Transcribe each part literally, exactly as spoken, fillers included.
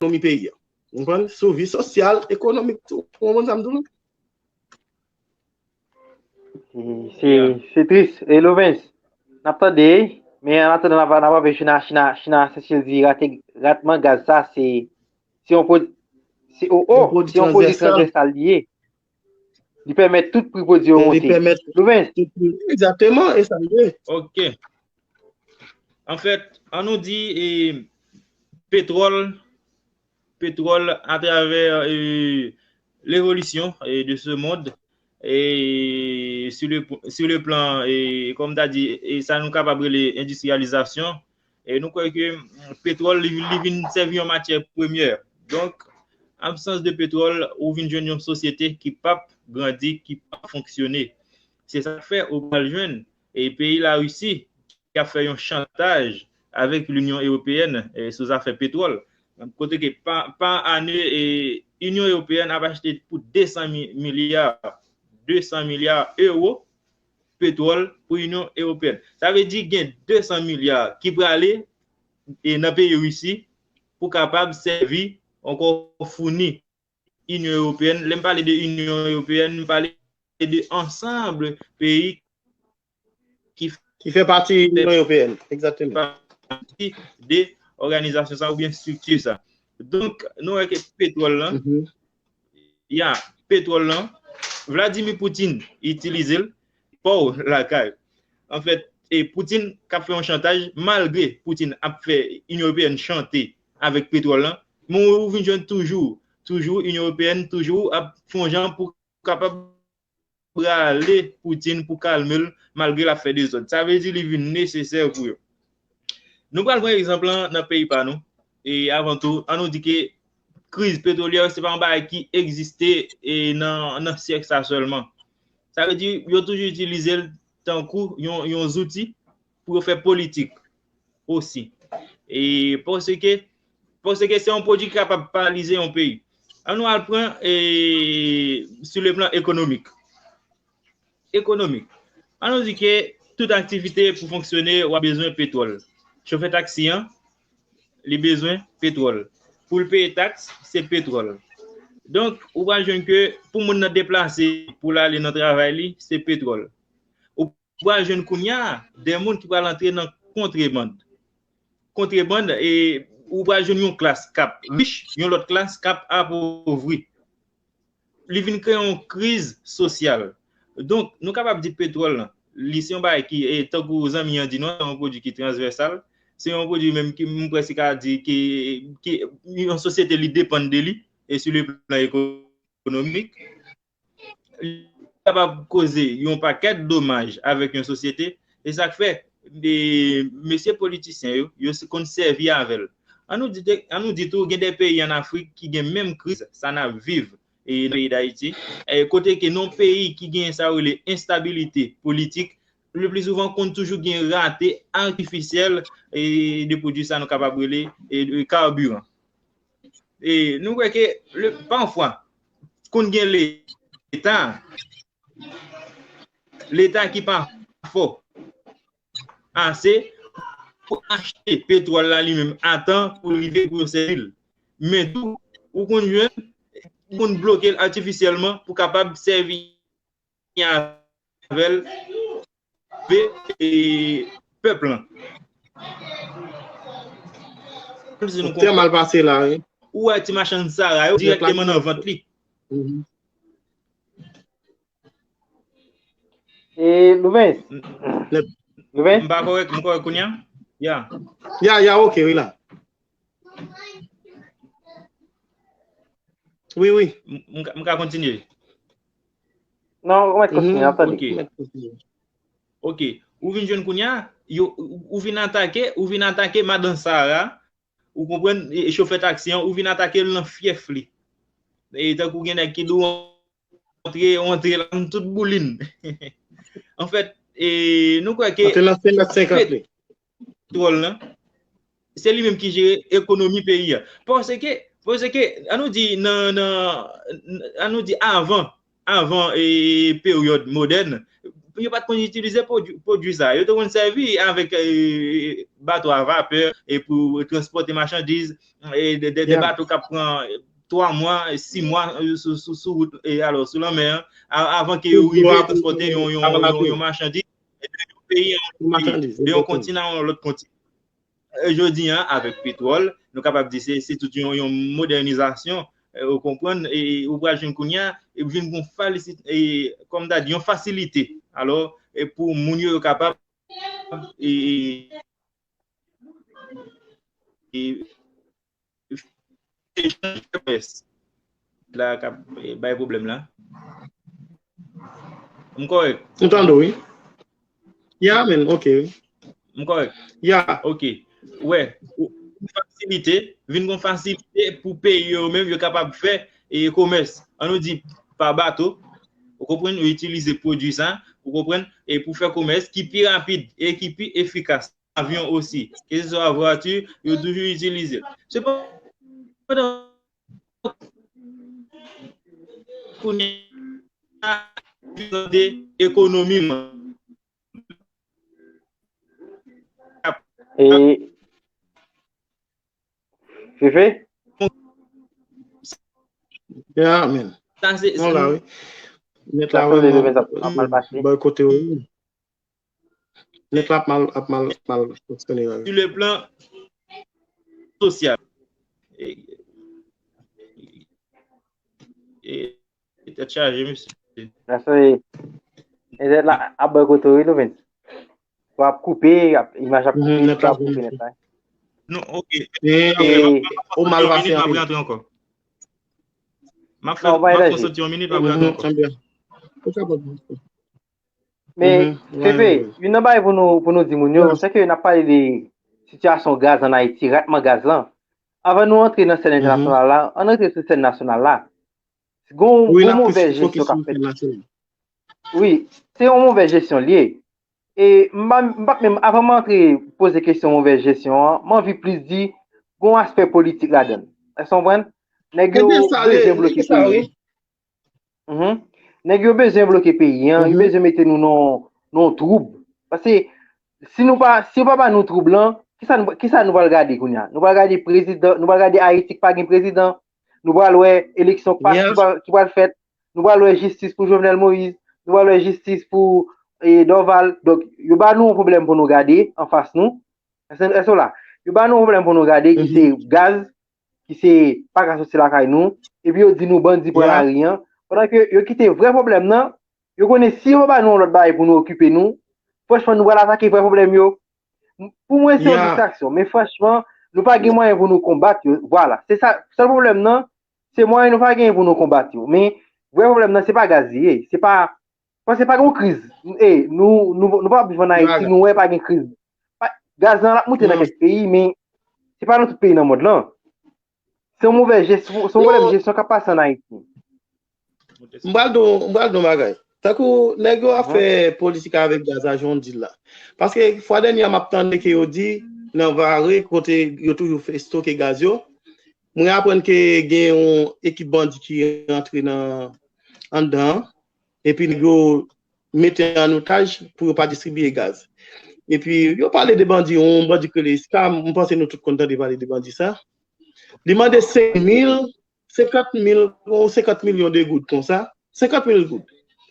ekonomi peyi a. Ou konprann? Sou vi sosyal, ekonomik tou. Ou konprann sa m di w la? Se se tris. E Louvens, n ap tande, men an atandan n ap n ap raple China, China, China, Sesel di rate, ratman gaz sa, se se yon pwod- se o o, se yon pwodui transvèsal li ye. Li pèmèt tout pri pwodui yo monte. Louvens. Egzakteman, e sa l ye. Ok. Anfèt, an nou di e, petwòl, petwòl atravè e, levolisyon e, de ce monde, e sur le, sur le plan, e, kòm ta di, e sa nou kapab rele endistriyalizasyon, e nou kwè ke petwòl li, li vin sèvi yon matyè premyè. Donk, absans de petwòl, ou vin jwenn yon sosyete ki p ap grandi, ki p ap fonksyone. Se sa k fè ou pral jwenn e peyi Larisi ki ap fè yon chantaj avèk Linyon Ewopeyèn e, sou zafè petwòl. Kote ke pa, pa ane, e, Inyon Ewopeyèn ap achte pou de san milya, de san milya ewo petwòl pou Inyon Ewopeyèn. Sa vle di gen de san milya ki prale e, nan peyi Risi pou kapab sèvi ankò founi Inyon Ewopeyèn. Lè m pale de Inyon Ewopeyèn, m pale de ansanm peyi ki Ki fè pati Inyon Ewopeyèn, egzakteman. pati de òganizasyon sa oubyen estrikti sa. Donk, nou wè ke petwòl lan, ya, petwòl lan, Vladimir Putin itilize l, pa w lakay. Anfèt, e Putin k ap fè yon chantaj, malgre Putin ap fè Inyon Ewopeyèn chante avèk petwòl lan, men ou vin jwenn toujou, toujou Inyon Ewopeyèn toujou ap fè yon jan pou kapab rale Putin pou kalme l, malgre l ap fè dezòd. Sa vle di li vin nesesè pou yo. Nou pral pran egzanp lan nan peyi pa nou. E avan tou, an nou di ke kriz petwolyè se pa yon bagay ki egziste e nan, nan syèk sa sèlman. Sa vle di yo toujou itilize l tankou yon, yon zouti pou yo fè politik osi. E paske, paske se yon pwodui ki kapab paralize yon peyi. An nou al pran e, sou le plan ekonomik. Ekonomik. An nou di ke tout aktivite pou fonksyone, w ap bezwen petwòl. Chofè taksi an, li bezwen petwòl. Pou l peye taks, se petwòl. Donk, ou pral jwenn ke pou moun nan deplase pou l ale nan travay li, se petwòl. Ou pral jwenn kounye a de moun ki pral antre nan kontrebann. Kontrebann, e ou pral jwenn yon klas k ap rich, yon lòt klas k ap apovri. Li vin kreye yon kriz sosyal. Donk, nou kapab di petwòl lan, li se yon bagay ki, e, tankou zanmi an di nou, se yon pwodui ki transvèsal, se yon pwodui menm ki, m prèske ka di, ki, ki yon sosyete li depann de li, e sou le plan ekonomik, li kapab koze yon pakèt domaj avèk yon sosyete, e sa k fè, e, mesye politisyen yo, yo konn sèvi avè l. An nou di, an nou di tou, gen de peyi an Afrik ki gen menm kriz sa n ap viv e nan peyi Dayiti, e kote ke nan peyi ki gen sa yo rele enstabilite politik, le pli souvan konn toujou gen rate atifisyèl e de pwodui sa nou kapab rele e, e karbiran. E nou kwè ke le, pafwa, konn gen leta, leta ki pa fò ase pou achte petwòl la li menm a tan pou rive pou yo sèvi l. Men tou, ou konn jwenn, ou konn bloke l atifisyèlman pou kapab sèvi avè l pe, e, pèp lan. Trè mal pase la, wi. Ou wè ti machann sara yo dirèkteman nan vant li. E Louvens? Louvens? M pa kòrèk, m kòrèk kounye a? Ya. Ya, ya, ok, wi la. Wi, wi. M, m ka- m ka kontinye. Non, ou mèt kontinye, n ap tande. Ok. Ok. Ou vin jwenn kounye a, yo, ou, ou vin atake, ou vin atake madan Sara, ou konprann, e, e chofè taksi an, ou vin atake l nan fyèf li. E tankou gen nèg ki di w antre, ou antre la, m tout boulin. Anfèt, e, nou kwè ke Antre nan senk mèt senkant li. Petwòl lan, se li menm ki jere ekonomi peyi a. Paske, paske, an nou di nan, nan, an nou di avan, avan e, peryòd modèn, yo pa t konn itilize pwodui sa. Yo te konn sèvi avèk bato a vapè e pou transpòte machandiz, e de bato k ap pran twa mwa, sis mwa sou wout, alò, sou lanmè an, avan ke yo rive transpòte yon machandiz de yon peyi a yon peyi, de yon kontinan a yon lòt kontinan. Jodi a, avèk petwòl, nou kapab di se tout yon modènizasyon, ou konprann, e ou pral jwenn kounye a, e vin gon falisit, e kòm ta di, yon fasilite. Alò, e pou moun yo, yo kapab e, e, e, la k ap bay pwoblèm la. M kòrèk? M tande w, wi. Ya, men, ok, wi. M kòrèk? Ya. Ok. Wè, fasilite, vin gon fasilite pou peyi yo menm, yo kapab fè e komès. An nou di pa bato, ou konprann, yo itilize pwodui sa, ou konprann, e pou fè komès ki pi rapid e ki pi efikas. Avyon osi, keseswa vwati, yo toujou itilize l. Sepandan, kounye a, de ekonomi. E Fefe? Ya, men. Sa se. Non, la, wi. Nèt la, wi, bòy kote, wi. Nèt la ap mal, ap mal, ap mal fonksyone la. Sur le plan social. E, e, tèt chaje, mesye. Nèt la ap bòy kote, wi, Louvens. W ap koupe, imaj ap koupe, nèt la ap koupe, nèt la. Non, ok. E, ou mal pase anpil. M ap fè, m ap fè soti yon minit, m ap rantre ankò. Men, Fefe, youn nan bagay pou nou, pou nou di moun yo, se ke n ap pale de sitiyasyon gaz ann Ayiti, ratman gaz lan. Avan nou antre nan sèn entènasyonal la, ann antre sou sèn nasyonal la. Gon, gon movè jesyon k ap fèt. Wi, se yon movè jesyon l ye. E m pa, m pa menm, avan m antre poze kesyon movè jesyon an, m anvi plis di, gon aspè politik ladan l. Èske w konprann? Nèg yo bezwen bloke peyi an. Nèg yo bezwen bloke peyi an, yo bezwen mete nou nan, nan yon twoub. Paske si nou pa, si yo pa ba nou twoub lan, kisa nou, kisa nou pral gade kounye a? Nou pral gade prezidan, nou pral gade Ayiti k pa gen prezidan, nou pral wè eleksyon k pa, ki pral, ki pral fèt, nou pral wè jistis pou Jovenel Moïse, nou pral wè jistis pou e, Dorval. Donk, yo ba nou yon pwoblèm pou nou gade anfas nou. Èske, èske w la? Yo ba nou yon pwoblèm pou nou gade ki se gaz, ki se pa ka soti lakay nou, epi yo di nou bandi pran lari an. Pandan ke yo kite vrè pwoblèm nan, yo konnen si yo pa ba nou yon lòt bagay pou nou okipe nou, franchman, nou pral atake vrè pwoblèm yo. Pou mwen, se yon distraksyon. Men franchman, nou pa gen mwayen pou nou konbat yo. Vwala. Se sa, sèl pwoblèm nan, se mwayen nou pa genyen pou nou konbat yo. Men, vrè pwoblèm nan, se pa gaz li ye. Se pa, paske pa gen yon kriz. E, nou, nou, nou pa ap viv ann Ayiti, nou wè pa gen kriz. Gaz lan ap moute nan kèk peyi, men se pa nan tout peyi nan mond lan. Se yon movè jesyon, se yon pwoblèm jesyon k ap pase ann Ayiti. M pral di w, m pral di w yon bagay. Tankou nèg yo ap fè politik avèk gaz la, jan w di l la. Paske fwa dènye a m ap tande ke yo di, nan Vare, kote yo toujou fè estoke gaz yo, mwen aprann ke gen yon ekip bandi ki rantre nan, anndan an, epi nèg yo mete an otaj pou yo pa distribiye gaz. Epi yo pale de bandi, yon bandi ki rele Iska, m panse nou tout konn tande pale de bandi sa. Li mande senk mil, senkant mil, yon senkant milyon de goud konsa. Senkant mil goud.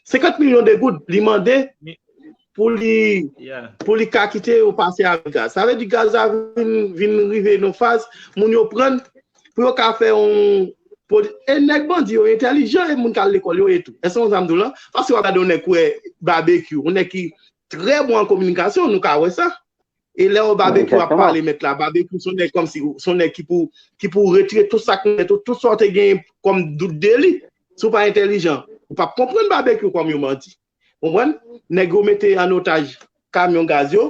Senkant milyon de goud, li mande pou li, pou li ka kite yo pase avèk gaz. Sa vle di gaz la vin, vin rive nan faz, moun yo pran, pou yo ka fè yon, e nèg bandi yo entèlijan, e moun k al lekòl yo ye tou. Èske w konprann sa m di w lan? Paske w ap gade yon nèg kwè Babekyou, yon nèg ki trè bon an kominikasyon, nou ka wè sa. E lè w Babekyou ap pale mèt la, Babekyou se yon nèg kòmsi, se yon nèg ki pou, ki pou retire tout sa k nan tèt ou, tout sa w te genyen kòm dout de li. Si w pa entèlijan, ou p ap konprann Babekyou kòm yon bandi. Konprann? Nèg yo mete an otaj kamyon gaz yo.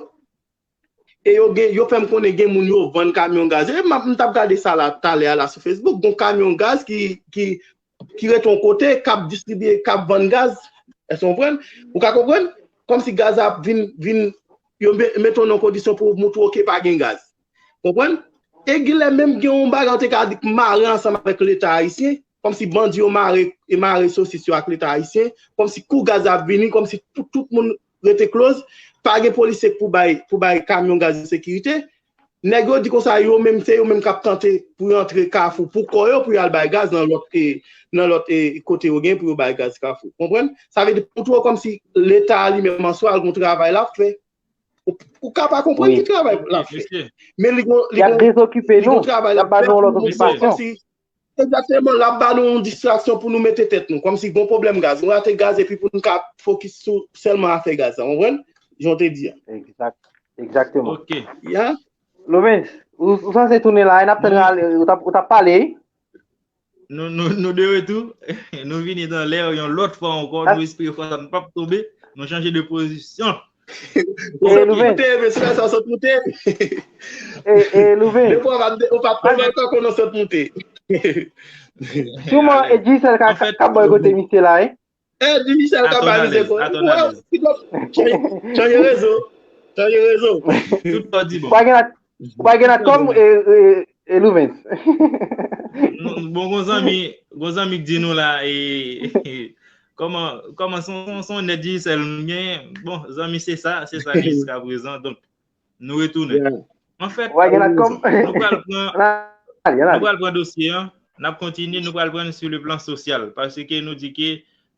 E yo gen, yo fè m konnen gen moun yo vann kamyon gaz yo. E m ap, m t ap gade sa la talè a la sou Facebook. Gon kamyon gaz ki, ki, ki rete yon kote, k ap distribiye, k ap vann gaz. Èske w konprann? Ou ka konprann? Kòmsi gaz la ap vin, vin, yo mete w nan kondisyon pou yo montre w ke pa gen gaz. Konprann? E genlè menm gen yon bagay ou te ka di k mare ansanm avèk Leta ayisyen. kòmsi bandi yo mare, e mare sosis yo ak Leta ayisyen, kòmsi kou gaz la ap vini, kòmsi pou tout moun rete close, pa gen polisye pou bay, pou bay kamyon gaz yo sekirite. Nèg yo di konsa, yo menm, se yo menm k ap tante pou yo antre Kafou, pou kò yo, pou yo al bay gaz nan lòt, e, nan lòt, e, kote yo gen pou yo bay gaz Kafou. Konprann? Sa vle di, pou twò kòmsi Leta a li menm an swa, l gon travay l ap fè. Ou, ou ka pa konprann ki travay l ap fè. Men li gon, li gon, li gon travay l ap fè pou montre nou kòmsi Egzakteman, l ap ba nou yon distraksyon pou nou mete tèt nou. Kòmsi gon pwoblèm gaz. Nou rate gaz epi pou nou ka fokis sou sèlman afè gaz la. Konprann? Jan w te di a. Egzak, egzakteman. Ok. Ya. Lomens, ou, ou sanse tounen la, n ap tann ou, ou t ap, ou t ap pale. Nou, nou, nou de retou. Nou vini nan lè yon lòt fwa ankò. Nou espere fwa sa nou p ap tonbe. Nou chanje de pozisyon. Ou sot moute, mesye, sa w sot moute. E, e, Louven. Depi w pa, ou pa, ou pa t konn ou sot moute. Siman, e Digicel ka, ka, ka bòykote misye la, wi. E Digicel ka bay misye. Chanje, chanje rezo. Chanje rezo. Tout sa di bon. Pa gen la, pa gen la kòm, e, e, e Louvens. Bon, gon zanmi, gon zanmi k di nou la, e, kòman, kòman se yon, se yon nèg Digicel nou genyen. Bon, zanmi, se sa, se sa ki jiskaprezan. Donk, nou retounen. Anfèt, nou pral pran, nou pral pran dosye an, n ap kontinye, nou pral pran sur le plan social, paske nou di ke,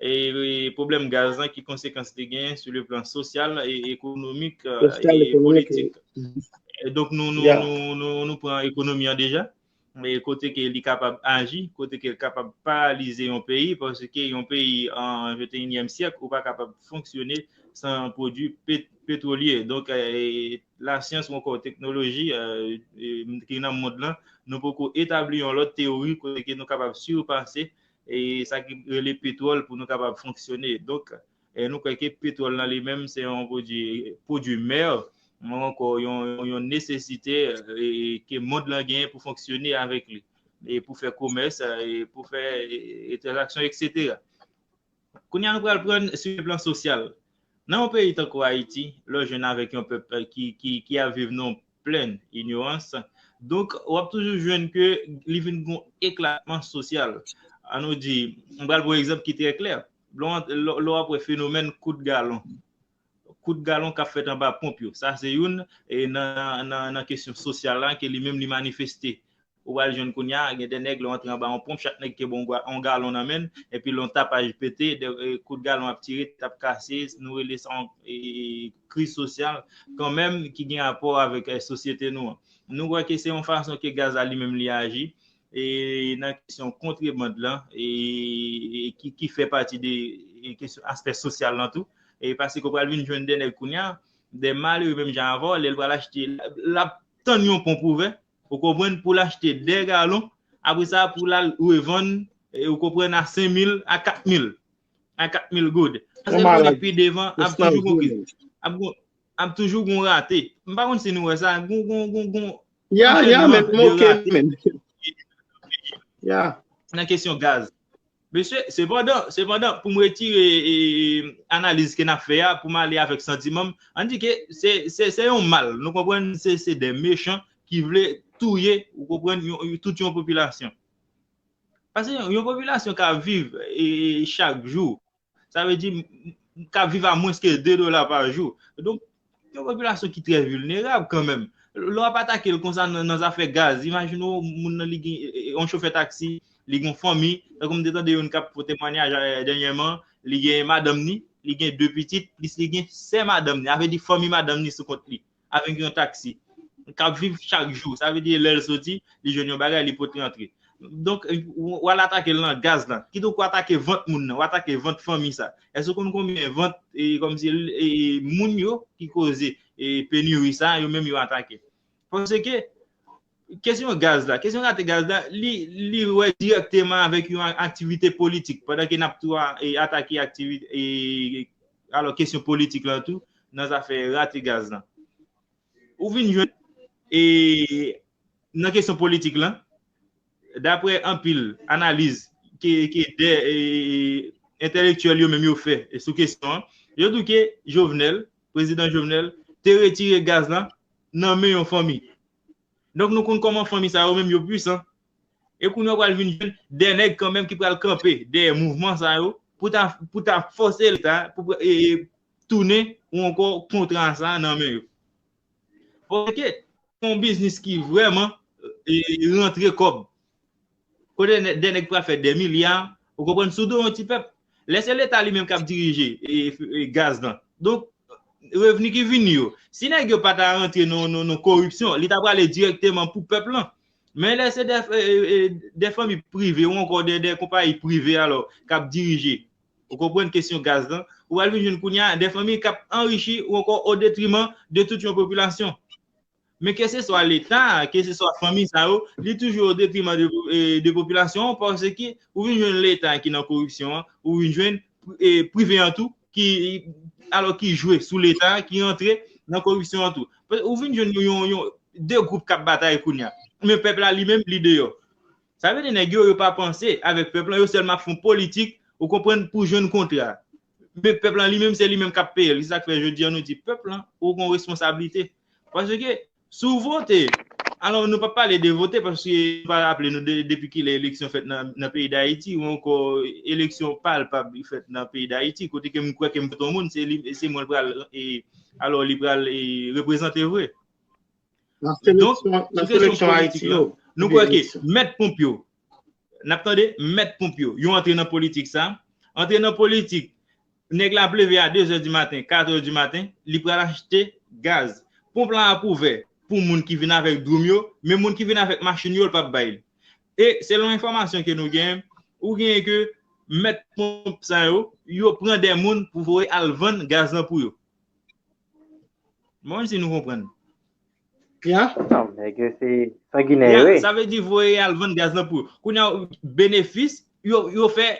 e, e, pwoblèm gaz lan, ki konsekans li genyen sur le plan social e ekonomik, e, e politik. E donk, nou, nou, nou, nou, nou pran ekonomi an deja. E kote ke li kapab aji, kote ke l kapab paralize yon peyi, paske yon peyi an venteyinyèm syèk, ou pa kapab fonksyone san pwodui pet-, petwolye. Donk, e, lasyans ou ankò teknoloji, e, e, ki nan mond lan, nou poko etabli yon lòt teyori kote ke nou kapab sipase, e, sa ki rele petwòl pou nou kapab fonksyone. Donk, e nou kwè ke petwòl lan li menm se yon pwodui, pwodui mè, men ankò yon, yon, yon nesesite, e, ke mond lan genyen pou fonksyone avèk li, e pou fè komès, e pou fè, e, e tranzaksyon, etsetera. Kounye a, nou pral pran sur le plan sosyal. Nan yon peyi tankou Ayiti, lè w jwenn avèk yon pèp, e, ki, ki, ki ap viv nan yon plèn inyorans, donk, w ap toujou jwenn ke li vin gon eklatman sosyal. An nou di, m pral pran yon egzanp ki trè klè. Lè w, lè w ap wè fenomèn kout galon. Kout galon k ap fèt anba ponp yo. Sa se youn, e nan, nan, nan kesyon sosyal la, ke li menm li manifeste. Ou pral jwenn kounye a, gen de nèg, lè w antre anba yon ponp, chak nèg kenbe yon ga-, yon galon nan men l, epi lè yon tapaj pete, de, e, kout galon ap tire, tèt ap kase, nou rele sa yon, e, kriz sosyal, kanmenm, ki gen rapò avèk, e, sosyete nou an. Nou wè ke se yon fason ke gaz la li menm li aji, e nan kesyon kontreband lan, e, e ki, ki fè pati de, e, kesyon aspè sosyal lan tou. E paske w pral vin jwenn de nèg kounye a, de malere menm jan avè w, lè l pral achte, l ap tann yon ponp ouvè, ou konprann, pou l achte de galon, apre sa, pou l al revann, e, ou konprann, a senk mil, a kat mil, a kat mil goud. Paske l konnen pi devan, ap toujou gon kriz. Ap gon, ap toujou gon rate. M pa konn si nou wè sa, gon, gon, gon, gon, ya, ya, men, ok, men. Ya. Nan kesyon gaz. Mesye, sepandan, sepandan, pou m retire, e, analiz ke n ap fè a, pou m ale avèk santiman m, ann di ke se, se, se yon mal. Nou konprann, se, se de mechan ki vle touye, ou konprann, yon, yon, tout yon popilasyon. Paske yon, yon popilasyon k ap viv, e, chak jou, sa vle di, m, m, k ap viv a mwens ke de dola pa jou. Donk, yon popilasyon ki trè vilnerab kanmenm. Lè w ap atake l konsa nan, nan zafè gaz, imajine w, moun nan li gen, e, e, yon chofè taksi, li gen yon fanmi, tankou m te tande youn k ap fè temwayaj, e, dènyèman, li gen madanm ni, li gen de pitit, plis li gen sè madanm ni, sa vle di fanmi madanm ni sou kont li, avèk yon taksi. K ap viv chak jou, sa vle di lè l soti, li jwenn yon bagay, li pote antre. Donk, w, w al atake l nan gaz lan. Kidonk, w atake vant moun nan, w atake vant fanmi sa. Èske w konn konbyen vant, e, kòmsi, e, moun yo ki koze, e, peniri sa, yo menm yo atake? Paske, kesyon gaz la, kesyon rate gaz la, li, li wè dirèkteman avèk yon a-, aktivite politik, pandan ke n ap tou a, e, atake aktivite, e, alò, kesyon politik lan tou, nan zafè rate gaz lan. Ou vin jwenn, e, nan kesyon politik lan, daprè anpil analiz ke, ke de, e, entèlektyèl yo menm yo fè, e, sou kesyon an, yo di ke Jovenel, prezidan Jovenel, te retire gaz lan nan men yon fanmi. Donk, nou konn kòman fanmi sa yo menm yo pwisan. E kounye a w pral vin jwenn de nèg kanmenm ki pral kanpe dèyè mouvman sa yo pou ta, pou ta fòse Leta pou e, e, tounen ou ankò kontra sa nan men yo. Paske se yon biznis ki vrèman e, rantre kòb. Kote de nèg pral fè de milya, ou konprann, sou do yon ti pèp. Lè se Leta li menm k ap dirije e, e, gaz lan. Donk, revni ki vini yo. Si nèg yo pa ta rantre nan, nan, nan koripsyon, li ta prale dirèkteman pou pèp lan. Men lè se de, e, e, e, de fanmi prive ou ankò de, de konpayi prive alò k ap dirije, ou konprann, kesyon gaz lan, ou pral vin jwenn kounye a de fanmi k ap anrichi ou ankò o detriman de tout yon popilasyon. Men keseswa Leta, keseswa fanmi sa yo, li toujou o detriman de, e, de popilasyon an, paske ou vin jwenn Leta ki nan koripsyon an, ou vin jwenn e, prive an tou, ki, alò ki jwe sou Leta, ki rantre nan koripsyon an tou. Ou vin jwenn yon, yon, de gwoup k ap batay kounye a. Men pèp la li menm, li deyò. Sa vle di nèg yo, yo pa panse avèk pèp lan, yo sèlman ap fè yon politik, ou konprann, pou jwenn kontra. Men pèp lan li menm, se li menm k ap peye l. Se sa k fè jodi a nou di pèp lan, ou gen yon responsablite. Paske si w vote, alò nou p ap pale de vote, paske nou pa raple nou de, depi kilè eleksyon fèt nan, nan peyi Dayiti, ou ankò eleksyon palpab li fèt nan peyi Dayiti, kote ke m kwè ke m vote yon moun, se li, se mwen l pral, e, alò li pral, e, reprezante vre. Donk, sou kesyon politik la, nou kwè ke mèt ponp yo, n ap tande, mèt ponp yo, yo antre nan politik sa, antre nan politik, nèg la ap leve a de zè di maten, kat è di maten, li pral achte gaz. Ponp lan ap ouvè pou moun ki vin avèk dwoum yo, men moun ki vin avèk machin yo, l p ap bay li. E selon enfòmasyon ke nou genyen, ou genyen ke mèt ponp sa yo, yo pran de moun pou voye al vann gaz lan pou yo. Bon, si nou konprann. Ya. Non, nèg yo se sanginè yo ye. Sa vle di voye al vann gaz lan pou yo. Kounye a, benefis, yo, yo fè,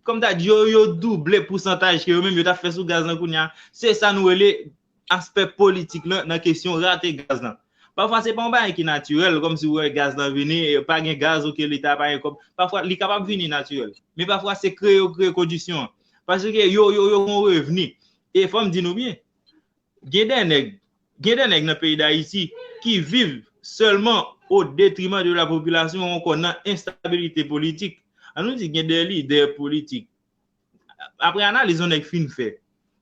kòm ta di, yo, yo double pousantaj ke yo menm yo t ap fè sou gaz lan kounye a. Se sa nou rele aspè politik lan nan kesyon rate gaz lan. Pafwa, se pa yon bagay ki natirèl, kòmsi w wè gaz lan vini, e, pa gen gaz, oke, Leta pa gen kòb. Pafwa, li kapab vini natirèl. Men pafwa, se kreye yo kreye kondisyon an. Paske yo, yo, yo gen yon revni. E fò m di nou byen, gen de nèg, gen de nèg nan peyi Dayiti ki viv sèlman o detriman de la popilasyon ou ankò nan enstabilite politik. An nou di gen de lidè politik. Apre analiz yon nèg fin fè,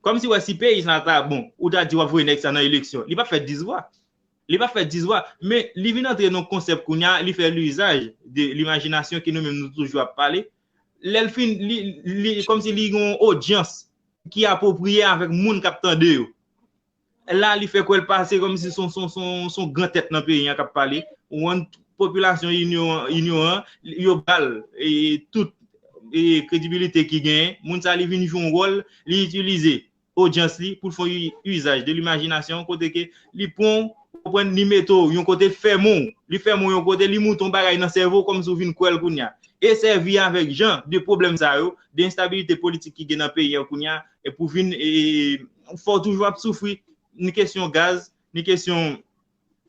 kòmsi w wè si peyi sa ta bon, ou ta di w ap voye nèg sa nan eleksyon. Li p ap fè dis vwa. Li p ap fè dis vwa. Men li vin antre nan konsèp kounye a, li fè lizaj de limajinasyon ke nou menm nou toujou ap pale. Lè l fin, li, li, kòmsi li gen yon odyans ki apwopriye avèk moun k ap tande yo. La, li fè kwè l pase kòmsi se yon, se yon, se yon, se yon gran tèt nan peyi an k ap pale. Ou konprann, popilasyon inyoran, inyoran, yo ba l, e, tout, e, kredibilite ki genyen. Moun sa, li vin jwe yon wòl, li itilize odyans li pou l fè yon izaj de limajinasyon, kote ke li pran w, ou konprann, li mete w yon kote, li fèmen w, li fèmen w yon kote, li moute yon bagay nan sèvo w kòmsi w vin kwè l kounye a. E sèvi avèk jan de pwoblèm sa yo, de enstabilite politik ki gen nan peyi a kounye a, e pou vin, e, fè w toujou ap soufri, ni kesyon gaz, ni kesyon,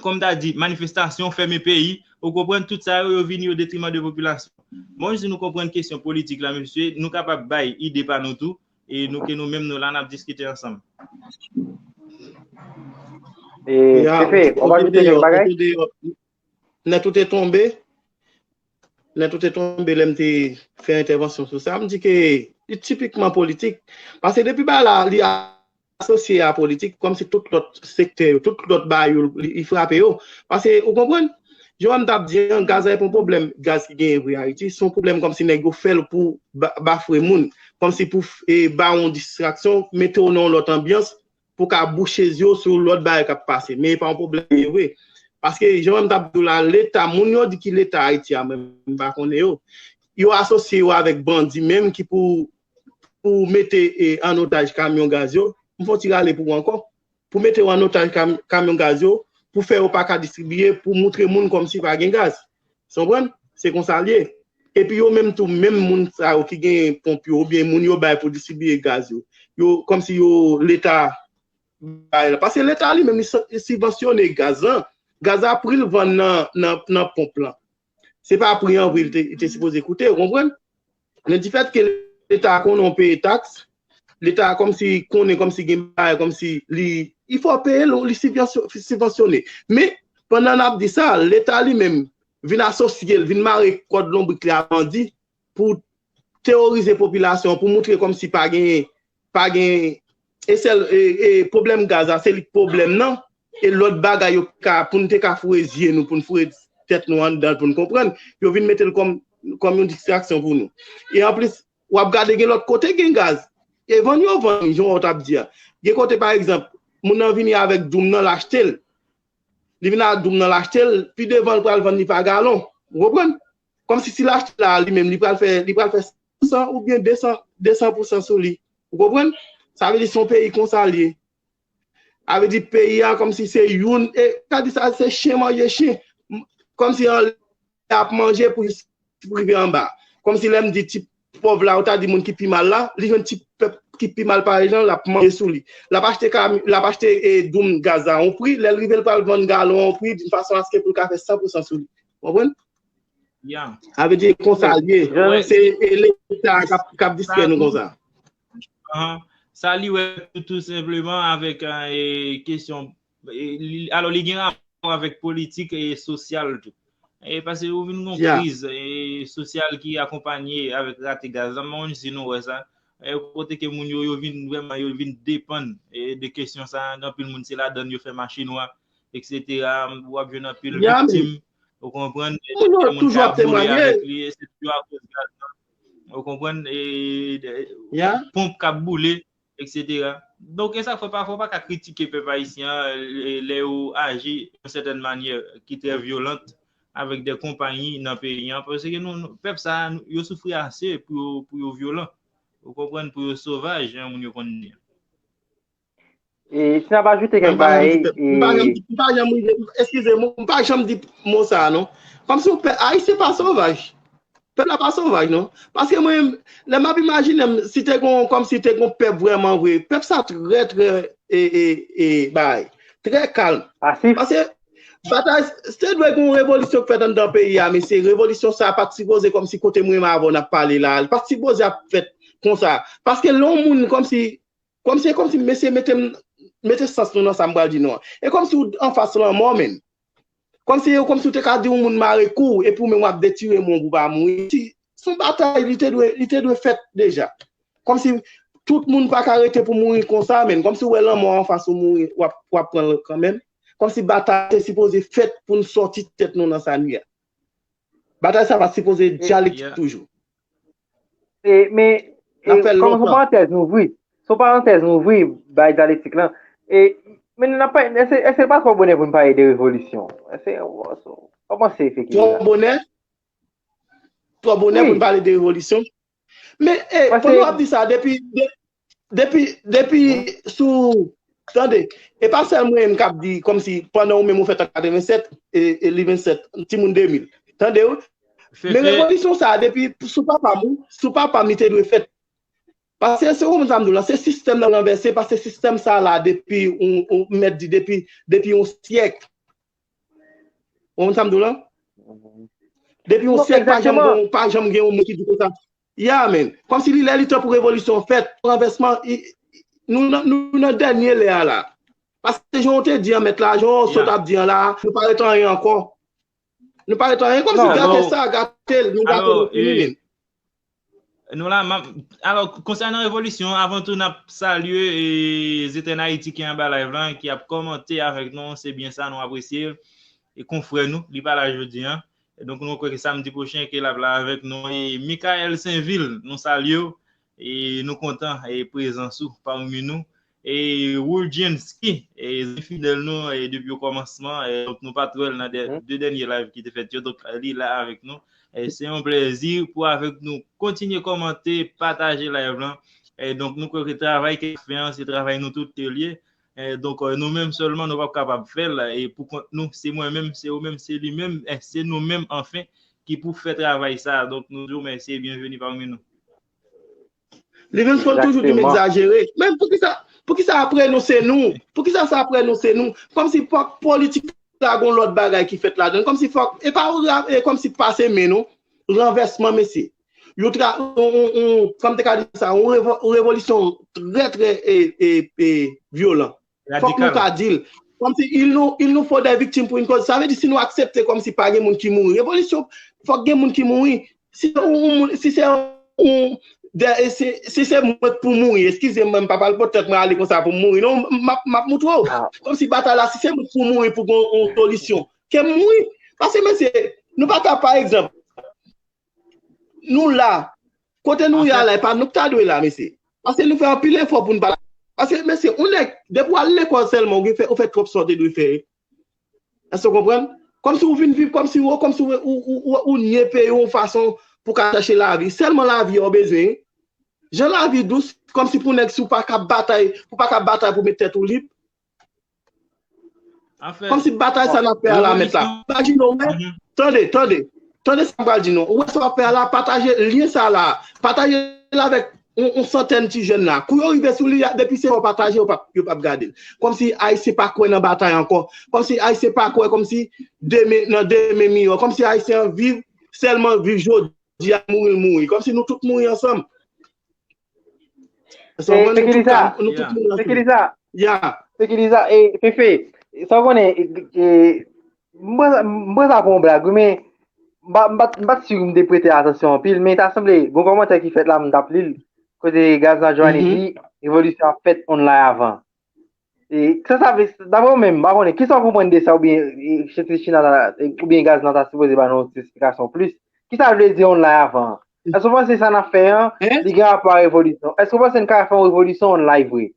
kòm ta di, manifestasyon, fèmen peyi, ou konprann, tout sa yo, yo vini o detriman de popilasyon. Bon, si nou konprann kesyon politik la, mesye, nou kapab bay ide pa nou tou, e nou ke nou menm nou la, n ap diskite ansanm. E, Pepe, w ap ajoute kèk bagay? Nèt ou te tonbe, nèt ou te tonbe lè m te fè entèvansyon sou sa. M di ke li tipikman politik. Paske depi bagay la, li asosye a politik, kòmsi tout lòt sektè yo, tout lòt bagay yo, li, li frape yo. Paske, ou konprann? Jan m t ap di an, gaz la e pa yon pwoblèm gaz ki genyen vre Ayiti. Se yon pwoblèm kòmsi nèg yo fè l pou ba, bafwe moun. Kòmsi pou, e, ba w yon distraksyon, mete w nan yon lòt anbyans, pou ka bouche zye w sou lòt bagay k ap pase. Men e pa yon pwoblèm li ye vre. Paske, jan m t ap di w la, Leta, moun yo di ki Leta Ayiti a, mwen, m pa konnen yo. Yo asosye yo avèk bandi menm ki pou, pou mete, e, an otaj kamyon gaz yo. M fè yon ti rale pou ou ankò. Pou mete yo an otaj kam, kamyon gaz yo, pou fè yo pa ka distribiye, pou moutre moun kòmsi pa gen gaz. Sa w konprann? Se konsa l ye. Epi yo menm tou, menm moun sa yo ki gen ponp yo, oubyen moun yo bay pou distribiye gaz yo, yo, kòmsi yo, Leta bay la. Paske Leta li menm, li sa, li sibvansyone gaz lan. Gaz la, pri l vann nan, nan, nan ponp lan, se pa pri an vre li te, li te sipoze koute, ou konprann? Men difèt ke Leta konnen w peye taks, Leta kòmsi konnen kòmsi gen bagay kòmsi li, li fè w peye l, li sibvansyo-, sibvansyone. Men, pandan n ap di sa, Leta li menm, vin asosye l, vin mare kòd lonbrik li a bandi pou teworize popilasyon an, pou moutre kòmsi pa gen, pa gen, e sèl, e, e, pwoblèm gaz la, se li k pwoblèm nan, e lòt bagay yo ka, pou n te ka foure zye nou, pou n foure tèt nou anndan l, pou n konprann, yo vin mete l kòm, kòm yon distraksyon pou nou. E anplis, w ap gade gen lòt kote gen gaz. E vann yo vann, jan w t ap di a. Gen kote, pa egzanp, moun nan vini avèk doum nan, l achte l. Li vin ak doum nan, l achte l, pi devan l pral vann li pa galon. Ou konprann? Kòmsi si l achte la, li menm, li pral fè, li pral fè san oubyen de san, de san pousan sou li. Ou konprann? Sa vle di se yon peyi konsa l ye. Sa vle di peyi a kòmsi se youn, e, sa di sa, se chen manje chen. Kòmsi anlè ap manje pou jis rive anba. Kòmsi lè m di ti pòv la, ou ta di moun ki pi mal la, li jwenn ti pèp ki pi mal parèy jan, l ap manje sou li. L ap achte kami-, l ap achte, e, doum gaz la yon pri, lè l rive l pral vann galon yon pri, d'une façon à ce que pou l ka fè san pousan sou li. Konprann? Yeah. Sa vle di konsa l ye. Jan- Se, e, Leta k ap, k ap distrè nou konsa. Ahan. Sa li wè tou, tou senpleman avèk, e, kesyon, e, li, alò, li gen rapò avèk politik e sosyal tou. E paske ou vin gon Yeah. Kriz, e, sosyal ki akonpanye avèk rate gaz la, mwen si nou wè sa. E, kote ke moun yo, yo vin vrèman, yo vin depann, e, de kesyon sa, gen anpil moun se ladann yo fè machin nwa, et cetera. W ap jwenn anpil Yeah, viktim, ou konprann, e, Moun yo moun toujou ka ap boule temwanye. Avèk li, e se toujou akoz gaz la. Ou konprann, e, e, Yeah. Ponp k ap boule, et cetera. Donk, e sa k fè pafwa w pa ka kritike pèp ayisyen an, e, lè yo aji yon sètèn manyè ki trè vyolant avèk de konpayi nan peyi an, paske nou, nou, pèp sa, nou, yo soufri ase pou yo, pou yo vyolan. Ou konprann, pou yo sovaj, jan moun yo konn di. E si n ap ajoute kèk M pa janm bagay, di pèp. M pa janm e, di, m pa janm rive, eskize m, m pa janm di mo sa a, non. Kòmsi yon pèp, Ayisyen pa sovaj. Pèp la pa sovaj, non. Paske mwen, lè m ap imajine m, si te gon, kòmsi te gon pèp vrèman vre, pèp sa trè, trè, e, e, e, bay, trè kalm. Pasif. Paske batay, se te dwe gen yon revolisyon k fèt anndan peyi a, mesye. Revolisyon sa a pa t sipoze kòmsi kote mwen menm avè w n ap pale la. Li pa t sipoze ap fèt konsa. Paske lè yon moun kòmsi, kòmsi, kòmsi, mesye, mete m, mete sans nou nan sa m pral di nou an. E kòmsi w anfas lanmò, menm. Kòmsi, kòmsi w te ka di yon moun mare kou w, epi w menm w ap detire men w pou w pa mouri. Si, se yon batay, li te dwe, li te dwe fèt deja. Kòmsi tout moun pa ka rete pou mouri konsa, menm. Kòmsi w wè lanmò anfas ou mouri, w ap, w ap pran l kanmenm. Kòmsi batay te sipoze fèt pou n sòti tèt nou nan sa n ye a. Batay sa pa t sipoze dyalektik toujou. E, men, e, N ap fè l kòm son lontan. Parantèz nou ouvri, son parantèz nou ouvri, bay dyalektik lan. E, men n ap pa, èske, èske l pa twò bonè pou n pale de revolisyon? Èske, w panse efektivman? Twò bonè? Twò bonè Wi. Pou n pale de revolisyon? Men, e, Paske pandan w ap di sa, depi, de- depi, depi sou, tande, e pa sèl mwen menm k ap di, kòmsi, pandan ou menm ou fèt an katrevennsèt, e, e li vennsèt, timoun de mil. Tande, wi. Men Fefe, revolisyon sa a, depi sou papa m, sou papa m, li te dwe fèt. Paske se ou menm sa m di w la, se sistèm nan ranvèse, paske sistèm sa a la, depi, ou, ou mèt di, depi, depi yon syèk. Ou konn sa m di w la? Depi yon Non, syèk, pa janm egzakteman. Gen, pa janm gen yon moun ki di konsa. Ya, men. Kòmsi li lè li tan pou revolisyon fèt, ranvèsman, i- i- nou nan, nou nan dènye lè a la. Paske jan w te di an mèt la, jan w sot ap di an la, nou pa ret anyen ankò. Nou pa ret anyen, kòmsi Non, gate alò, sa, gate l, nou gate alò, nou fini, e, men. Nou la, m ap, alò, konsènan revolisyon, avan tou, n ap salye, e, Zetèn Ayiti ki anba live lan, ki ap kòmante avèk nou, se byen sa, nou apresye. E konfrè nou, li pa la jodi a. E donk, nou kwè ke samdi pwochen, ke l ap la avèk nou. E Michael Sainvil, nou salye w. E nou kontan, e prezans ou pami nou. E Woodjenski, e zanmi fidèl nou, e depi o kòmansman, e donk nou pa t wè l nan dè, de dènye live ki te fèt yo, donk li la avèk nou. E se yon plèzi pou avèk nou kontinye kòmante, pataje live lan. E donk nou kwè ke travay ke n ap fè an, se travay nou tout ke l ye. E donk, e, nou menm sèlman, nou p ap kapab fè l, e pou kont nou, se mwen menm, se ou menm, se li menm, e se nou menm, anfen, ki pou fè travay sa a. Donk, nou di w mèsi e byenveni pami nou. Livingstone toujou di m egzajere. Men poukisa, poukisa apre nou se nou? Poukisa sa apre nou se nou? Kòmsi fòk politik la gon lòt bagay ki fèt ladan. Kòmsi fòk, e pa, e kòmsi pase men nou. Ranvèsman, mesye. Yo tra, on, on, on, kòm te ka di sa, yon revo- revolisyon trè, trè, e, e, e, vyolan. Fòk nou ka di l. Kòmsi il nous, il nous faut des victimes pour une cause. Sa vle di si nou aksepte kòmsi pa gen moun ki mouri. Revolisyon, fòk gen moun ki mouri. Si se yon moun, si se yon, de, si, si se mwen k pou mouri, eskize m, mwen m pa pral pote tèt mwen ale konsa pou m mouri. Non, m ap, m ap moutre w. Kòmsi batay la, si se mwen k pou mouri pou gen yon solisyon, ke m mouri. Paske, mesye, nou pa ka, pa egzanp, nou la, kote nou ye a la, e pa nou k ta dwe la, mesye. Paske nou fè anpil efò pou nou pa la. Paske, mesye, yon nèg, depi w al lekòl sèlman, ou gen fè, ou fè twòp sa w te dwe fè. Èske w konprann? Kòmsi ou vin viv, kòmsi ou, kòmsi ou, ou, ou, ou, ou nye peyi w yon fason pou w ka chèche lavi. Sèlman lavi a w bezwen. Jan lavi dous, kòmsi pou nèg si w pa ka batay, pou w pa ka batay pou met tèt ou lib. Kòmsi batay sa n ap fè a la, mèt la. Imajine w wè, tande, tande, tande sa m pral di nou. Ou wè sa w ap fè a la, pataje lyen sa la. Pataje l avèk yon, yon santèn ti jèn la. Kou yo rive sou li, depi se yo pataje, yo p ap, yo p ap gade l. Kòmsi Ayisyen pa kwè nan batay ankò. Kòmsi Ayisyen pa kwè, kòmsi demen, nan demen miyò. Kòmsi Ayisyen an viv, sèlman viv jodi a, mouri l mouri. Kòmsi nou tout mouri ansanm. Èske w konprann? Nou tout ka, nou tout moun ansanm. Sekiriza. Ya. Sekiriza, e, Fefe, sa w konnen, e, e, m pran sa, m pran sa pou yon blag, wi, men m pa, m pa, m pa t si m te prete atansyon anpil, men ta sanble, gon kòmantè ki fèt la, m t ap li l, kote Gazman Joanny di, revolisyon ap fèt online avan. E, sa, sa vle, daprè w menm, m pa konnen, kisa w konprann de sa, oubyen, e, Chenti China ta, e, oubyen Gazman ta sipoze ba nou yon ti esplikasyon plis? Kisa l vle di online avan? Èske w panse sa n ap fè an, li gen rapò a revolisyon? Èske w panse n ka fè yon revolisyon online vre?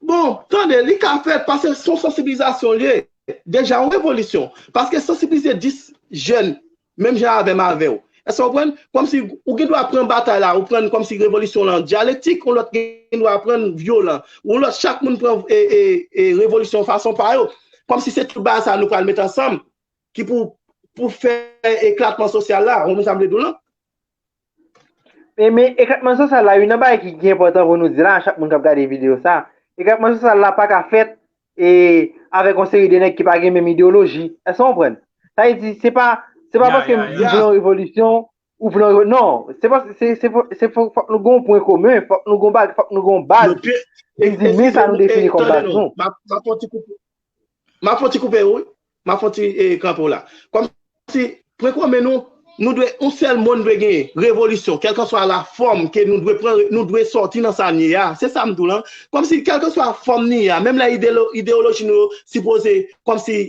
Bon, tande, li ka fèt paske se yon sansibilizasyon l ye. Deja, yon revolisyon. Paske sansibilize dis jèn, menm jan avè m, avè w. Èske w konprann? Kòmsi ou gen dwa pran batay la, ou pran kòmsi revolisyon lan dyalektik, yon lòt gen dwa pran vyolan, yon lòt chak moun pran e, e, e revolisyon fason pa yo. Kòmsi se tout bagay sa nou pral met ansanm ki pou, pou fè eklatman sosyal la, ou konprann sa m vle di w lan? E, men eklatman sosyal la, youn nan bagay ki, ki enpòtan pou nou di la, chak moun k ap gade videyo sa, eklatman sosyal la pa ka fèt e, avèk yon seri de nèg ki pa gen menm ideyoloji. Èske w konprann? Sa vle di, se pa, se pa paske m vle yon revolisyon, ou vle yon revo-, non, se pa, se, se, se fò, fòk nou gen yon pwen komen, fòk nou gen yon baz, fòk nou gen yon baz. Yo pye-, e, e, di, men sa nou defini kòm baz nou. M ap, m ap fè yon ti koupe. M ap fè yon ti koupe, wi. M ap fè yon ti, e, kanpe w la. Kòmsi, pwen komen nou, nou dwe, yon sèl mo n dwe genyen, revolisyon, kèlkanswa lafòm ke nou dwe pran, nou dwe sòti nan sa n ye a. Se sa m di w lan. Kòmsi, kèlkanswa fòm n ye a, menm lè ideyolo-, ideyoloji nou yo sipoze, kòmsi,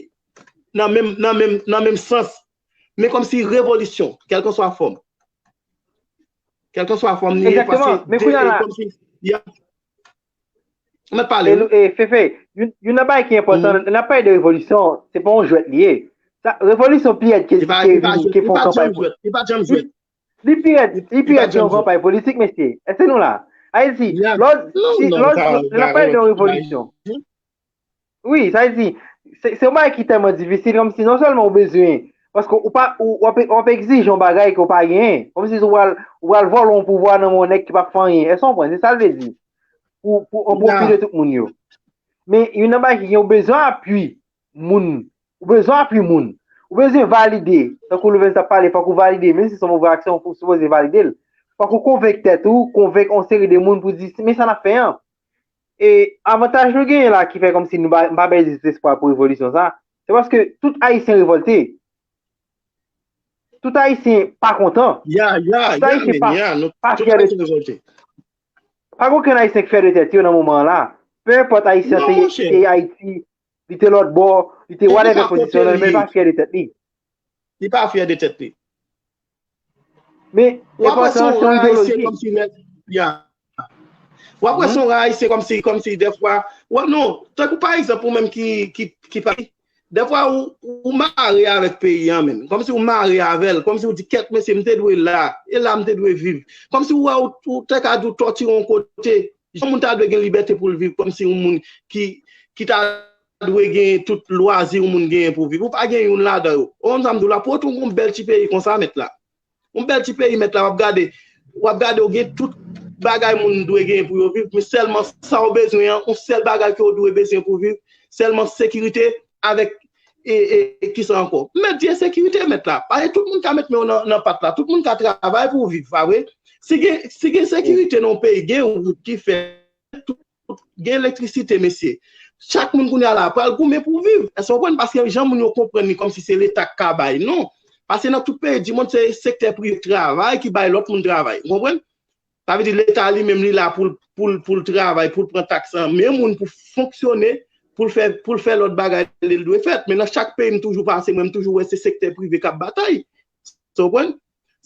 nan menm, nan menm, nan menm sans, men kòmsi revolisyon, kèlkanswa fòm. Kèlkanswa fòm n ye, paske men kounye a la, kòmsi, y a, Ou mèt pale, wi. E, Fefe, youn, youn nan bagay ki enpòtan, lè n ap pale de revolisyon, se pa yon jwèt li ye. Sa, revolisyon pi rèd ke, ke, ke fè yon kanpay politik. Li pa janm jwèt. Li pi rèd, li pi rèd ke yon kanpay politik, mesye. Èske nou la? Ayiti, lòd, si, lòd, lè n ap pale de yon revolisyon. Wi, sa vle di, se, se yon bagay ki tèlman difisil, kòmsi non sèlman ou bezwen, paske ou pa, ou, w ap, w ap egzije yon bagay ke w pa genyen. Kòmsi ou pral, ou pral vòlè yon pouvwa nan men yon nèg ki p ap fè anyen. Èske w konprann? Se sa l vle di. Pou, pou, an pwofi de tout moun yo. Men, youn nan bagay ki gen, ou bezwen apui moun. Ou bezwen apui moun. Ou bezwen valide. Tankou Louvens t ap pale, fòk ou valide. Menm si se yon move aksyon, ou sipoze valide l. Fòk ou konvenk tèt ou, konvenk yon seri de moun pou di, men sa n ap fè an. E avantaj nou genyen la ki fè kòmsi nou pa, m pa pèdi tout espwa pou revolisyon sa, se paske tout Ayisyen revòlte. Tout Ayisyen pa kontan. Tout Ayisyen pa, pa fyè de, pa gen okenn Ayisyen k fyè de tèt yo nan moman an la. Pe enpòt Ayisyen te, te Ayiti, li te lòt bò, li te whatever pozisyon l, men li pa fyè de tèt li. Li pa fyè de tèt li. Men, w ap wè se yon ray se kòmsi lè, ya. W ap wè se yon ray se kòmsi, kòmsi dèfwa, w ap, non, tankou pa egzanp ou menm ki, ki, ki pa, dèfwa ou, ou mare avèk peyi an menm, kòmsi ou mare avè l, kòmsi ou di, kèt mesye, m te dwe la, e la m te dwe viv. Kòmsi ou wè ou, ou te ka di w tòtire yon kote, jan moun ta dwe gen libète pou l viv, kòmsi yon moun ki, ki ta dwe gen tout lwazi yon moun genyen pou viv. Ou pa gen youn ladan yo. Ou konn sa m di w la, pou w tou gon bèl ti peyi konsa, mèt la. Yon bèl ti peyi, mèt la, w ap gade, w ap gade, ou gen tout bagay moun dwe genyen pou yo viv, men sèlman sa w bezwen an, yon sèl bagay ke w dwe bezwen pou viv, sèlman sekirite avèk, e, e, e kisa ankò? Mèt di ensekirite, mèt la. Paske tout moun ka met men yo nan, nan pat la, tout moun ka travay pou viv, pa vre? Si gen, si gen sekirite nan yon peyi, gen wout ki fèt, tout, gen elektrisite, mesye. Chak moun kounye a la pral goumen pou viv. Èske w konprann? Paske jan moun yo konprann li kòmsi se Leta k ka bay. Non. Paske nan tout peyi di mond, se sektè prive k travay ki bay lòt moun travay. Ou konprann? Sa vle di Leta li menm li la pou l, pou l, pou l travay, pou l pran taks nan men moun pou fonksyone, pou l fè, pou l fè lòt bagay lè l dwe fèt. Men nan chak peyi m toujou pase, mwen m toujou wè se sektè prive k ap batay. Sa w konprann?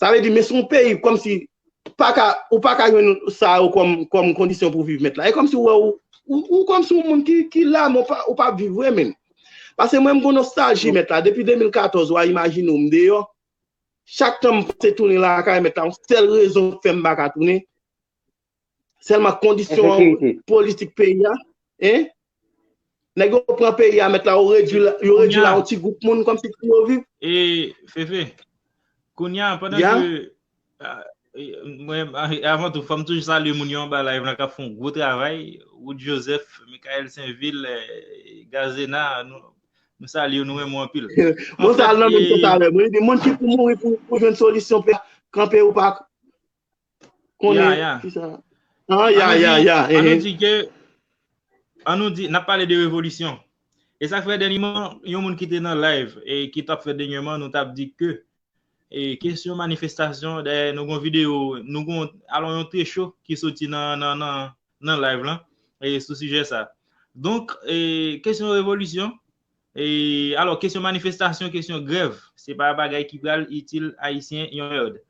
Sa vle di, men se yon peyi kòmsi pa ka, ou pa ka jwenn sa yo kòm, kòm kondisyon pou viv mèt la. E kòmsi ou wè ou, ou, ou kòmsi yon moun ki, ki la, men ou pa, ou pa viv vre menm. Paske mwen m gon nostalji mèt la. Depi de mil katòz, w a imajine w m deyò. Chak tan m panse tounen lakay mèt la, yon sèl rezon k fè m pa ka tounen, sèlman kondisyon politik peyi a, en? Nèg yo pran peyi a mèt la, yo redui, yo redui la yon ti gwoup moun kòmsi pou yo viv. E Fefe, kounye a, pandan ke, a, e, mwen, a, avan tou, fò m toujou salye moun yo anba live la k ap fè yon gwo travay. Wood Joseph, Michael Sainvil, e, Gazena, nou, nou salye w, nou renmen w anpil. Mwen sal nan menm tan talè. Mwen di moun ki pou mouri pou, pou jwenn solisyon, kanpe ou pa konnen kisa. Ah, ya, ya, ya. An nou di ke, an nou di, n ap pale de revolisyon. E sa k fè dènyèman, yon moun ki te nan live e ki t ap fè dènyèman, nou t ap di ke, e kesyon manifestasyon, dayè, nou gon videyo, nou gon, alò, yon trecho ki soti nan, nan, nan, nan live lan, e sou sijè sa. Donk, e kesyon revolisyon, e, alò, kesyon manifestasyon, kesyon grèv, se pa bagay ki pral itil Ayisyen yon mèd.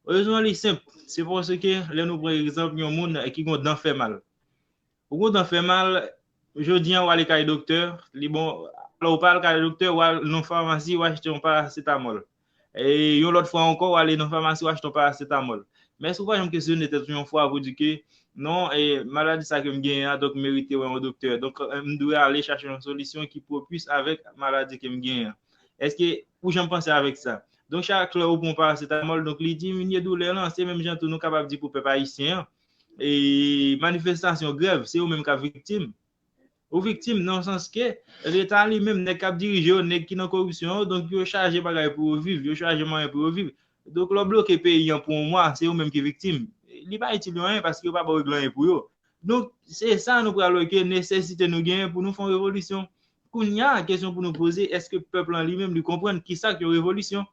Rezon an li senp, se paske lè nou pran egzanp yon moun ki gon dan fè mal. Ou gon dan fè mal, jodi an w ale kay doktè, li bon, alò ou pa al kay doktè, w al nan famasi, w achte yon parasetamòl. E yon lòt fwa ankò, w ale nan famasi, w achte yon parasetamòl. Men èske w pa janm kesyone tèt ou yon fwa pou di ke, non, e, maladi sa ke m genyen an, donk m merite wè yon doktè. Donk, e, m dwe ale chache yon solisyon ki pwopis avèk maladi ke m genyen an. Èske ou janm panse avèk sa? Donk, chak lè ou pran parasetamòl, donk li diminye doulè lan. Se menm jan tou nou kapab di pou pèp ayisyen an, e manifestasyon, grèv, se yo menm k ap viktim. Ou viktim nan sans ke Leta li menm, nèg k ap dirije yo, nèg ki nan koripsyon yo, donk yo chaje bagay pou yo viv, yo chaje mwayen pou yo viv. Donk, lè w bloke peyi an pou yon mwa, se yo menm ki viktim. Li pa itil yo anyen paske yo pa ba w regle anyen pou yo. Donk, se sa nou pral wè ke nesesite nou genyen pou nou fè yon revolisyon. Kounye a, kesyon pou nou poze, èske pèp lan li menm li konprann kisa k yon revolisyon?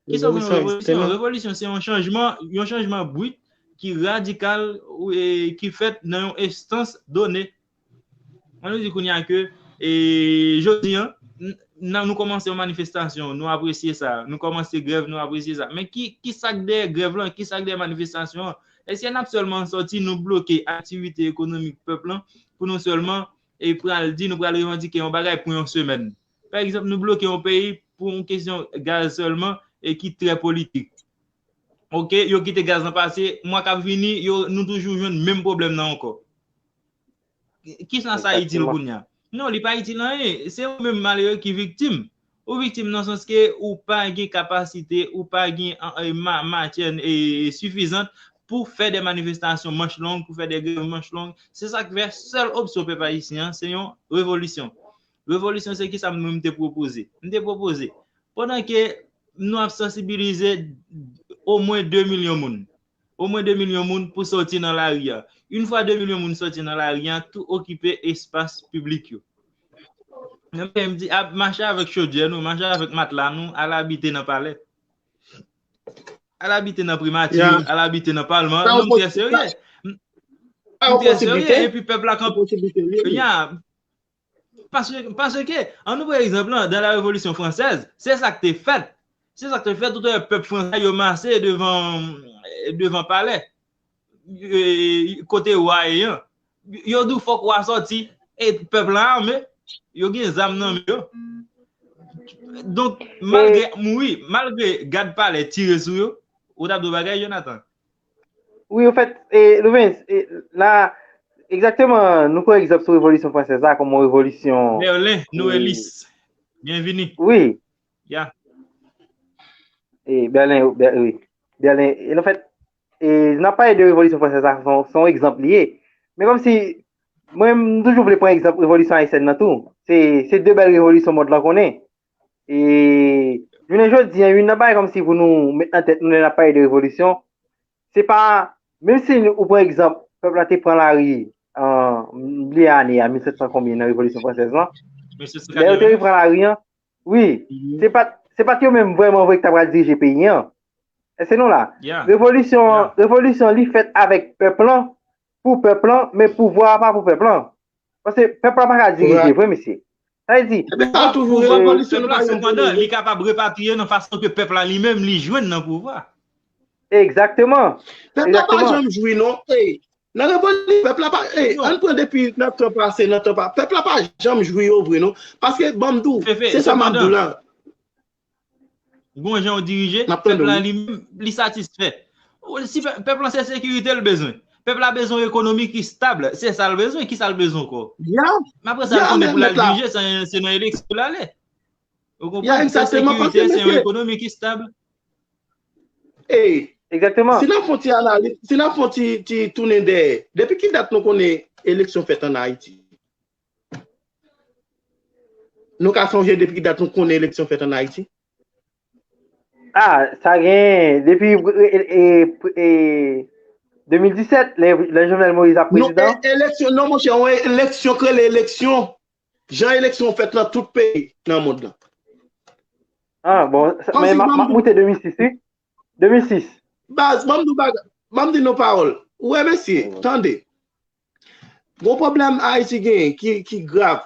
Kisa k yon revolisyon? Revolisyon, se yon chanjman, yon chanjman brit ki radikal, e ki fèt nan yon enstans done. An nou di kounye a ke, e, jodi an, n-, nan nou kòmanse yon manifestasyon, nou apresye sa. Nou kòmanse grèv, nou apresye sa. Men ki, kisa k dèyè grèv lan? Kisa k dèyè manifestasyon an? Èske n ap sèlman sòti nou bloke aktivite ekonomik pèp lan pou nou sèlman, e, pral di nou pral revandike yon bagay pou yon semèn? Pa egzanp, nou bloke yon peyi pou yon kesyon gaz sèlman e ki trè politik. Oke, yo kite gaz lan pase, mwa k ap vini, yo, nou toujou jwenn menm pwoblèm nan ankò. Kisa sa itil kounye a? Non, li pa itil anyen. Se ou menm malere ki viktim. Ou viktim nan sans ke ou pa gen kapasite, ou pa gen, e, ma-, matyè, e, sifizant pou fè de manifestasyon manch long, pou fè de grèv manch long. Se sa k fè sèl opsyon pèp ayisyen an, se yon revolisyon. Revolisyon se kisa mwen m te pwopoze? M te pwopoze, pandan ke nou ap sansibilize omwen de milyon moun, omwen de milyon moun pou sòti nan lari a. Yon fwa de milyon moun sòti nan lari a, tou okipe espas piblik yo. Menm ke m di, ap mache avèk chodyè nou, mache avèk matla nou, al abite nan palè. Al abite nan primati, al abite nan palman. Non, m trè serye. M, m trè serye. Epi pèp la kanpe. Ya, paske, paske, an nou pran egzanp lan, dans la Révolution française, se sa k te fèt. Se sa k te fèt, tout pèp fransè yo mase devan, devan palè, e, kote wa ye an. Yo di w fòk wa sòti, e pèp la ame, yo gen zam nan men yo. Donk, malgre, wi, malgre gad palè tire sou yo, ou t ap di w bagay, Jonathan? Wi, anfèt, e, Louvens, e, la, egzakteman, nou pran egzanp sou Revolisyon Fransèz la, kòm yon revolisyon. Berlin, e, Noelis, byenvini. Wi. Ya. E, Berlin, Ber-, wi. Berlin, e, anfèt, e, n ap pale de Revolisyon Fransèz la, se yon, se yon egzanp li ye. Men kòmsi, mwen, m toujou vle pran egzanp Revolisyon Ayisyèn nan tou. Se, se de bèl revolisyon mond lan konnen. E jounen jodi a, youn nan bagay kòmsi pou nou met nan tèt nou lè n ap pale de revolisyon, se pa, menm si ou pran egzanp, pèp la te pran lari, an, m bliye ane a, mil sèt san konbyen nan Revolisyon Fransèz lan. Lè yo te repran lari an, wi, se pa, se pa t yo menm vrèman vre ki ta pral dirije peyi an. Èske nou la? Revolisyon, revolisyon li fèt avèk pèp lan, pou pèp lan, men pouvwa a pa pou pèp lan. Paske pèp la pa ka dirije vre, mesye. Sa vle di, pèp la, sepandan, li kapab repatriye nan fason ke pèp la li menm li jwenn nan pouvwa. Egzakteman. Pèp la pa janm jwi non. Ey, nan revolisyon, pèp la pa, ey, ann pran depi nan tan pase, nan tan pa, pèp la pa janm jwi yo vre non. Paske, ban m di w, se sa m ap di w la. Gon jan w dirije, pèp la li menm, li satisfè. Si pèp lan se sekirite l bezwen. Pèp la bezwen yon ekonomi ki stab. Se sa l bezwen. Kisa l bezwen ankò? Men apre sa, l konnen pou l al dirije, se nan eleksyon l ale. Ou konprann? Se sekirite, se yon ekonomi ki stab. Egzakteman. Si n ap fè yon ti analiz, si n ap fè yon ti, ti tounen dèyè, depi ki dat nou konnen eleksyon fèt ann Ayiti? Nou ka sonje depi ki dat nou konnen eleksyon fèt ann Ayiti? Ah, sa gen depi e, e, e, de mil disèt, lè, lè Jovenel Moïse ap prezidan. Eleksyon, non, monchè, yon eleksyon k rele eleksyon. Jan eleksyon fèt nan tout peyi nan mond lan. Ah, bon, men m ap moute de mil sis, wi. De mil sis. Baz, ban m di w bagay, ban m di nou pawòl. Ou wè, mesye, tande. Gon pwoblèm Ayiti genyen ki, ki grav.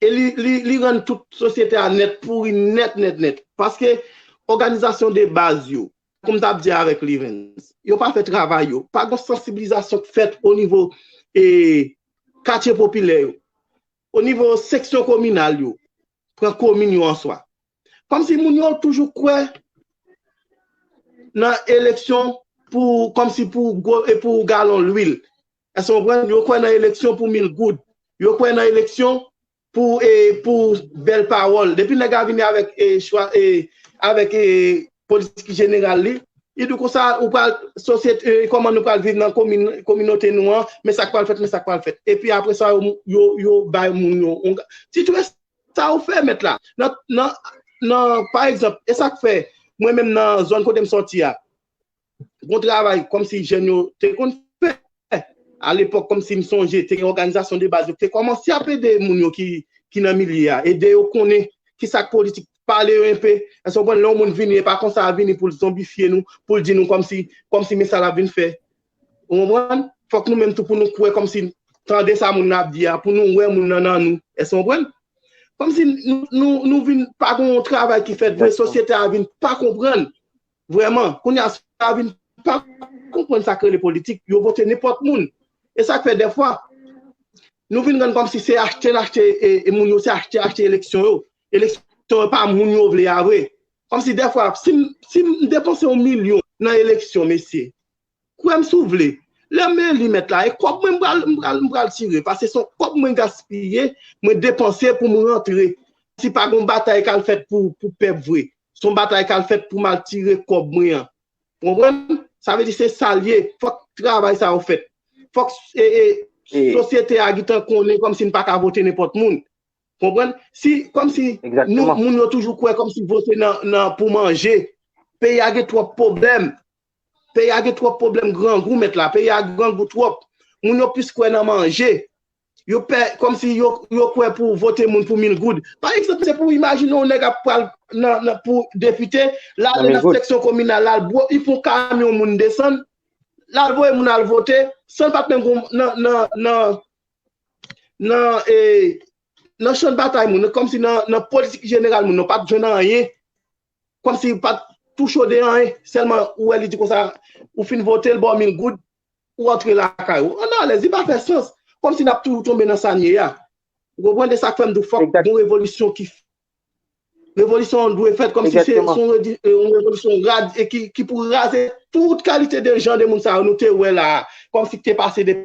E li, li, li rann tout sosyete a nèt pouri, nèt, nèt, nèt. Paske òganizasyon de baz yo, kòm m t ap di avèk Livens, yo pa fè travay yo. Pa gon sansibilizasyon k fèt o nivo e katye popilè yo, o nivo seksyon kominal yo, pran komin yo an swa. Kòmsi moun yo toujou kwè nan eleksyon pou, kòmsi pou gwo, e pou galon lwil. Èske w konprann? Yo kwè nan eleksyon pou mil goud. Yo kwè nan eleksyon pou, e, pou bèl pawòl. Depi nèg la vini avèk, e, chwa, e, avèk, e, politik jeneral li, li di w konsa, ou pral, sosyete, e, kòman nou pral viv nan komin, kominote nou an, men sa k pral fèt, men sa k pral fèt. Epi apre sa, yo, yo, yo bay moun yo yon ga-, ti tou sa ou fè, mèt la. Nan, nan, nan, pa egzanp, e sa k fè, mwen menm nan zòn kote m sòti a, gon travay kòmsi jèn yo te konn fè. Alepòk, kòmsi m sonje, te gen òganizasyon de baz yo ki te kòmanse ap ede moun yo ki, ki nan milye a, ede yo konnen kisa k politik, pale yo enpe. Èske w konprann? Lè yon moun vini, e pa konsa a vini pou l zonbifye nou, pou l di nou kòmsi, kòmsi men sa l ap vin fè. Ou konprann? Fòk nou menm tou pou nou kwè kòmsi, tande sa moun nan ap di a, pou nou wè moun nan nan nou. Èske w konprann? Kòmsi nou, nou, nou vin pa gen yon travay ki fèt vre, sosyete a vin pa konprann. Vrèman, kounye a sa vin pa konprann sa k rele politik, yo vote nenpòt moun. E sa k fè dèfwa, nou vin rann kòmsi se achte n achte, e, e moun yo, se achte, achte eleksyon yo. Eleksyon yo pa moun yo vle a vre. Kòmsi dèfwa, si m, si m depanse yon milyon nan eleksyon, mesye, kwè m si w vle, lè m eli mèt la, e kòb mwen m pral, m pral, m pral tire, paske se yon kòb mwen gaspiye, mwen depanse pou m rantre. Si pa gon batay k al fèt pou, pou pèp vre, se yon batay k al fèt pou m al tire kòb mwen an. Ou konprann? Sa vle di se sa l ye. Fòk travay sa yo fèt. Fòk, e, e, sosyete a gentan konnen kòmsi n pa ka vote nenpòt moun. Konprann? Si, kòmsi nou, moun yo toujou kwè kòmsi vote nan, nan pou manje. Peyi a gen twòp pwoblèm. Peyi a gen twòp pwoblèm grangou, mèt la. Peyi a grangou twòp. Moun yo plis kwè nan manje. Yo pè, kòmsi yo, yo kwè pou vote moun pou mil goud. Pa egzanp, se pou imajine yon nèg ap pral nan, nan, pou depite, l ale nan seksyon kominal, l al bwo, li pran yon kamyon moun desann, l al voye moun al vote, san l pa t menm gon, nan, nan, nan, nan, e, nan chan batay moun, kòmsi nan, nan politik jeneral moun, nou pa t jwenn anyen. Kòmsi pa t touche w de anyen, sèlman ou wè li di konsa, ou fin vote l, ba w mil goud, ou antre lakay ou. Ann alèz, li pa fè sans. Kòmsi n ap toujou tonbe nan sa n ye a. Ou konprann? E sa k fè m di w fòk gon revolisyon ki, revolisyon an dwe fèt, kòmsi se, se yon, yon revolisyon rad, e ki, ki pou raze tout kalite de jan de moun sa yo nou te wè la a, kòmsi ki te pase de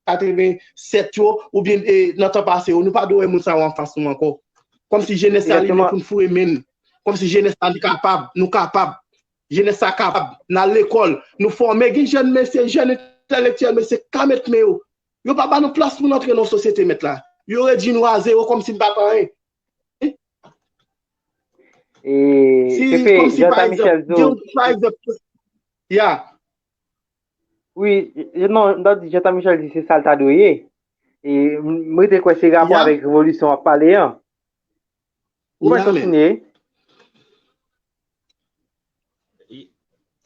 katreven sèt yo, oubyen, e, nan tan pase yo, nou pa dwe wè moun sa yo anfas nou ankò. Kòmsi jenès la li vle pou n foure men n. Kòmsi jenès la li kapab, nou kapab. Jenès la kapab, n al lekòl, nou fòme, gen jèn mesye, jèn entèlektyèl mesye, ka met men yo. Yo pa ba nou plas pou n antre nan yon sosyete mèt la. Yo redui nou a zewo kòmsi n pa t anyen. E, si, Pepe, kòmsi, Jean pa egzanp, Michel di w, gen, pa egzanp, ya. Wi, non, m ta di Jean Michel di se sa l ta dwe ye. E m rete kwè se rapò avèk revolisyon w ap pale an. Ou mèt kontinye.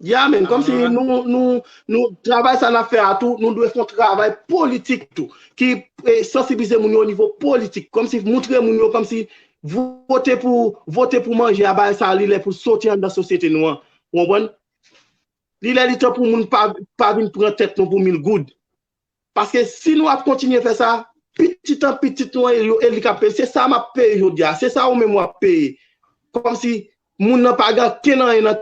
Ya men, kòmsi nou, nou, nou, travay sa n ap fè a tou, nou dwe fè yon travay politik tou, ki e, sansibilize moun yo o nivo politik, kòmsi montre moun yo, kòmsi vote pou, vote pou manje a, bagay sa li lè pou soti anndan sosyete nou an. Ou konprann? Li lè li tan pou moun pa, pa vin pran tèt nou pou mil goud. Paske si nou ap kontinye fè sa, pitit an pitit nou an, e li k ap peye. Se sa m ap peye jodi a. Se sa ou menm w ap peye. Kòmsi moun nan pa gen ankenn anyen nan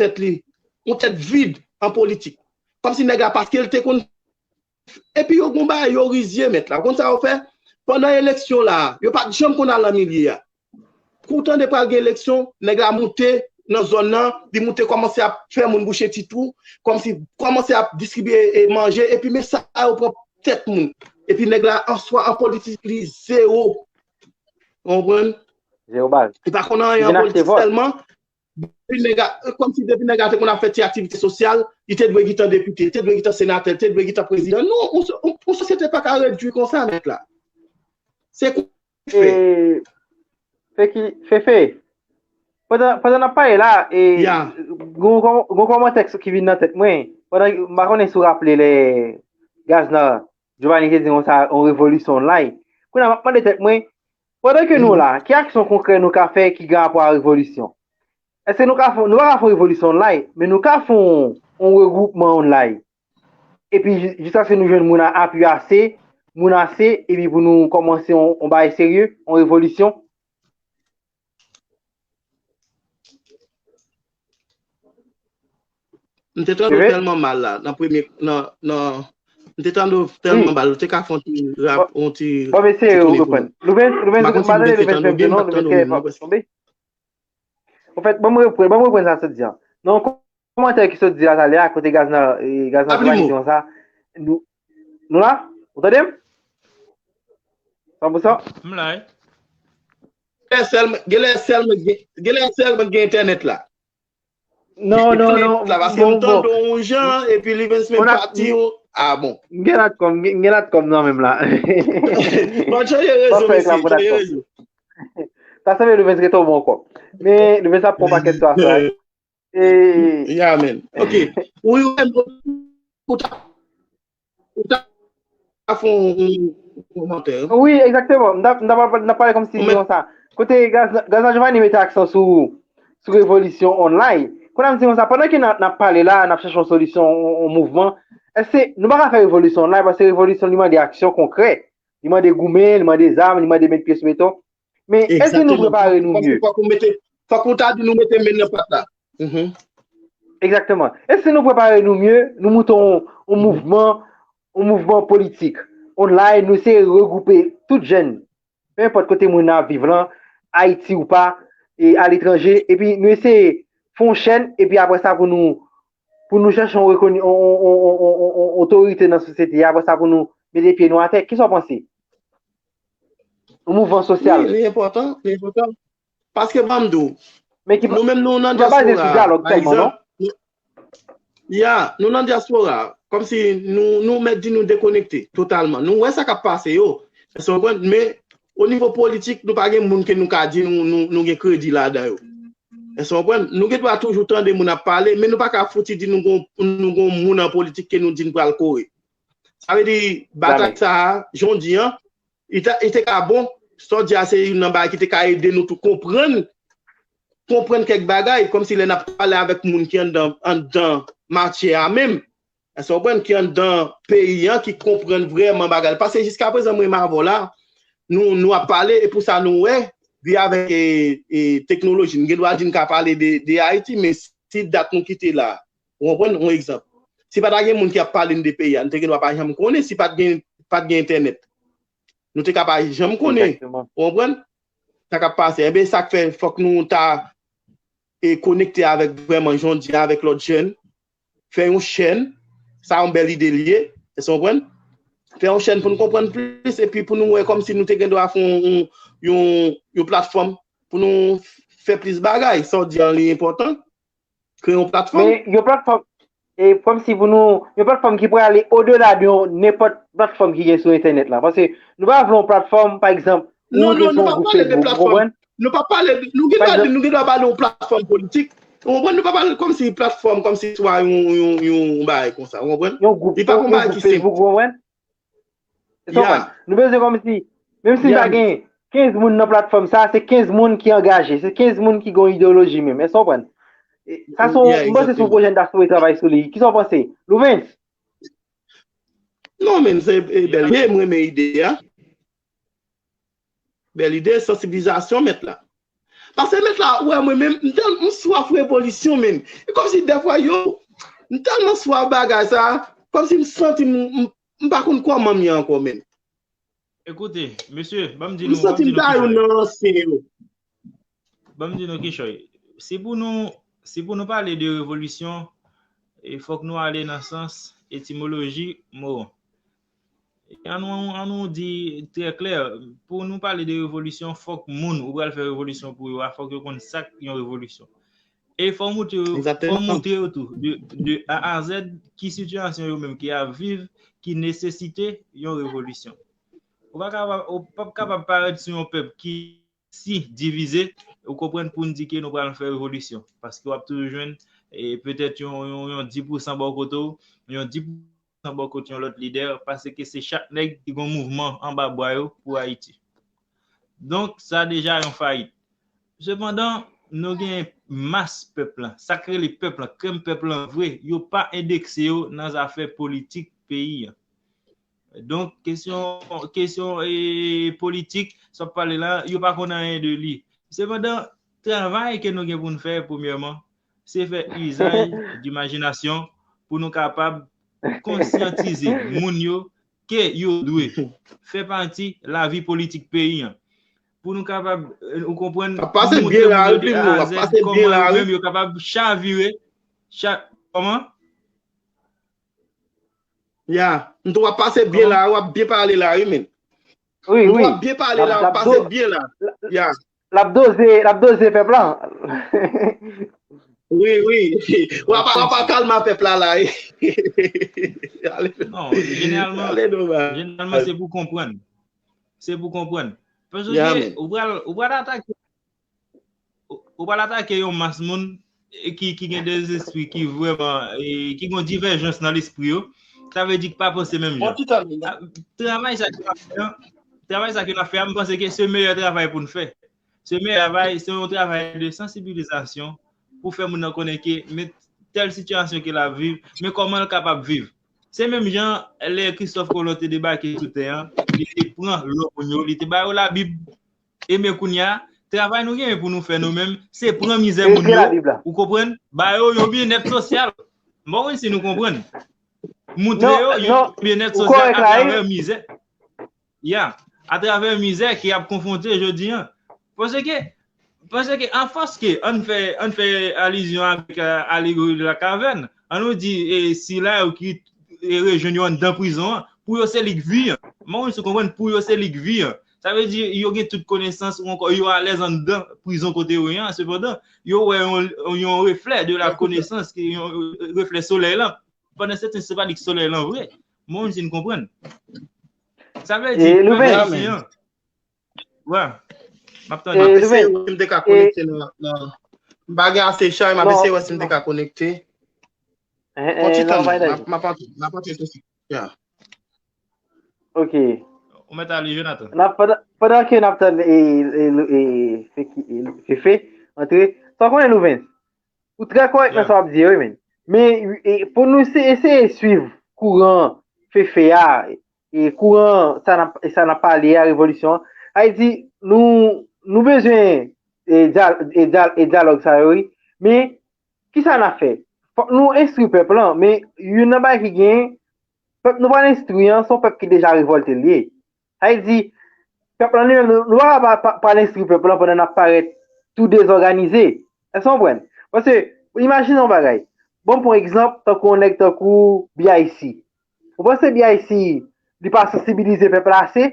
tèt li. Yon tèt vid an politik. Kòmsi nèg la, paske l te konn. Epi yo gon bagay, yo rizye mèt la. Ou konn sa yo fè? Pandan eleksyon la, yo pa t janm konn al nan milye a. Kou w tande pral gen eleksyon, nèg la moute nan zòn nan, li moute kòmanse ap fè moun bouche ti twou, kòmsi kòmanse ap distribiye e, manje, epi men sa yo pran tèt moun. Epi nèg la answa an politik li zewo. Ou konprann? Zewo baz. Li pa konn anyen an politik sèlman. Depi nèg la, kòmsi depi nèg la te konn ap fè ti aktivite sosyal, li te dwe gentan depite, li te dwe gentan senatè, li te dwe gentan prezidan. Non, yon sosyete pa ka redui konsa, mèt la. Se kou. Fefe, pandan n ap pale la, gon kòmantè ki vin nan tèt mwen, pandan m pa konnen si w raple lè Gazna Giovanni te di konsa yon revolisyon online. Kounye a m ap mande tèt mwen, pandan ke nou la, ki aksyon konkrè nou ka fè ki gen rapò a revolisyon? Èske nou ka fè, nou pa ka fè yon revolisyon online, men nou ka fè yon, yon regwoupman online. Epi jiskaske nou jwenn moun a apui ase, moun ase, epi pou nou kòmanse yon, yon bagay serye, yon revolisyon. M te tande w tèlman mal la, nan premye, nan, nan, m te tande w tèlman mal, ou te ka fè yon ti rap, yon ti. Bon, mesye, ou konprann. Louvens, Louvens, m pa tande Louvens menm non, Louvens kè tonbe. Anfèt, ban m reprann, ban m reprann sa sot di an. Non, kòmantè ki sot di la talè a, kote Gazna, Gazna Giovanni di konsa. Nou, nou la? Ou tande m? San pou san? M la, wi. Genlè sèlman, genlè sèlman gen entènèt la. Non, non, non. La, paske m tande yon jan, epi Livens menm pati, a bon. M gen latcom, m gen latcom nan menm la. Bon, chanje rezo, mesye, chanje rezo. Sa sanble Livens rete yon bon kòb. Men Livens ap pran pakèt sou afè a. E. Ya, men. Ok. Ou, ou, ou ta, ou ta fè yon kòmantè. Wi, egzakteman. M t ap, m t ap, m t ap pale kòmsi se konsa. Kote Gazna Giovanni mete aksan sou, sou revolisyon online. Kounye a m di konsa, pandan ke n ap, n ap pale la, n ap chèche yon solisyon, yon, yon mouvman, èske nou pa ka fè revolisyon online? Paske revolisyon, li mande aksyon konkrè. Li mande goumen, li mande zam, li mande met pye sou beton. Men èske nou prepare nou mye? Fòk ou ta di nou mete men nan pat la. Egzakteman. Èske nou prepare nou mye? Nou moute yon, yon mouvman, yon mouvman politik online, nou eseye regwoupe tout jèn, pe enpòt kote moun nan ap viv lan, Ayiti ou pa, e aletranje, epi nou eseye fè yon chèn, epi apre sa pou nou, pou nou chèche yon rekoni-, yon, yon, yon otorite nan sosyete a, apre sa pou nou mete pye nou atè. Kisa w panse? Yon mouvman sosyal. Wi, li enpòtan, li enpòtan. Paske ban m di w, nou menm nou nan dyaspora, pa egzanp, ya, nou nan dyaspora, kòmsi nou, nou mèt di nou dekonekte totalman. Nou wè sa k ap pase yo, èske w konprann? Men, o nivo politik, nou pa gen moun ke nou ka di nou, nou, nou gen kredi ladan yo. Èske w konprann? Nou gen dwa toujou tande moun ap pale, men nou pa ka fouti di nou gon, nou gon moun an politik ke nou di n pral kore. Sa vle di, batay sa a, jan w di an, li te, li te ka bon, sa w di a se youn nan bagay ki te ka ede nou tou konprann, konprann kèk bagay, kòmsi lè n ap pale avèk moun ki anndan, anndan matye a menm, èske w konprann, ki anndan peyi an, ki konprann vrèman bagay la. Paske jiskaprezan, mwen menm avè w la, nou, nou ap pale, e pou sa nou wè, vye avèk e, e, teknoloji. M gen dwa di n ka pale de, de Ayiti, men si dat nou kite la, ou konprann, yon egzanp. Si pa ta gen moun ki ap pale n de peyi a, nou te gen dwa pa janm konnen si pa t gen, pa t gen entènèt. Nou te ka pa janm konnen. Ou konprann? Sa k ap pase. Enben, sa k fè fòk nou ta e konekte avèk vrèman jan w di avèk lòt jèn, fè yon chèn, sa yon bèl ide li ye, èske w konprann? Fè yon chèn pou n konprann plis, epi pou nou wè kòmsi nou te gen dwa fè yon, yon, yon platfòm pou nou fè plis bagay. Sa w di an li enpòtan. Kreye yon platfòm. Men yon platfòm, e kòmsi pou nou, yon platfòm ki prale odela de yon nenpòt platfòm ki gen sou entènèt la. Paske nou pa vle yon platfòm, pa egzanp, ou Non, monte non, sou nou yon pa gwoup pale de Facebook, ou platfòm. Konprann? Nou pa pale, nou gen dwa di, nou gen dwa pale yon platfòm politik. Ou konprann? Nou pa pale kòmsi platfòm, kòmsi swa yon, yon, yon bagay konsa. Ou konprann? Yon gwoup, Li pa yon, yon yon bagay gwoup ki senp. Facebook, ou konprann? Ou konprann? Nou bezwen kòmsi, menm si nou ta gen kenz moun nan platfòm sa, se kenz moun ki angaje, se kenz moun ki gen yon ideyoloji menm. Èske w konprann? E, sa se yon, Yeah, m panse se yon pwojè n ta sipoze travay sou li. Kisa w panse? Louvens? Non, men se e, bèl ide, m renmen ide a. Bèl ide, sansibilizasyon mèt la. Paske mèt la, wè, mwen menm, m tèl, m swaf revolisyon menm. E kòmsi dèfwa yo, m tèlman swaf bagay sa, kòmsi m santi m, m, m pa konn kòman m ye ankò menm. Ekoute, mesye, ban m di M nou, ban m santi di m nou ta yo kichòy. Nan ansyen yo. Ban m di nou kichòy. Si pou nou, si pou nou pale de revolisyon, e fòk nou ale nan sans etimoloji mo an. E ann nou, ann nou di trè klè, pou nou pale de revolisyon, fòk moun ou pral fè revolisyon pou yo a, fòk yo konn sa k yon revolisyon. E fò w montre yo, fò w Egzakteman. Montre yo tou, de, de A a Z, ki sitiyasyon yo menm ki ap viv, ki nesesite yon revolisyon. Ou pa kapab, ou p ap kapab parèt sou yon pèp ki si divize, ou konprann, pou n di ke nou pral fè revolisyon. Paske w ap toujou jwenn, e, petèt yon, yon, yon dis pousan bò kote w, yon dis pousan bò kote yon lòt lidè, paske se chak nèg ki gon mouvman anba bwa yo pou Ayiti. Donk, sa deja yon fayit. Sepandan, nou gen mas pèp lan, sa k rele pèp lan, krèm pèp lan vre, yo pa endekse yo nan zafè politik peyi an. Donk, kesyon, kesyon, e, politik, sa w ap pale la, yo pa konn anyen de li. Sepandan, travay ke nou gen pou n fè, premyèman, se fè izaj dimajinasyon pou nou kapab konsyantize moun yo ke yo dwe fè pati lavi politik peyi an. Pou nou kapab, e, ou konprann, Ap pase montre byen la, moun yo de wi, A a ap Z, pase byen kòman la, yo wi. Menm yo kapab chavire, cha-, kòman? Ya, m tou w ap pase byen Kòman? La, w ap byen pale la, wi, men. Wi, M tou w ap byen pale la, w ap pase byen la. Ya. L ap doze, l ap doze pèp la. Wi, wi. W ap, w ap akalma pèp la, la, wi. Ale, Non, jeneralman, ale, nou, ba. Jeneralman, se pou konprann. Se pou konprann. Paske ou pral, ou pral atake, ou, ou pral atake yon mas moun, e, ki, ki gen de zespri ki vrèman, e, ki gen divèjans nan lespri yo. Sa vle di ki pa panse menm jan. A, travay sa ke n ap fè an, travay sa ke n ap fè an, m panse ke se meyè travay pou n fè. Se meyè travay, se yon travay de sansibilizasyon pou fè moun nan konnen ke men tèl sitiyasyon ke l ap viv, men kòman l kapab viv. Se menm jan lè Kristòf Kolon te debake sou tè an, li te pran lò moun yo, li te ba yo Labib. E men kounye a, travay nou genyen pou nou fè nou menm, se pran mizè moun yo, ou konprann? Ba yo yon byennèt sosyal. M pa konn si nou konprann. Montre yo yon byennèt sosyal atravè mizè. Ya, atravè mizè ke y ap konfwonte jodi an. Paske, paske afòs ke ann fè, ann fè alizyon avèk, e, alegori de la kavèn, ann nou di, e, sila yo ki, e, rejwenn yo anndan prizon an, pou yo se li k vi an. M pa konn si w konprann, pou yo se li k vi an. Sa vle di, yo gen tout konesans ou ankò yo alèz anndan prizon kote yo ye an. Sepandan, yo wè yon, yon reflè de la konesans, ki yon reflè solèy lan. Pandan se tan, se pa li k solèy lan vre. M pa konn si n konprann. Sa vle di, pèp ayisyen an. Wè. M ap tande. M ap eseye wè si m te ka konekte nan, nan, m pa gen ase chay, m ap eseye wè si m te ka konekte. Yon ti tan, m ap, m ap antre, m ap antre tousuit. Ya. Ok. Ou mèt ale, Jonathan. N ap, pandan, pandan ke n ap tann, e, e, e, Feki, e, Fefe antre, sa w konnen, Louvens? Ou trè kòrèk nan sa w ap di a, wi, men. Men, e, pou nou se, eseye swiv kouran Fefe a, e kouran sa n ap, sa n ap pale a, revolisyon an, sa vle di, nou, nou bezwen, e, dya-, e, dya-, e dyalòg sa yo, wi. Men, kisa n ap fè? Fòk nou enstwi pèp lan, men youn nan bagay ki genyen, pèp nou pral enstwi an, se yon pèp ki deja revòlte l ye. Sa vle di, pèp lan li menm, nou, nou pa ka pa, pa, pral enstwi pèp lan pandan n ap parèt tou dezòganize. Èske w konprann? Paske, imajine yon bagay. Bon, pou egzanp, tankou yon nèg tankou B I C. Ou panse B I C, li pa sansibilize pèp la ase?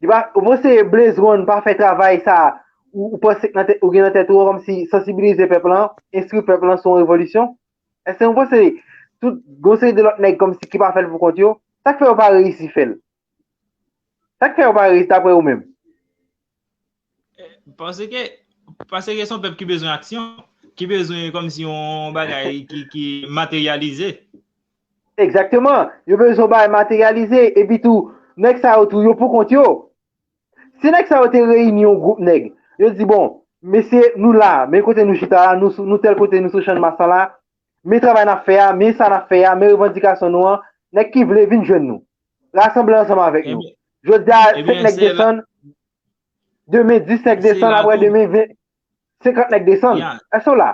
Li pa, ou panse Blaze One pa fè travay sa, ou, ou panse nan tèt, ou gen nan tèt ou an kòmsi sansibilize pèp lan, enstwi pèp lan sou yon revolisyon? Èske nou panse tout gon seri de lòt nèg kòmsi ki pa fè l pou kont yo, sa k fè yo pa reyisi fè l? Sa k fè yo pa reyisi dapre ou menm? Paske, paske se yon pèp ki bezwen aksyon, ki bezwen kòmsi yon bagay ki, ki materyalize. Egzakteman. Yo bezwen yon bagay materyalize. Epi tou, nèg sa yo tou, yo pou kont yo. Si nèg sa yo te reyini yon gwoup nèg, yo di, bon, mesye, nou la, men kote nou chita la, nou, sou- nou tèl kote, nou sou chann mas la, men travay n ap fè a, men sa n ap fè a, men revandikasyon nou an, nèg ki vle vin jwenn nou. Rasanble ansanm avèk nou. Jodi a, senk nèg desann, demen dis nèg desann, apre demen ven, senkant nèg desann. Èske w la?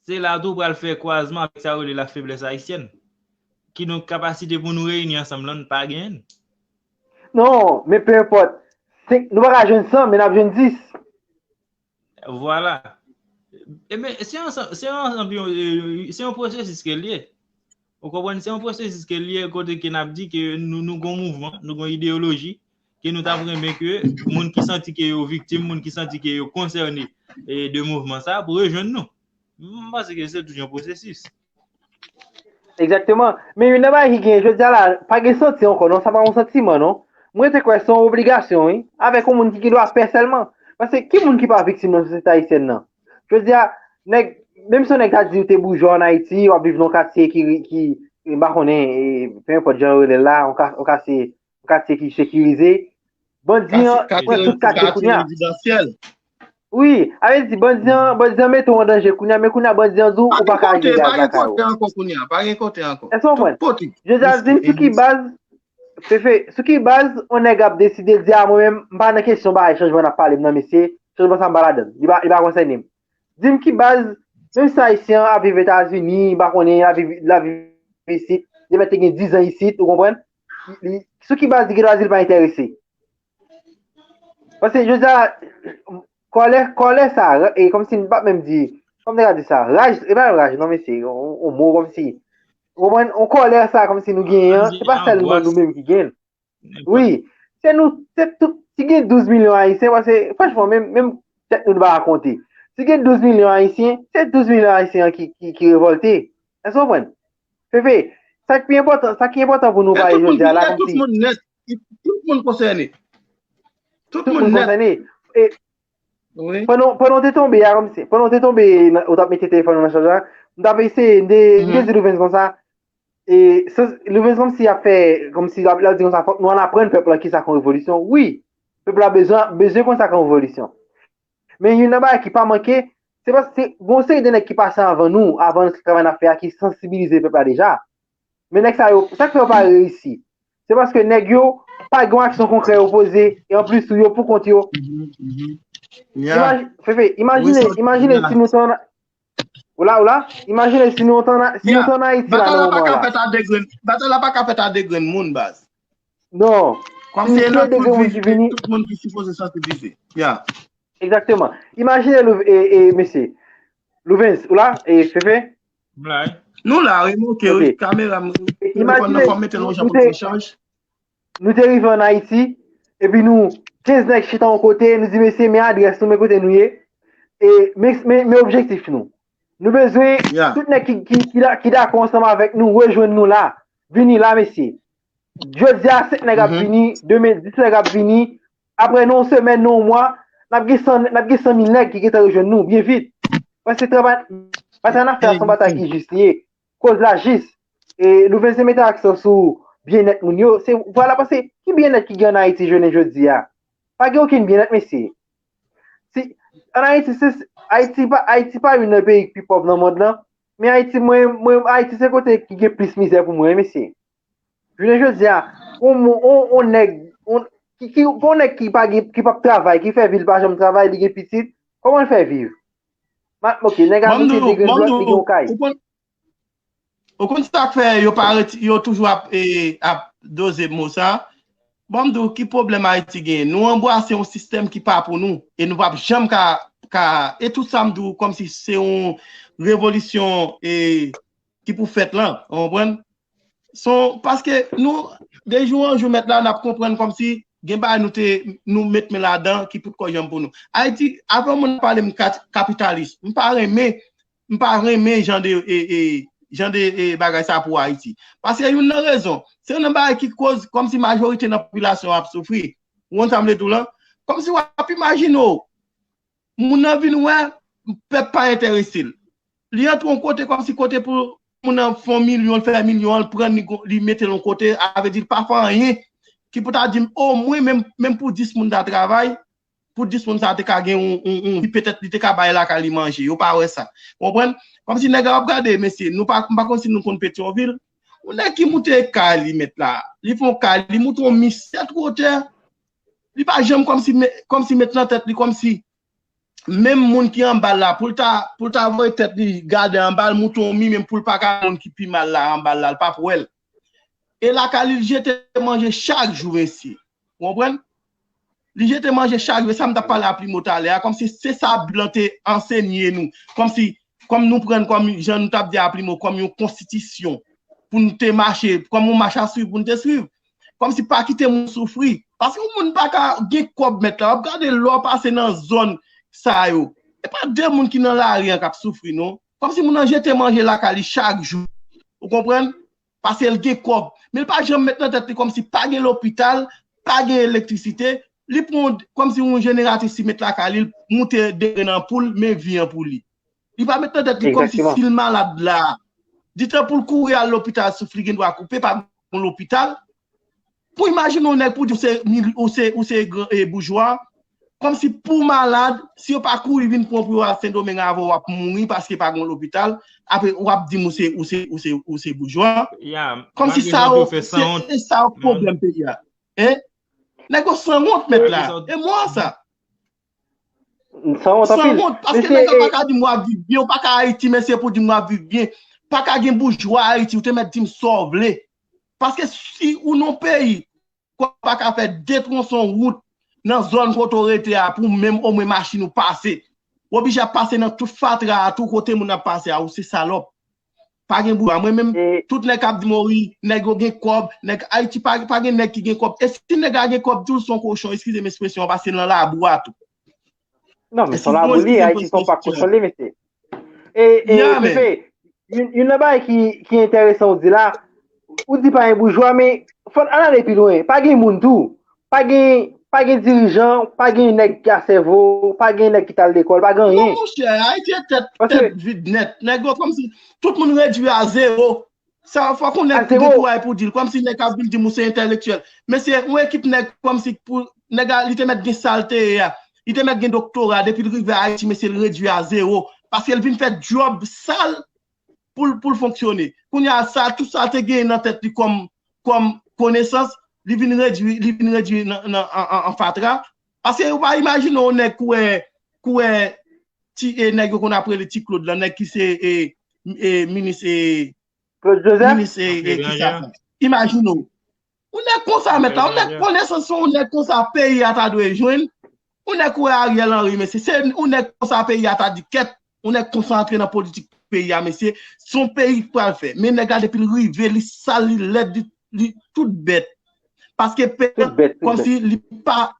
Se la tou pral fè kwazman avèk sa yo rele la feblès ayisyèn. Kidonk, kapasite pou nou reyini ansanm lan, n pa genyen. Non, men pe enpòt. Nou pa ka jwenn san, men n ap jwenn dis. Vwala. Ebyen, se yon, se yon, se yon pwosesis ke l ye. Ou konprann? Se yon pwosesis ke l ye kote ke n ap di ke nou, nou gon mouvman, nou gon ideyoloji, ke nou t ap renmen ke moun ki santi ke yo viktim, moun ki santi ke yo konsène de mouvman sa, pou rejwenn nou. M panse ke se tout yon pwosesis. Egzakteman. Men youn nan bagay ki genyen jodi a la, pa gen santi ankò non, sa pa yon santiman non. Mwen te kwè se yon obligasyon, wi, avèk yon moun ki gen dwa pè sèlman. Paske ki moun ki pa viktim nan sosyete ayisyèn nan? Jodi a, nèg, menm si yon nèg ta di ou te boujwa an Ayiti, w ap viv nan yon katye ki, ki, m pa konnen, pe enpòt jan yo rele l la, yon katye, yon katye ki sekirize, bandi an pran tout katye kounye a. Wi, sa vle di bandi an, bandi an mete w an danje kounye a, men kounye a bandi an di w ou pa ka rive gaz lakay ou. Pa gen kote ankò kounye a, pa gen kote ankò. Èske w konprann? Jodi a di m sou ki baz, Fefe, sou ki baz yon nèg ap deside di a mwen menm, m pa nan kesyon bagay chanjman n ap pale m nan mesye, chanjman sa m pa ladan l. Li pa, li pa konsène m. Di m ki baz, menm si ayisyen an ap viv Etazini, m pa konnen, l ap viv, l ap viv isit, li mèt te gen diz an isit, ou konprann? Sou ki baz li gen dwa di l pa enterese? Paske jodi a, kòlè, kòlè sa, e kòmsi m p ap menm di, kòman m te ka di sa, raj, e pa raj non mesye, yon mo kòmsi, ou konprann, yon kòlè sa kòmsi nou genyen an, se pa sèlman nou menm ki genyen l. Wi, se nou, se tout, si gen douz milyon ayisyen, paske franchman, menm, menm tèt nou pa ka konte. Si gen douz milyon ayisyen, se douz milyon ayisyen an ki, ki, ki revòlte. Èske w konprann? Fefe, sa ki pi enpòtan, sa ki enpòtan pou nou pale jodi a la, kòmsi. Tout moun konsène. Tout moun nèt. Konsène. E pandan, pandan w te tonbe a, kòmsi, pandan w te tonbe, ou t ap mete telefòn ou nan chaj la, m t ap eseye, m te, m te di Louvens konsa, e, Louvens kòmsi ap fè, kòmsi l ap, l ap di konsa, fòk nou al aprann pèp la kisa k yon revolisyon. Wi, pèp la bezwen, bezwen konn sa k yon revolisyon. Men youn nan bagay ki pa manke, se paske gon seri de nèg ki pase anvan nou, avan travay n ap fè a, ki sansibilize pèp la deja. Men nèg sa yo, sa k fè yo pa reyisi? Se paske nèg yo pa gen yon aksyon konkrè yo poze, e anplis tou yo pou kont yo. Fefe, imajine, imajine si nou te ann, ou la, ou la? Imajine si nou te ann, si nou te ann Ayiti la nan moman la. Batay la pa ka fèt a de grenn moun, baz. Non. Kòmsi e nan tout vi, tout moun ki sipoze sansibilize. Ya. Egzakteman. Imajine, e, e, mesye. Louvens, ou la? E, Fefe? Nou la, wi, m oke, wi. Kamera m, telefòn nan, fò m mete l yon jan pou l te chaj. Nou te rive ann Ayiti, epi nou, kenz nèg chita yon kote, nou di, mesye, men adrès nou, men kote nou ye. E, men, men, men objektif nou. Nou bezwen tout nèg ki, ki, ki, ki dakò ansanm avèk nou, rejwenn nou la. Vini la, mesye. Jodi a, senk nèg ap vini, demen, dis nèg ap vini. Apre, nan yon semèn, nan yon mwa, n ap gen san, n ap gen san mil nèg ki gentan rejwenn nou byen vit. Paske travay, batay n ap fè a se yon batay ki jis li ye. Koz la jis. E Louvens te mete aksan sou byennèt moun yo. Se, vwala, paske ki byennèt ki gen ann Ayiti jounen jodi a? Pa gen okenn byennèt, mesye. Si, ann Ayiti, se, Ayiti pa, Ayiti pa youn nan peyi ki pi pòv nan mond lan. Men Ayiti, mwen, mwen, Ayiti se kote ki gen plis mizè pou mwen, mesye. Jounen jodi a, on, on, on nèg, on, ki, ki, on nèg ki pa gen, ki p ap travay, ki fè vi l pa janm travay, li gen pitit, kòman l fè viv? Ok, nèg a mete de grenn dwèt, li gen yon kay. Ou konn sa k fè yo pa reti, yo toujou ap, e, ap doze mo sa? Ban m di w ki pwoblèm Ayiti genyen. Nou anbrase yon sistèm ki pa pou nou. E nou p ap janm ka, ka, e tout sa m di w kòmsi se yon revolisyon, e, ki pou fèt lan. Ou konprann? Son, paske nou, de jou an jou, mèt la, n ap konprann kòmsi gen bagay nou te, nou met men ladan ki potkò janm pou nou. Ayiti, avè yon moun pale m kapitalis. M pa renmen, m pa renmen jan de, e, e, jan de e, bagay sa pou Ayiti. Paske youn nan rezon, se youn nan bagay ki koz kòmsi majorite nan popilasyon ap soufri. Ou konn sa m vle di w lan? Kòmsi w ap imajine w, moun nan vin wè pèp pa enterese l. Li antre yon kote kòmsi kote pou moun nan fè yon milyon, l fè milyon an, l pran li, li mete l yon kote, a vle di l pa fè anyen ki pou ta di m, omwen menm, menm pou dis moun ta travay, pou dis moun sa te ka gen yon, yon, yon vi, petèt li te ka bay lakay li manje, yo pa wè sa. Ou konprann? Kòmsi nèg la ap gade, mesye, nou pa, m pa konn si nou konn Petyonvil, yon nèg ki moute kay li mèt la, li fè yon kay, li moute yon mi sèt wotè, li pa janm kòmsi, kòmsi met nan tèt li, kòmsi menm moun ki anba l la, pou l ta, pou l ta voye tèt li gade anba l, moute yon mi, menm pou l pa ka moun ki pi mal la anba l la, l p ap wè l. E lakay li, l jete manje chak jou, mesye. Ou konprann? Li jete manje chak jou. E sa m t ap pale a Primo talè a, kòmsi se sa blan te ansenye nou. Kòmsi, kòm nou pran kòm, jan nou t ap di a Primo, kòm yon konstitisyon pou nou te mache, kòm yon mach a swiv pou nou te swiv. Kòmsi pa kite moun soufri. Paske yon moun pa ka gen kòb mèt la. W ap gade lè w pase nan zòn sa yo. E pa de moun ki nan lari an k ap soufri, non. Kòmsi moun nan jete manje lakay li chak jou. Ou konprann? Paske l gen kòb. Men l pa janm met nan tèt li kòmsi pa gen lopital, pa gen elektrisite. Li pran kòmsi yon jeneratris li met lakay li, l moute de grenn anpoul, men vi an pou li. Li pa met nan tèt li kòmsi si l malad la, ditan pou l kouri al lopital, souf li gen dwa koupe, pa gen lopital. Pou imajine yon nèg pou di w se, ou se, ou se gran, e, boujwa, kòmsi pou w malad, si yo pa kouri vin pran pou yo al Sendomeng avè w, w ap mouri paske pa gen lopital, apre w ap di m ou se, ou se, ou se, ou se boujwa. Kòmsi sa yo, se, se sa yo pwoblèm peyi a. Hein? Nèg yo sanwont mèt la. E mwa sa. Sanwont anpil. Sanwont, paske nèg yo pa ka di m w ap viv byen, ou pa ka Ayiti, mesye, pou di m w ap viv byen. Pa ka gen boujwa Ayiti, ou te mèt di m sa w vle. Paske si ou nan peyi, ou pa ka fè de twonson wout nan zòn kote w rete a, pou menm omwen machin ou pase. Ou oblije ap pase nan tout fatra a, tout kote moun ap pase a, ou se salòp. Pa gen boujwa. Mwen menm, tout nèg k ap di m, o wi, nèg yo gen kòb, nèg Ayiti pa, pa gen nèg ki gen kòb. E si nèg la gen kòb tou, l se yon kochon, eskize m ekspresyon an, paske l nan labou a tou. Non, men se yon labou li ye, Ayiti se yon pak kochon li, mesye. E, e, Pepe, youn, youn nan bagay ki, ki enteresan ou di la, ou di pa gen boujwa, men fò n ale pi lwen. Pa gen moun tou. Pa gen, pa gen dirijan, pa gen nèg ki a sèvo, pa gen nèg ki t al lekòl, pa gen anyen. Non, monchè, Ayiti se tèt, tèt vid nèt. Nèg yo kòmsi tout moun redwi a zewo. Sa, fòk yon nèg gen kouraj pou di l. Kòmsi nèg ap vin di m ou se entèlektyèl. Mesye, yon ekip nèg kòmsi pou, nèg la, li te mèt gen sa l te ye a. Li te mèt gen doktora, depi l rive Ayiti, mesye, l redwi a zewo. Paske l vin fè djòb sal pou l, pou l fonksyone. Kounye a, sa, tout sa te genyen nan tèt li kòm, kòm konesans, li vin redwi, li vin redwi nan, nan, an, an, an fatra. Paske ou pa imajine yon nèg kouwè, kouwè ti, e, nèg yo konn ap rele Ti Claude lan, nèg ki se, e, e, minis, e, Claude Joseph? Minis, e, e, ki sa, sa. Imajine w. Yon nèg konsa mèt la, yon nèg konesans, yon nèg konsa peyi a ta dwe jwenn. Yon nèg kouwè Ariel Henry, mesye. Se yon nèg konsa peyi a ta di kèt. Yon nèg konsa antre nan politik peyi a, mesye. Se yon peyi k pral fè. Men nèg la depi l rive, li sal, li lèd, li, li tout bèt. Paske peyi a, kòmsi li pa,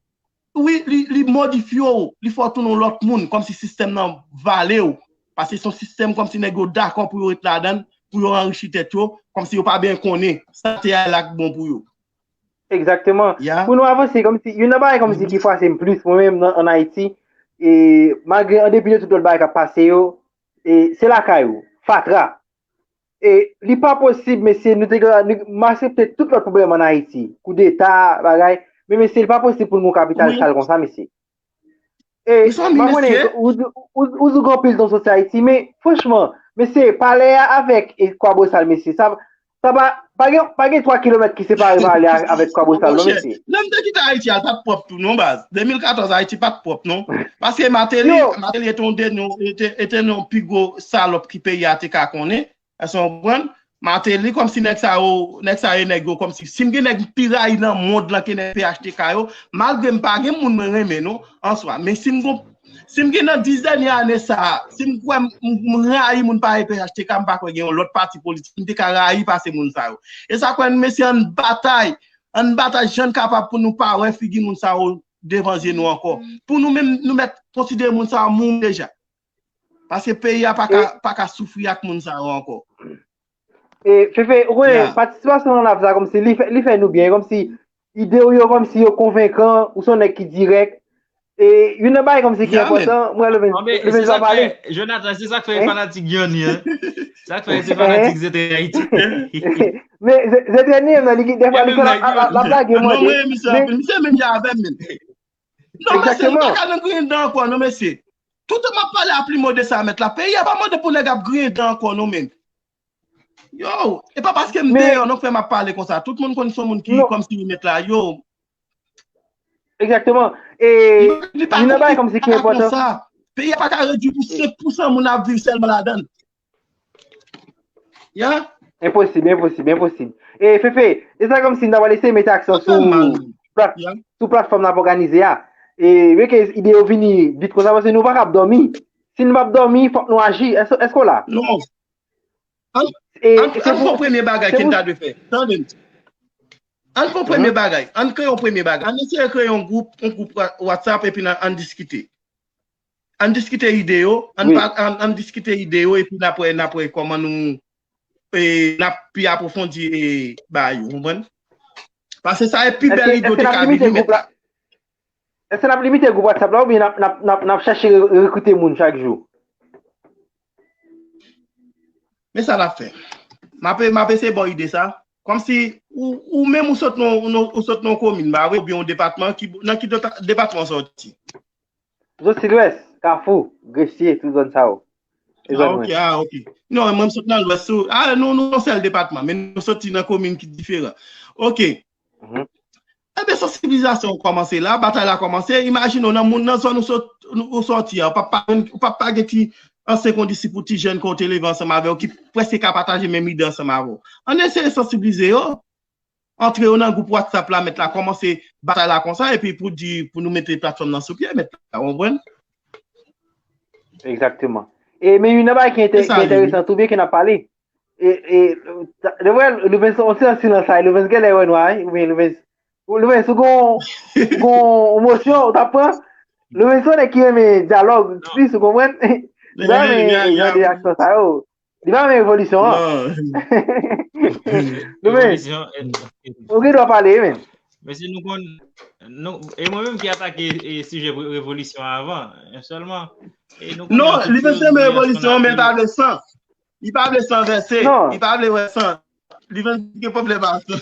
wi, li, li modifye w, li fè w tounen yon lòt moun, kòmsi sistèm nan vale w. Paske se yon sistèm kòmsi nèg yo dakò pou yo ret ladan l, pou yo anrichi tèt yo, kòmsi yo pa byen konnen sa te al la k bon pou yo. Egzakteman. Pou nou avanse, kòmsi, youn nan bagay kòmsi ki frape m plis, mwen menm, nan, ann Ayiti, e malgre, an depi de tout lòt bagay k ap pase yo, e se lakay ou, fatra. E li pa posib, mesye, nou te gen, nou, m aksepte tout lòt pwoblèm ann Ayiti, koudeta, bagay, men mesye, li pa posib pou n gen yon kapital sal konsa, mesye. E m pa konnen, ou, ou, ou, ou di w gen anpil tan w soti Ayiti, men franchman, mesye, palè a avèk, e, Kwabosal, mesye, sa, sa pa, pa gen, pa gen twa kilomèt ki separe palè a avèk Kwabosal, non, mesye. Lè m te kite Ayiti a, l pa t pwòp tou, non, baz. De mil katòz, Ayiti pa t pwòp, non. Paske Martelly, Martelly te yon de, te, te yon pi gwo salòp ki peyi a te ka konnen. Èske w konprann? Martelly, kòmsi nèg sa yo, nèg sa yo, nèg yo, kòmsi, si m gen nèg m pi rayi nan mond lan ke nèg P H T K yo, malgre m pa gen moun mwen renmen, non, an swa. Men si m gon, si m gen nan dis dènye ane sa a, si m kwè m, m, m rayi moun parèy P H T K, m pa kwè gen yon lòt pati politik m te ka rayi pase moun sa yo. E sa kwè n, mesye, ann batay, ann batay jan n kapab pou nou pa wè figi moun sa yo devan zye nou ankò. Pou nou menm, nou mèt konsidere moun sa yo mouri deja. Paske peyi a pa ka, pa ka soufri ak moun sa yo ankò. E, Fefe, ou konnen, patisipasyon nan live sa, kòmsi li fè, li fè nou byen, kòmsi ide w yo, kòmsi yo konvenkan, ou se yon nèg ki dirèk. E, youn nan bagay kòmsi ki enpòtan, mwen, Levens, Levens pa pale. Jonathan, se sa k fè fanatik Johnny, hein? Sa k fè se fanatik Zete Ayiti. Men, Zete ni, nan, li, defwa, li fè la, la, la, la blage, mwen. Non, mwen, misye, misye menm jan avè m, men. Non, mesye, nou pa ka nan griyen dan ankò, non, mesye. Toutan m ap pale a pli mo de sa, mèt la. Peyi a pa mande pou nèg ap griyen dan ankò, non, men. Yo, e pa paske m deyò, non, frè, m ap pale konsa. Tout moun konn se yon moun ki kòmsi li mèt la. Yo. Egzakteman. E li pa youn nan bagay kòmsi ki enpòtan. Peyi a pa ka redui pou senk pousan moun ap viv sèlman ladan l. Ya? Enposib, enposib, enposib. E Fefe, e sa kòmsi n ta pral eseye mete aksan sou plat, sou platfòm n ap òganize a. E men ke ide yo vini vit konsa, paske nou pa kab dòmi. Si nou p ap dòmi, fòk nou aji. Èske, èske w la? Non. An, an, an fè yon premye bagay ke n ta dwe fè. Tande m. An fè yon premye bagay. An kreye yon premye bagay. An eseye kreye yon gwoup, yon gwoup Wa-, WhatsApp epi n a, an diskite. An diskite ide yo, an, pa, an, an diskite ide yo, epi n ap wè, n ap wè kòman nou, e, n ap pi apwofondi, e, bagay yo, konprann? Paske sa e pi bèl ide w te ka vini mèt la. Èske n ap limite gwoup WhatsApp la oubyen n ap, n ap, n ap, n ap chèche re-, rekrite moun chak jou? Men sa n ap fè. M ap, m ap eseye ba w ide sa. Kòmsi ou, ou menm ou sot nan, ou sot nan yon komin, pa vre, oubyen yon depatman, ki, nan ki deta-, depatman w sòti? M soti Lwès, Kafou, Gresye, tout zòn sa yo. E zòn mwen. Ah, ok, ah, ok. Non, mwen m sot nan Lwès tou. Ah, nou, nou yon sèl depatman, men nou soti nan komin ki diferan. Ok. Ebyen, sansibilizasyon an kòmanse la, batay la kòmanse. Imajine w nan moun nan zòn ou sot-, ou sòti a, ou p ap pa, ou p ap pa gen ti ansyen kondisip ou ti jèn ke w te leve ansanm avè yo ki prèske ka pataje menm ide ansanm avè w. Ann eseye sansibilize yo, antre yo nan gwoup WhatsApp la, mèt la kòmanse batay la konsa, epi pou di, pou nou mete platfòm nan sou pye, mèt la, w konprann? Egzakteman. E, men youn nan bagay ki enteresan tou, byen ke n ap pale, E, e, ta-, de vrè, Louvens, on ti silans la, Louvens genlè wè nwa, wi, oubyen Louvens, ou, Louvens, ou gon, ou gon emosyon, ou t ap pran? Louvens se yon nèg ki renmen dyalòg, plis, ou konprann? Li pa renmen jan de aksyon sa yo. Li pa renmen revolisyon an. Louvens, ou gen dwa pale, men. Mesye, nou konn, nou, e mwen menm ki atake, e, sijè re-, revolisyon an avan, e sèlman, e nou konn... Non, li menm se revolisyon, men pa vle san. Li pa vle san vèse. Non. Li pa vle wè san. Li menm gen pwoblèm ak san.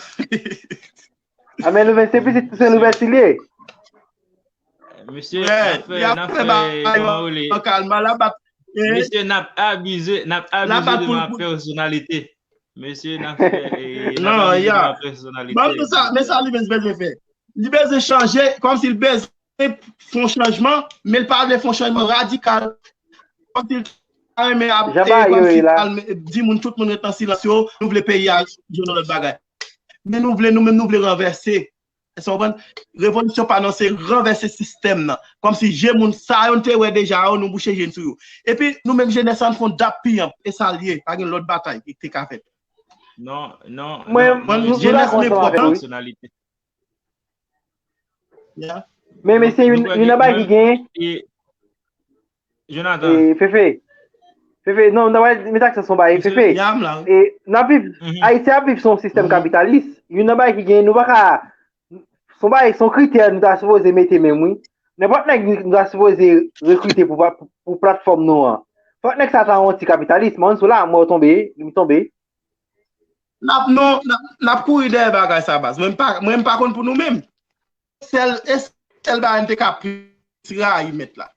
A, men Louvens se pitit Toussaint Louverture li ye. Mesye, n ap fè, n ap fè, kòman rele? Mesye, n ap abize, n ap abize de ma pèsonalite. Mesye, n ap fè, e, n ap abize de ma pèsonalite. Bon, men sa, men sa Louvens bezwen fè. Li bezwen chanje, kòmsi li bezwen fè yon chanjman, men li pa vle fè yon chanjman radikal. Kòmsi li ta renmen ap, e, kòmsi al di moun, tout moun ret nan silans yo, nou vle peyi a jwenn yon lòt bagay. Men nou vle, nou menm, nou vle ranvèse. Èske w konprann? Revolisyon pa nou, se ranvèse sistèm nan. Kòmsi je moun sa yo n te wè deja yo, nou bouche je n sou yo. Epi, nou menm jenès la, n fè yon dap piyanp. E sa l ye, pa gen lòt batay ki te ka fèt. Non, non, mwen, non, non, nou, nou dakò ansanm avè w, wi. Pèsonalite. Ya. Men, mesye, youn, youn nan bagay ki genyen. E, Jonathan. E, Fefe. Fefe, non, nan wè, met aksan sou yon bagay, Fefe. E, n ap viv, Ayiti ap viv sou yon sistèm kapitalis. Youn nan bagay ki genyen, nou pa ka, se yon bagay, se yon kritè nou ta sipoze mete menm, wi. Nenpòt nèg nou, nou ta sipoze rekrite pou, pou, pou platfòm nou an. Fòk nèg sa ta yon ti kapitalis, men sou la, mwen tonbe, m tonbe. N ap, non, n ap, n ap kouri dèyè bagay sa, baz. Mwen, m pa, mwen, m pa konn pou nou menm. Sèl, e sèl bagay m te ka plis rayi mèt la.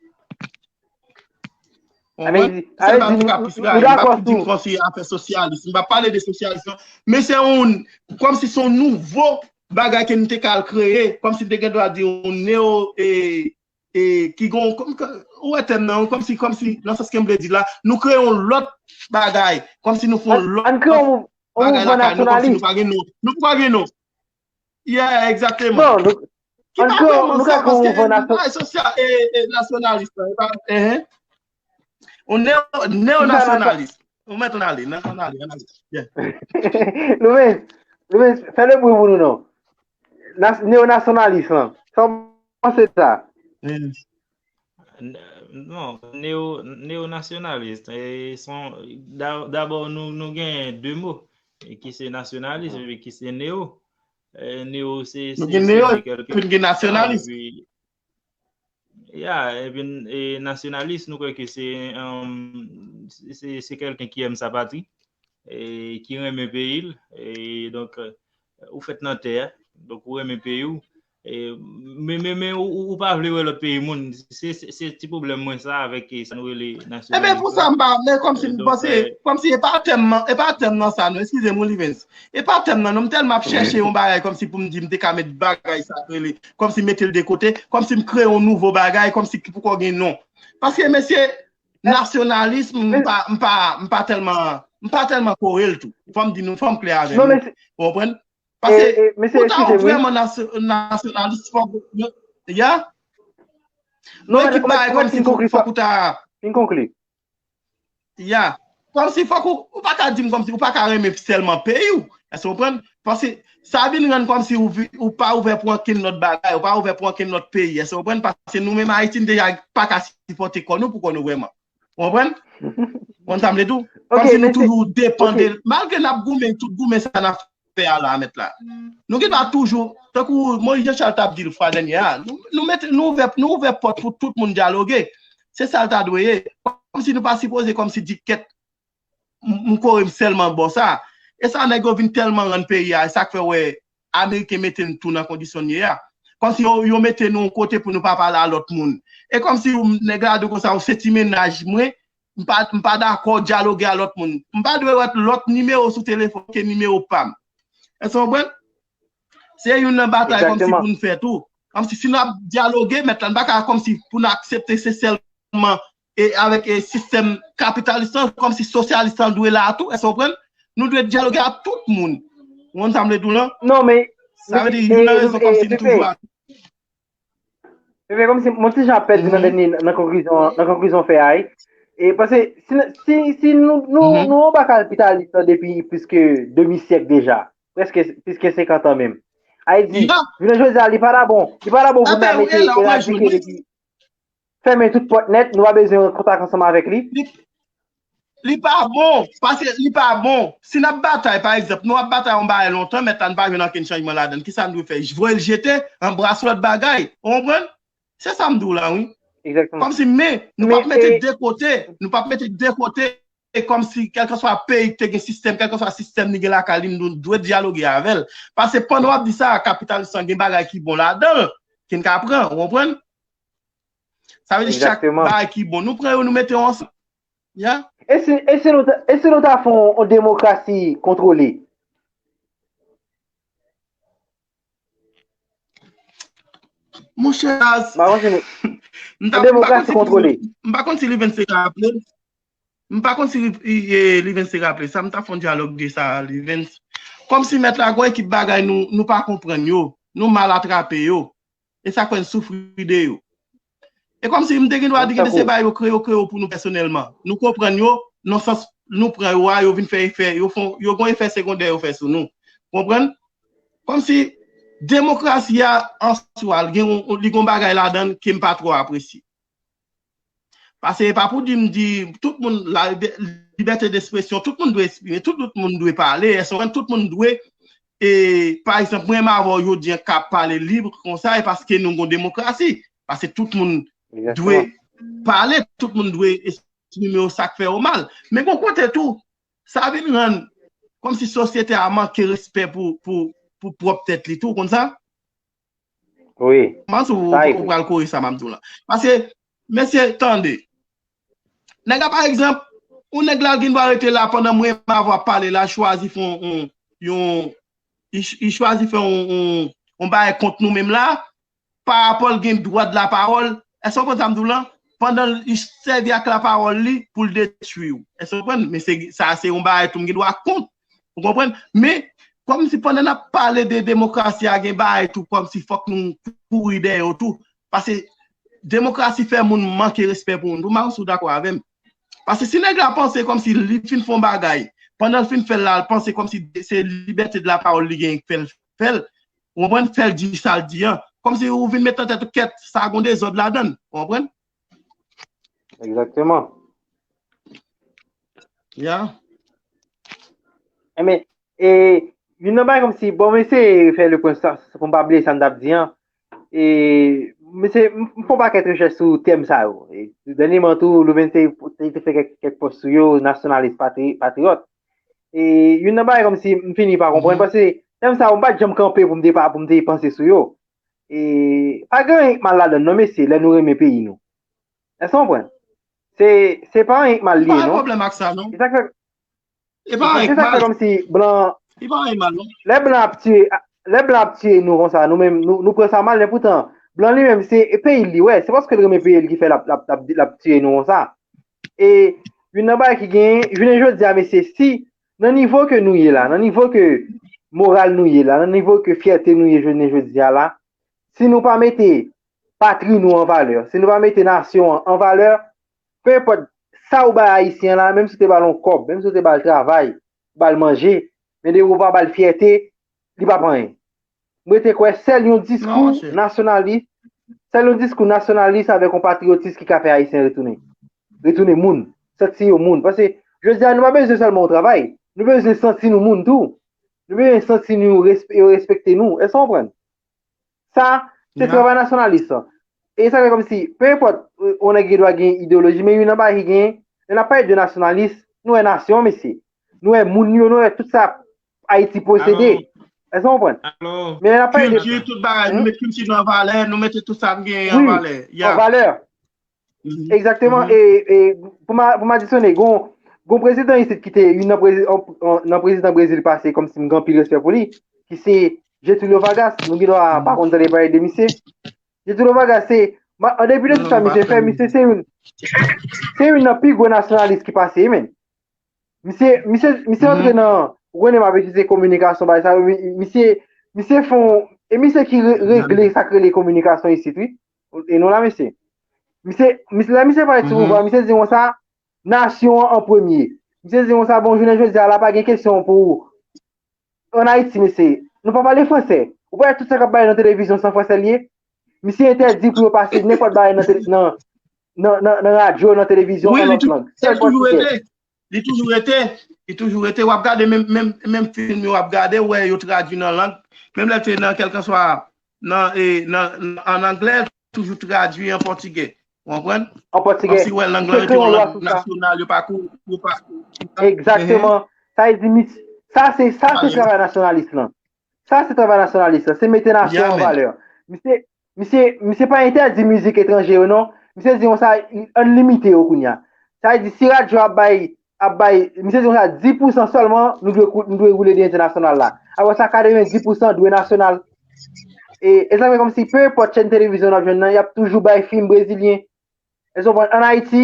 Ou konprann? Sèl bagay m te ka plis rayi. M p ap di m kòmsi afè sosyalis. M p ap pale de sosyalis, non. Men se yon, kòmsi se yon nouvo bagay ke m te ka al kreye. Kòmsi m te gen dwa di yon neo, e, e, ki gon, kòm, ou wè tèm nan, kòmsi, kòmsi, nan sans ke m vle di la, nou kreye yon lòt bagay. Kòmsi nou fè yon lòt bagay lakay nou, kòmsi nou pa gen non. Nou pa gen non. Yeah, egzakteman. Non, nou, ki pa vrèman sa, paske e, e, e, nasyonalis la, e pa, enhen. On neo-, neonasyonalis. Ou mèt ann ale, nan, ann ale, ann ale. Yeah. Louvens, Louvens, fè lebri pou nou, non. Nas-, neonasyonalis lan. Sa w panse de sa? N-, non, neo-, neonasyonalis, e, son, da-, dabò, nou, nou gen de mo. ki se nasyonalis, epi ki se neo. Eh, neo, se, nou se, gen se neo, epi nou gen nasyonalis. Epi, ya, epi, e, nasyonalis, nou kwè ke se, um, se, se, se kèlken ki èm sa patri, e, ki renmen peyi l, e, donk, ou fèt nan tè a, donk ou renmen peyi w, e, men, men, men ou, ou, ou pa vle wè lòt peyi moun, se, se, se ti pwoblèm mwen sa avèk, e, sa nou rele nasyonalis la. Ebyen, pou sa, m pa, men kòmsi m panse, kòmsi e pa tèm nan, e pa tèm nan sa, non, eskize m, wi, Livens. E pa tèm nan, non, m tèlman ap chèche yon bagay kòmsi pou m di m te ka met bagay sa k rele, kòmsi mete l de kote, kòmsi m kreye yon nouvo bagay, kòmsi ki poko gen non. Paske, mesye, nasyonalis, m pa, m pa, m pa tèlman, m pa tèlman kore l tou. Fò m di nou, fò m klè avè nou. Ou konprann? Paske pou ta vrèman nasyo-, nasyonalis, fòk, ya? Non, men ki bagay kòmsi fòk, fòk ou ta fin konkli. Ya. Kòmsi fòk ou, ou pa ka di m kòmsi, ou pa ka renmen sèlman peyi w. Èske w konprann? Paske sa vin rann kòmsi ou vi-, ou pa ouvè pou ankenn lòt bagay, ou pa ouvè pou ankenn lòt peyi. Èske w konprann? Paske nou menm Ayiti, n deja pa ka sipòte kò nou pou kò nou vrèman. Ou konprann? Ou konn sa m vle di w? Kòmsi nou toujou depann de, malgre n ap goumen, tout goumen sa n ap fè a la, mèt la. Nou gen dwa toujou, tankou Moyiz Jan Chal t ap di l fwa dènye a, nou, nou mete, nou ouvè, nou ouvè pòt pou tout moun dyaloge. Se sa l ta dwe ye. Kòmsi nou pa sipoze kòmsi di kèt, m, m kore m sèlman bò sa. E sa nèg yo vin tèlman rann peyi a, e sa k fè w wè Ameriken mete n tou nan kondisyon n ye a. Kòmsi yo, yo mete nou yon kote pou nou pa pale a lòt moun. E kòmsi ou, nèg la di w konsa, ou se ti mennaj mwen, m pa, m pa dakò dyaloge a lòt moun. M pa dwe wè lòt nimewo sou telefòn ke nimewo pa m. Èske w konprann? Se youn nan batay kòmsi pou n fè tou. Kòmsi si n ap dyaloge, mèt la, n pa ka kòmsi pou n aksepte se sèlman e avèk, e, sistèm kapitalis lan, kòmsi sosyalis lan dwe la tou, èske w konprann? Nou dwe dyaloge ak tout moun. Ou konn sa m vle di w lan? Non, men, sa vle di, youn nan rezon kòmsi nou toujou a. Pepe, kòmsi, m ti jan ap pèdi nan dènye, nan konklizyon, nan konklizyon fè a, wi. E paske si, si, si nou, nou, nou anba kapitalis lan depi plis ke demi syèk deja, prèske, plis ke senkant an menm. Ayiti, jounen jodi a, li pa ta bon. Li pa ta bon pou n ta mete eradike li. Fèmen tout pòt nèt, nou pa bezwen kontak ansanm avèk li. Li, li pa bon, paske li pa bon. Si n ap batay, pa egzanp, nou ap batay yon bagay lontan, mèt la, n pa jwenn ankenn chanjman ladan l. Kisa n dwe fè? Voye l jete, anbrase lòt bagay. Ou konprann? Se sa m di w la, wi. Egzakteman. Kòmsi, men, nou p ap mete de kote, nou p ap mete de kote, e kòmsi, kèlkeswa peyi ki te gen sistèm, kèlkeswa sistèm li gen lakay li, nou dwe dyaloge avè l. Paske pandan w ap di sa, kapitalis lan gen bagay ki bon ladan l, ke n ka pran, ou konprann? Sa vle di chak bagay ki bon, nou pran yo, nou mete yo ansanm. Ya. E si, e si nou ta, e si nou ta fè yon, yon demokrasi kontwole? Monchè, m pa konn si, m pa konn si Livens te raple. M pa konn si, e, Livens te raple sa. M ta fè yon dyalòg de sa, Livens. Kòmsi mèt la, gon ekip bagay nou, nou pa konprann yo. Nou mal atrape yo. E sa k fè n soufri de yo. E kòmsi m te gen dwa di gen de se bagay yo kreye, yo kreye yo pou nou pèsonèlman. Nou konprann yo, nan sans nou pran yo a, yo vin fè efè, yo fon, yo gon efè segondè yo fè sou nou. Konprann? Kòmsi demokrasi a an swa, li gen yon, li gon bagay ladan l ke m pa twò apresye. Paske e pa pou di m di, tout moun, la libète d'expression, tout moun dwe eksprime, tout, tout moun dwe pale, èske tout moun dwe, e, pa egzanp, mwen menm avè w jodi an k ap pale lib konsa, e paske nou gon demokrasi, paske tout moun dwe pale, tout moun dwe eksprime yo sa k fè yo mal. Men gon kote tou, sa vin rann kòmsi sosyete a manke respè pou, pou, pou pwòp tèt li tou, konn sa? Wi. Kòman ou, ou pral kore sa m ap di w la? Paske, mesye, tande. Nèg la, pa egzanp, yon nèg la gen dwa rete la pandan mwen m avè w ap pale la, chwazi fè yon, yon, yon, li ch-, li chwazi fè yon, yon, yon bagay kont nou menm la, pa rapò l gen dwa de lapawòl. Èske w konprann sa m di w lan? Pandan li sèvi ak lapawòl li pou l detwi w. Èske w konprann? Men se, sa se yon bagay tou m gen dwa kont. Ou konprann? Men, kòmsi pandan n ap pale de demokrasi a, gen bagay tou, kòmsi fòk nou kouri dèyè yo tou. Paske demokrasi fè moun manke respè pou moun tou. M pa konn si w dakò avè m. Paske si nèg la panse kòmsi li fin fè yon bagay, pandan l fin fè l la, l panse kòmsi se libète de lapawòl li genyen k fè l fè l, ou konprann, fè l di sa l di an. Kòmsi ou vin met nan tèt ou kèt, sa gon dezòd ladan l, ou konprann? Egzakteman. Ya. Enben, E youn nan bagay kòmsi, bon, m eseye fè le pwen sa, pou m pa bliye sa m t ap di an. E, m se, m, m fè yon pakèt rechèch sou tèm sa yo. E, dènyèman tou, Louven te, te, te fè kèk, kèk pòs sou yo, nasyonalis, patri-, patriyòt. E, youn nan bagay kòmsi, m fini pa konprann, paske tèm sa yo, m pa t janm kanpe pou m te pa, pou m te panse sou yo. E, pa gen anyen k mal ladan l non, mesye, lè nou renmen peyi nou. Èske w konprann? Se, se pa anyen k mal li ye, non. E sa k fè, E pa anyen k mal. Se sa k fè kòmsi blan, E pa anyen k mal, non. Lè blan ap tiye, lè blan ap tiye nou konsa, nou menm, nou, nou pran sa mal, men poutan, blan li menm, se peyi l li wè, se paske l renmen peyi l ki fè l ap, l ap, l ap, l ap tiye nou konsa. E youn nan bagay ki genyen, jounen jodi a, mesye, si nan nivo ke nou ye la, nan nivo ke moral nou ye la, nan nivo ke fyète nou ye jounen jodi a la, si nou pa mete patri nou an valè, si nou pa mete nasyon an an valè, pe enpòt sa ou bay Ayisyen an la, menm si w te ba l yon kòb, menm si w te ba l travay, ba l manje, men depi w pa ba l fyète, li p ap anyen. Mwen te kwè sèl yon diskou nasyonalis, sèl yon diskou nasyonalis avèk yon patriyotis ki ka fè Ayisyen retounen. Retounen moun, santi yo moun. Paske jodi a, nou pa bezwen sèlman yon travay. Nou bezwen santi nou moun tou. Nou bezwen santi nou resp-, yo respekte nou. Èske w konprann? Sa, se travay nasyonalis lan. E sa fè kòmsi, pe enpòt, yon nèg gen dwa gen ideyoloji, men youn nan bagay ki genyen, lè n ap pale de nasyonalis, nou wè nasyon, mesye. Nou wè moun yo, nou wè tout sa Ayiti posede. Èske w konprann? Men lè n ap pale de kilti, tout bagay, nou met kilti nou an valè, nou mete tout sa n genyen an valè. An valè. Egzakteman. E, e pou m, pou m adisyone, gon, gon prezidan isit ki te youn nan, prezi, nan prezidan Brezil pase, kòmsi m gen anpil respè pou li, ki se Getúlio Vargas. Nou gen dwa pa konn tande pale de misye. Getúlio Vargas, se, an depi de tout sa misye fè, misye se youn, se youn nan pi gwo nasyonalis ki pase, men. Misye, misye, misye antre nan, ou konnen m ap itilize kominikasyon bagay sa yo, misye, misye fon, e misye ki regle sa k rele kominikasyon isit, wi. E nou la, mesye. Misye, misye, lè misye pale sou pouvwa, misye di konsa, nasyon an an premye. Misye di konsa, bon, jounen jodi a la, pa gen kesyon pou, ann Ayiti, mesye, nou pa pale fransè. Ou pa wè tout sa k ap bay nan televizyon se an fransè l ye. Misye entèdi pou yo pase nenpòt bagay nan, nan, nan, nan radyo, nan televizyon, an lòt lang. Sèl pòtigè. Li toujou rete, li toujou rete, w ap gade menm, menm, menm fim yo w ap gade, w wè yo tradui nan lang, menm lè l te nan kèlkanswa nan, e, nan, an anglè, toujou tradui an pòtigè. Ou konprann? An pòtigè. Kòmsi w wè lang lan rete yon lang nasyonal, yo pa kou, yo pa. Egzakteman. Sa vle di, sa se, sa se travay nasyonalis lan. Sa se travay nasyonalis lan. Se mete nasyon an valè. Misye, misye, misye pa entèdi mizik etranje yo non. Misye di konsa, ann limite yo kounye a. Sa vle di, si radyo ap bay, ap bay, misye di konsa, dis pousan sèlman nou dwe, nou dwe woule de entènasyonal la. Apre sa, katrevenndis pousan dwe nasyonal. E, e sa fè kòmsi, pe enpòt chèn televizyon n ap jwenn nan, y ap toujou bay fim brezilyen. Èske w konprann? Ann Ayiti,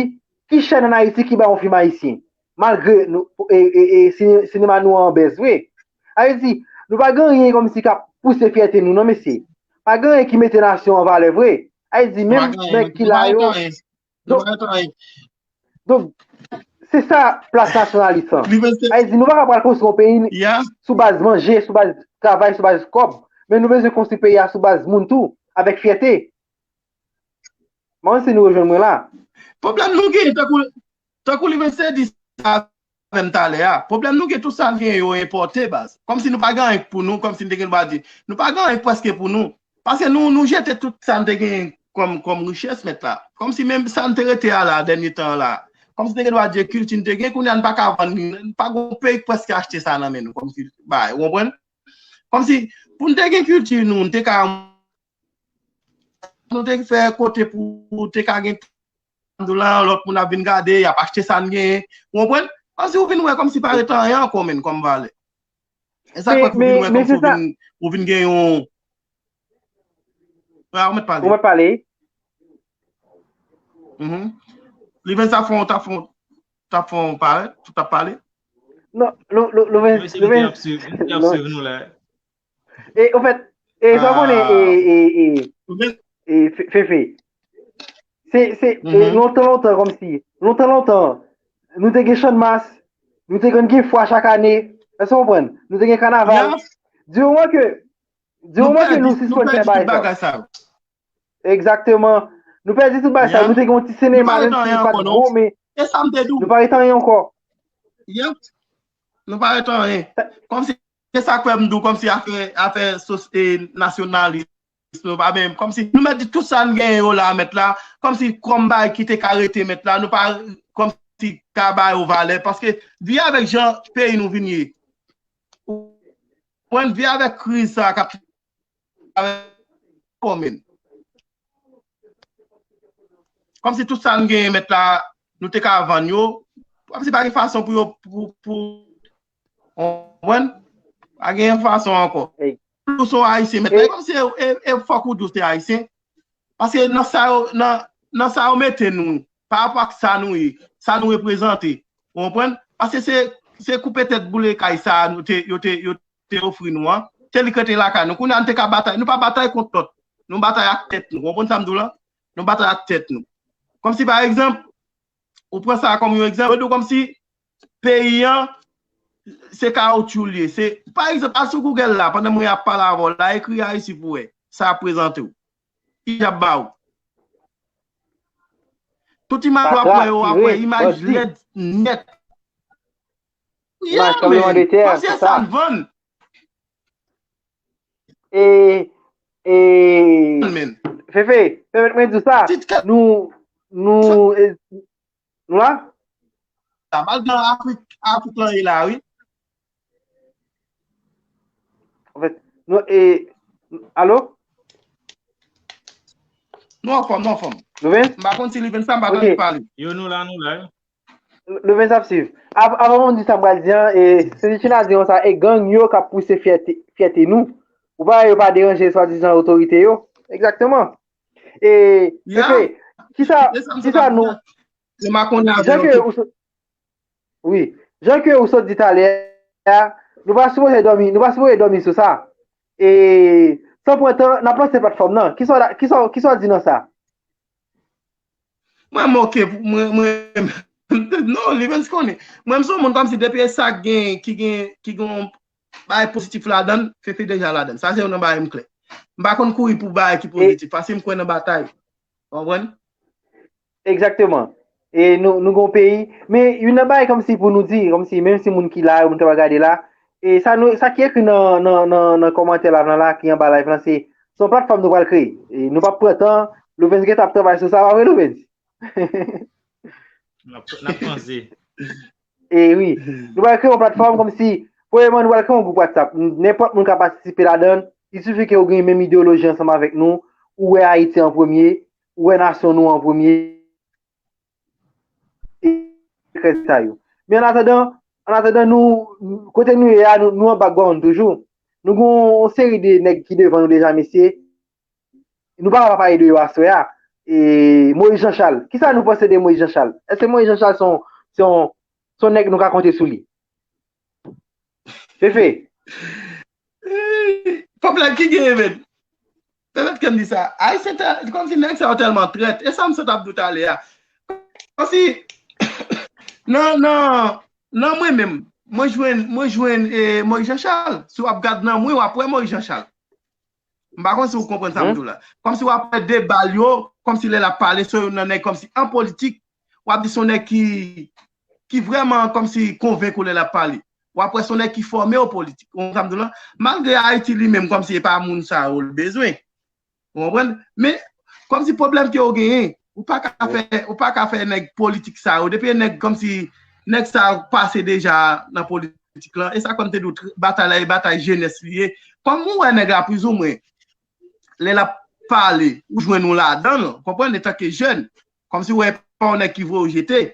ki chèn ann Ayiti ki bay yon fim ayisyen? Malgre nou, e, e, e, sine-, sinema nou an bèz vre. Sa vle di, nou pa gen anyen kòmsi k ap pouse fyète nou non, mesye. Pa gen anyen ki mete nasyon an valè vre. Sa vle di, menm nèg ki la yo. Donk, donk, se sa plas nasyonalis lan. Sa vle di, nou pa ka pral konstwi yon peyi sou baz manje, sou baz travay, sou baz kòb. Men nou bezwen konstwi peyi a sou baz moun tou, avèk fyète. M pa konn si nou rejwenn mwen la. Pwoblèm nou gen, tankou, tankou Livense di sa menm talè a. Pwoblèm nou gen, tout sa n gen yo enpòte, baz. Kòmsi nou pa gen anyen pou nou, kòmsi n te gen dwa di. Nou pa gen anyen prèske pou nou. Paske nou, nou jete tout sa n te gen kòm, kòm richès, mèt la. Kòmsi menm sa n te rete a la, dènye tan an la. Kòmsi n te gen dwa di kilti n te gen, kounye a n pa ka vann li, n pa gen yon peyi k prèske achte sa nan men nou. Kòmsi, bay, ou konprann? Kòmsi, pou n te gen kilti nou, n te ka nou te fè kote pou te ka gen tan la, lòt moun ap vin gade, y ap achte sa n genyen. Ou konprann? Kòmsi ou vin wè kòmsi pa ret anyen ankò, menm, kòm valè. E sa k fè ou vin wè kòmsi ou vin, ou vin gen yon. Ou mèt pale. Ou mèt pale. Livense t ap fè yon, t ap fè yon, t ap fè yon parèt, ou t ap pale? Non, Livense, Livense. Li ap swiv nou la. E, anfèt, e, sa w konnen, e, e, e, e, Fe-, Fefe. Se, se, e, lontan, lontan, kòmsi, lontan, lontan, nou te gen Channmas, nou te konn gen fwa chak ane, èske w konprann? Nou te gen kanaval. Di moman ke, di moman ke nou sispann fè bagay sa yo. Egzakteman. Nou pèdi tout bagay sa yo. Nou te gen yon ti sinema, menm si li pa t gwo, men nou pa ret anyen ankò. Nou pa ret anyen. Kòmsi, se sa k fè m di w, kòmsi afè, afè sos-, e, nasyonalis, nou pa menm, kòmsi nou mèt di tout sa n genyen yo la, mèt la, kòmsi kòm bagay ki te ka rete, mèt la, nou pa, kòmsi ka ba yo valè, paske vi avèk jan peyi nou vin ye, ou konprann, vi avèk kriz sa k ap avèk kòm menm. Kòmsi tout sa n genyen mèt la, nou te ka vann yo. Kòmsi pa gen fason pou yo, pou, pou, w konprann? Pa gen fason ankò. Ou se yon Ayisyen mèt la, e kòmsi e, e, e fòk ou di w se Ayisyen. Paske nan sa yo, nan, nan sa yo mete nou, pa rapò ak sa nou ye, sa nou reprezante. Ou konprann? Paske se, se koupe tèt boule kay sa a nou te, yo te, yo te ofri nou an. Se li k rete lakay nou. Kounye a nou te ka batay. Nou pa batay kont lòt. Nou batay ak tèt nou. Ou konprann sa m di w la? Nou batay ak tèt nou. Kòmsi pa egzanp, ou pran sa kòm yon egzanp, yo di w kòmsi peyi an, se kawotchou l ye. Se, pa egzanp, al sou Google la, pandan mwen ap pale avè w la, ekri Ayiti pou w wè. Sa ap prezante w. Ki j ap ba w? Tout imaj w ap wè yo, w ap wè imaj lèd nèt. Yeah, man. Paske sa n vann. E, e, Fefe, pèmèt mwen di w sa. Nou, nou, e, nou la? Sa mal nan Afrik, Afrik lan ye la, wi. Anfèt, nou, e, alo? Nou anfòm, nou anfòm. Louvens? M pa konn si Louvens sa, m pa tande pale. Yo, nou la, nou la. Louvens ap swiv. Avan m di sa m pral di an, e, se ti china di sa, e gang yo k ap pouse fyète, fyète nou. Ou pa wè yo pa deranje swadizan otorite yo? Egzakteman. E, Fefe, kisa, kisa nou, jan ke ou sot, wi, jan ke ou sot di talè a, nou pa sipoze dòmi, nou pa sipoze dòmi sou sa. E, san pran tan, n ap lanse platfòm nan. Kisa w, kisa w, kisa w di nan sa? Mwen, mwen, oke, mwen, mwen, non, Livens konnen. Mwen, m se yon moun kòmsi depi e sa k gen, ki gen, ki gen yon bagay pozitif ladan l, Fefe deja ladan l. Sa se youn nan bagay m klè. M pa konn kouri pou bagay ki pozitif, paske m kwè nan batay. Ou konprann? Egzakteman. E nou, nou gen yon peyi, men youn nan bagay kòmsi pou nou di, kòmsi menm si moun ki la yo, moun ki ap gade la, e sa nou, sa ki ekri nan, nan, nan, nan kòmantè live lan la, ki anba live lan, se, se yon platfòm nou pral kreye. E nou p ap pran tan, Louvens gentan ap travay sou sa, pa vre, Louvens? N ap, n ap panse. E wi. Nou pral kreye yon platfòm kòmsi, premyèman, nou pral kreye yon gwoup WhatsApp. Nenpòt moun ka patisipe ladan l. Il suffit ke ou gen menm ideyoloji ansanm avèk nou, ou wè Ayiti an premye, ou wè nasyon nou an premye. E krèt sa yo. Men an atandan, an atandan nou, kote nou ye a, nou, nou an background toujou. Nou gen yon seri de nèg ki devan nou deja, mesye. Nou pa ka pa pale de yo aswè a. E Moyiz Janchal. Kisa nou panse de Moyiz Janchal? Èske Moyiz Janchal se yon, se yon, se yon nèg nou ka konte sou li? Fefe. Pwoblèm ki genyen, men. Pèmèt ke m di sa. Ayisyen, kòmsi nèg sa yo tèlman trèt. E sa m sot ap di w talè a. Kòmsi, nan, nan, nan mwen menm, mwen jwenn, mwen jwenn e, Moyiz Janchal. Si w ap gad nan mwen, w ap wè Moyiz Janchal. M pa konn si w konprann sa m di w la. Kòmsi w ap wè deba l yo, kòmsi lè l ap pale, se youn nan nèg kòmsi an politik, w ap di se yon nèg ki, ki vrèman kòmsi konvenk ou lè l ap pale. W ap wè se yon nèg ki fòme o politik. Ou konprann sa m di w la? Malgre Ayiti li menm, kòmsi e pa moun sa yo l bezwen. Ou konprann? Men, kòmsi pwoblèm ke w genyen, ou pa ka fè, ou pa ka fè nèg politik sa yo. Depi e nèg kòmsi, nèg sa yo pase deja nan politik lan, e sa k fè m te di w, batay la, e batay jenès li ye. Kòm ou wè nèg la plizoumwen, lè l ap pale, ou jwenn ou ladan l, ou konprann, antanke jèn. Kòmsi w wè pa yon nèg ki voye w jete,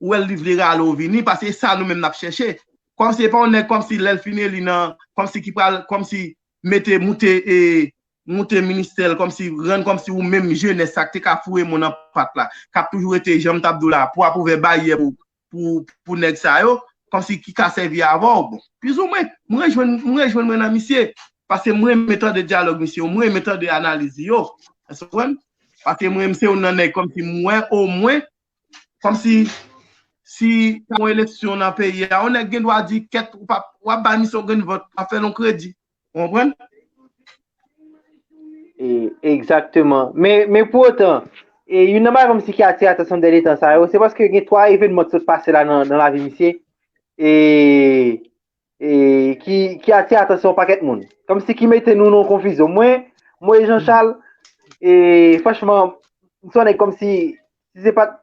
ou wè l li vle rale w vini, paske e sa nou menm n ap chèche. Kòmsi e pa yon nèg kòmsi lè l fin eli nan, kòmsi ki pral, kòmsi mete, moute, e, moute ministè l, kòmsi rann kòmsi ou menm jenès sa k te ka foure mòn nan pat la, k ap toujou rete jan m t ap di w la, pou ap ouvè baryè pou, pou, pou nèg sa yo, kòmsi ki ka sèvi avè w. Bon, plizoumwen, m rejwenn, m rejwenn mwen nan misye, paske m renmen tande dyalòg misye yo, m renmen tande analiz li yo. Èske w konprann? Paske mwen menm se youn nan nèg kòmsi m wè omwen, kòmsi si ta yon eleksyon nan peyi a, yon nèg gen dwa di kèt, w ap, w ap bay misye yon grenn vòt, w ap fè l yon kredi. Ou konprann? E, egzakteman. Men, men pou otan, e, youn nan bagay kòmsi ki atire atansyon dènye tan sa yo, se paske gen twa evènman ki sot pase la nan, nan lavi misye. E, e, ki, ki atire atansyon yon pakèt moun. Kòmsi ki mete nou nan yon konfizyon. Mwen, Moïse Jean Charles, e, franchman, m se yon nèg kòmsi, si se pa t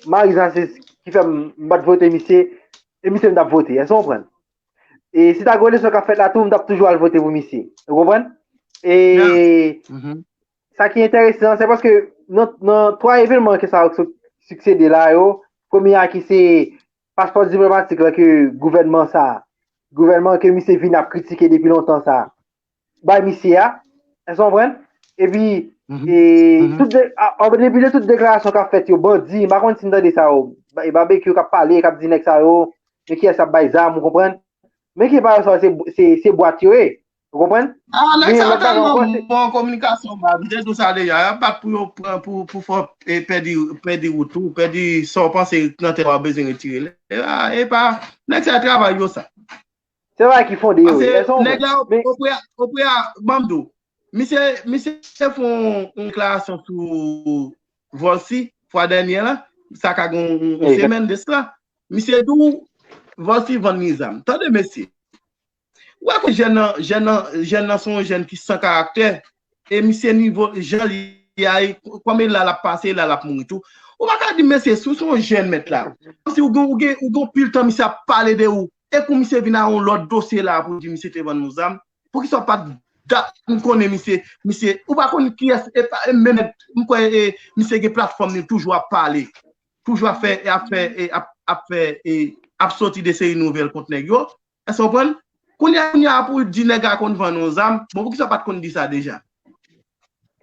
Marie-Jeanne Narcisse ki fè m, m pa t vote misye, e misye m t ap vote. Èske w konprann? E si ta gen eleksyon k ap fèt la tou, m t ap toujou al vote pou misye. Ou konprann? E sa ki enteresan, se paske nan, nan twa evenman ke sa yo sik-, siksede la yo, premye a ki se paspò diplomatik la ke gouvènman sa, gouvènman ke misye vin ap kritike depi lontan sa, bay misye a. Èske w konprann? Epi, e, tout de, a, a, depi de tout deklarasyon k ap fèt yo, bandi, m pa konn si n tande sa yo, ba-, e Babekyou k ap pale, k ap di nèg sa yo, men kiyès k ap bay zam, ou konprann? Men ki pa yo sa, se, se, se bwat yo ye. Ou konprann? Ah, nèg sa yo tèlman bon an kominikasyon, ba, m te di w sa deja, y ap bat pou yo pran, pou, pou fè w, e, pèdi, pèdi wout ou, pèdi sa w panse nan tèt ou a bezwen retire. E, a, e pa, nèg sa yo travay yo sa. Se bagay ki fonde yo ye. Paske nèg la, opre a, opre a, ban m di w, misye, misye fè yon, yon deklarasyon sou Volcy, fwa dènye la, sa ka gen yon, yon semèn de sa. Misye di w, Volcy vann li zam. Tande, mesye. Ou wè ke jèn nan, jèn nan, jèn nan se yon jèn ki san karaktè, e misye nivo, jan li a, e kòm e la l ap pase, e la l ap mouri tou. Ou pa ka di, mesye, si w se yon jèn mèt la, si w gen, ou gen, ou gen pil tan, misye ap pale de ou, e kou misye vin a yon lòt dosye la pou di misye te vann nou zam, poukisa w pa t dat m konnen misye, misye, ou pa konn kiyès, e pa, e menm, m kwè, e, misye gen platfòm li toujou ap pale, toujou ap fè, e ap fè, e ap, ap fè, e ap soti de seri nouvèl kont nèg yo. Èske w konprann? Kounye a, kounye a pou di nèg la konn vann yon zam, bon, poukisa w pa t konn di sa deja?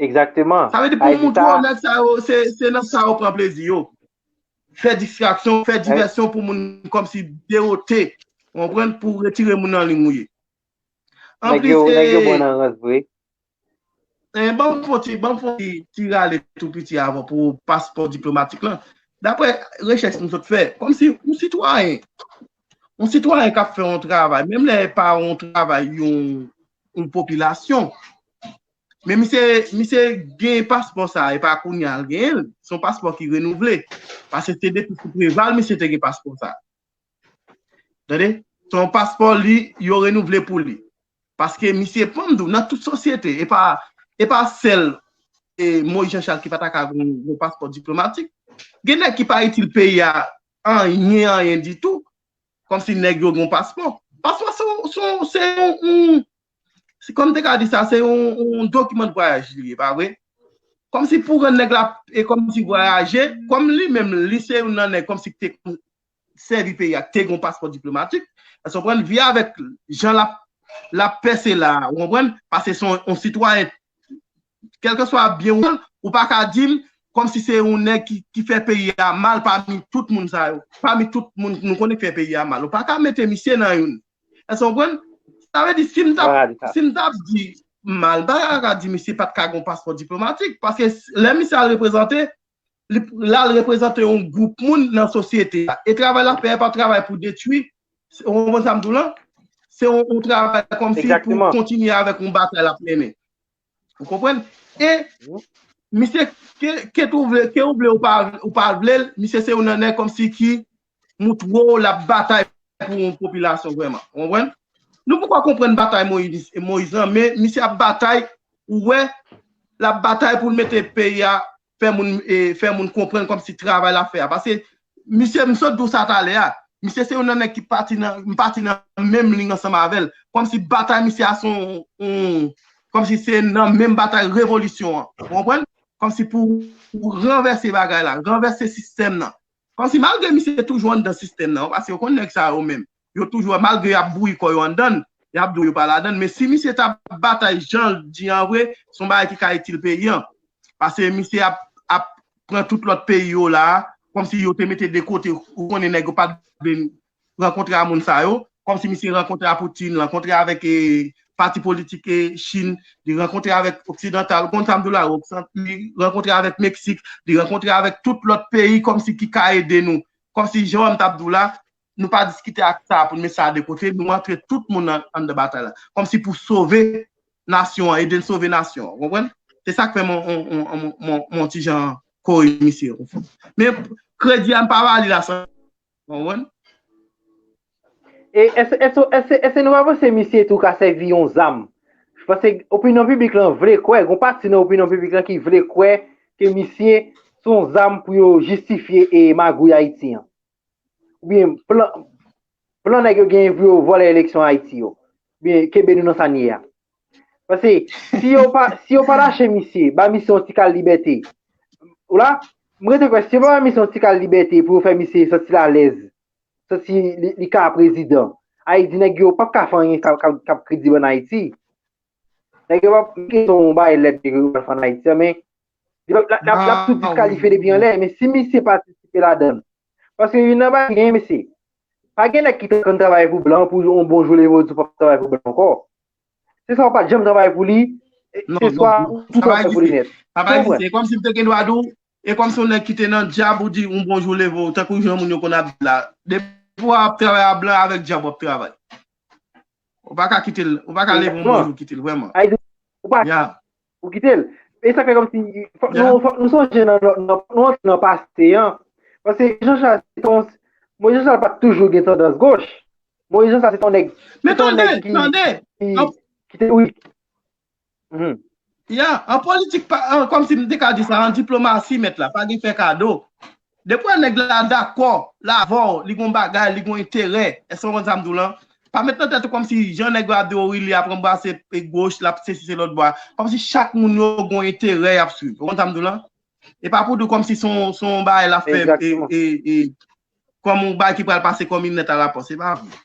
Egzakteman. Sa vle di pou montre w nèg sa yo, se, se nan sa yo pran plezi yo. Fè distraksyon, fè divèsyon pou moun kòmsi dewote, w konprann, pou retire moun nan liy ou ye. Anplis, nèg yo bon nan rans vre. E, ban m fè ti, ban m fè ti, ti rale tou piti avan pou paspò diplomatik lan. Daprè rechèch m sot fè, kòmsi yon sitwayen, yon sitwayen k ap fè yon travay, menm lè e pa yon travay yon, yon popilasyon, men misye, misye gen paspò sa, e pa kounye a l genyen l, se yon paspò ki renouvle. Paske se depi sou Preval misye te gen paspò sa. Tande? Se yon paspò li, yo renouvle pou li. Paske misye, ban m di w, nan tout sosyete, e pa, e pa sèl, e, Moïse Jean Charles ki pa ta ka gen yon, yon paspò diplomatik. Gen nèg ki pa itil peyi a anyen, anyen ditou. Kòmsi nèg yo gen yon paspò. Paspò se yon, se yon, se yon, yon, se kòm te ka di sa, se yon, yon dokiman de vwayaj li ye, pa vre? Kòmsi pou rann nèg la, e kòmsi vwayaje, kòm li menm, li se youn nan nèg kòmsi ki te sèvi peyi a, te gen yon paspò diplomatik, èske w konprann? Vye avèk jan l ap, l ap pèse la, ou konprann? Paske se yon, yon sitwayen, kèlkeswa byen ou mal, ou pa ka di m kòmsi se yon nèg ki, ki fè peyi a mal pami tout moun sa yo, pami tout moun nou konnen ki fè peyi a mal. Ou pa ka mete misye nan youn. Èske w konprann? Sa vle di, si m t ap, si m t ap di mal, m pa ka di misye pa t ka gen yon paspò diplomatik, paske lè misye al reprezante, li, l al reprezante yon gwoup moun nan sosyete a. E travay l ap fè a pa travay pou detwi, ou konprann sa m di w lan? Se yon, yon travay kòmsi pou kontinye avèk yon batay l ap mennen. Ou konprann? E misye, ke, ke ou vle, ke ou vle ou pa, ou pa vle l, misye se yon nan nèg kòmsi ki moutre w l ap batay pou yon popilasyon vrèman. Ou konprann? Nou poko konprann batay Moyiz, Moyiz lan, men misye ap batay, ou wè, l ap batay pou l mete peyi a, fè moun, e, fè moun konprann kòmsi travay l ap fè a. Paske misye, m sot di w sa talè a, misye se youn nan nèg ki pati nan, m pati nan menm liy ansanm avè l. Kòmsi batay misye a se yon, yon, kòmsi se nan menm batay revolisyon an. Ou konprann? Kòmsi pou, pou ranvèse bagay la, ranvèse sistèm nan. Kòmsi malgre misye toujou anndan sistèm nan, paske yo konn nèg sa yo menm. Yo toujou, malgre y ap bouyi kò yo anndan l, y ap di w yo pa ladan l. Men si misye ta batay jan l di an vre, se yon bagay ki ka itil peyi an. Paske misye ap, ap pran tout lòt peyi yo la, kòmsi yo te mete de kote, ou konnen nèg yo pa t vle rankontre a moun sa yo, kòmsi misye rankontre a Putin, rankontre avèk, e, pati politik, e, Chin, li rankontre avèk oksidantal, ou konn sa m di w la, oksidan-, li rankontre avèk Meksik, li rankontre avèk tout lòt peyi kòmsi ki ka ede nou. Kòmsi jan m t ap di w la, nou pa diskite ak sa pou n met sa de kote, nou antre tout moun an, anndan batay la. Kòmsi pou sove nasyon an, ede n sove nasyon an, ou konprann? Se sa k fè m, m, m ti jan kore misye, ou konprann? Men kredi a, m pa ba li la san, ou konprann? E èske, èske, èske, èske nou pa panse misye tou ka sèvi yon zam? Paske opinyon piblik lan vle kwè, gon pati nan opinyon piblik lan ki vle kwè ke misye se yon zam pou yo jistifye e magouy Ayiti an. Oubyen plan, plan nèg yo genyen pou yo vòlè eleksyon Ayiti yo. Oubyen kenbe nou nan sa n ye a. Paske si yo pa, si yo pa lache misye, ba misye yon ti kal libète. Ou la, m rete kwè, si yo pa ba misye yon ti kal libète pou yo fè misye santi l alèz, santi li, li ka prezidan, Ayiti nèg yo p ap ka fè anyen k ap, k ap, k ap kredib ann Ayiti. Nèg yo p ap, se yon bagay lèd ke yo pral fè ann Ayiti an, men li p ap, l ap, l ap, l ap tou diskalifye depi anlè, men si misye patisipe ladan l. Paske youn nan bagay ki genyen, mesye, pa gen nèg ki t ap konn travay pou blan, pou yon bon jou leve w di w p ap travay pou blan ankò. Se sa w pa t janm travay pou li, e se swa ou tou travay pou li nèt. Travay egziste. E kòmsi m te gen dwa di w, e kòmsi yon nèg ki te nan dyab ou di yon bon jou leve w, tankou jan moun yo konn ap di la. Depi w ap travay a blan, avèk dyab w ap travay. Ou pa ka kite l, ou pa ka leve yon bon jou kite l, vrèman. Ou pa, ou kite l. E sa fè kòmsi, fòk nou, fòk nou sonje nan, nan, nou antre nan pase an. Paske Jean Charles, se yon, Moïse Jean Charles pa t toujou gen tandans goch. Moïse Jean Charles, se yon nèg, se yon nèg ki, ki, ki te, wi. Mhm. Ya, an politik, pa, an, kòmsi m te ka di sa, an diplomasi, mèt la, pa gen fè kado. Depi w wè nèg la dakò, l avè w, li gon bagay, li gon enterè. Èske w konn sa m di w lan? Pa met nan tèt ou kòmsi jan nèg yo ap di w, wi, li ap ranbwase e goch, l ap sesi se lòt bò a. Kòmsi chak moun yo gon enterè y ap swiv. Ou konn sa m di w lan? E pa pou di w kòmsi se yon, se yon bagay l ap fè, e, e, e, kòm yon bagay ki pral pase kòm yon lèt a la pòs. Se pa vre.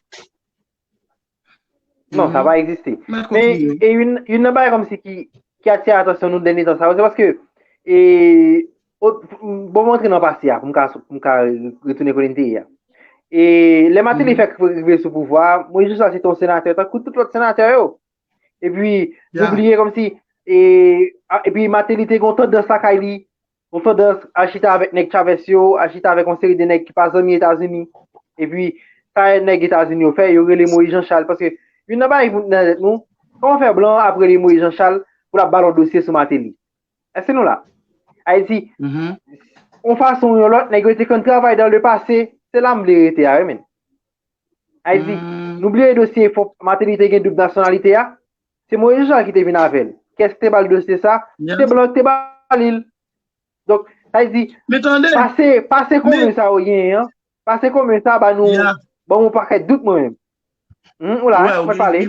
Non, sa pa egziste. Men, e youn, youn nan bagay kòmsi ki, ki atire atansyon nou dènye tan sa yo, se paske, e, bon, m antre nan pase a, pou m ka, pou m ka retounen kote m te ye a. E, lè Martelly fèk rive sou pouvwa a, Moïse Jean Charles se te yon senatè, tankou tout lòt senatè yo. Epi, nou bliye kòmsi, e, epi Martelly te gen yon tandans lakay li, yon tandans al chita avèk nèg Chavez yo, al chita avèk yon seri de nèg ki pa zanmi Etazini. Epi, sa nèg Etazini yo fè, yo rele Moïse Jean Charles. Paske, youn nan bagay pou nan tèt nou, kòman fè blan ap rele Moïse Jean Charles pou l ap ba l yon dosye sou Martelly? Èske nou la? Ayiti, yon fason ou yon lòt, nèg yo te konn travay dans le passé, se la m vle rete a, wi, men. Ayiti, nou bliye dosye fòk Martelly te gen doub nasyonalite a, se Moïse Jean Charles ki te vin avè l. Kiyès ki te ba l dosye sa? Se blan ki te ba li l. Donk, sa vle di, pase, pase komen sa yo genyen an, pase komen sa ba nou, ban m yon pakèt dout mwen menm. Ou la, mwen pale.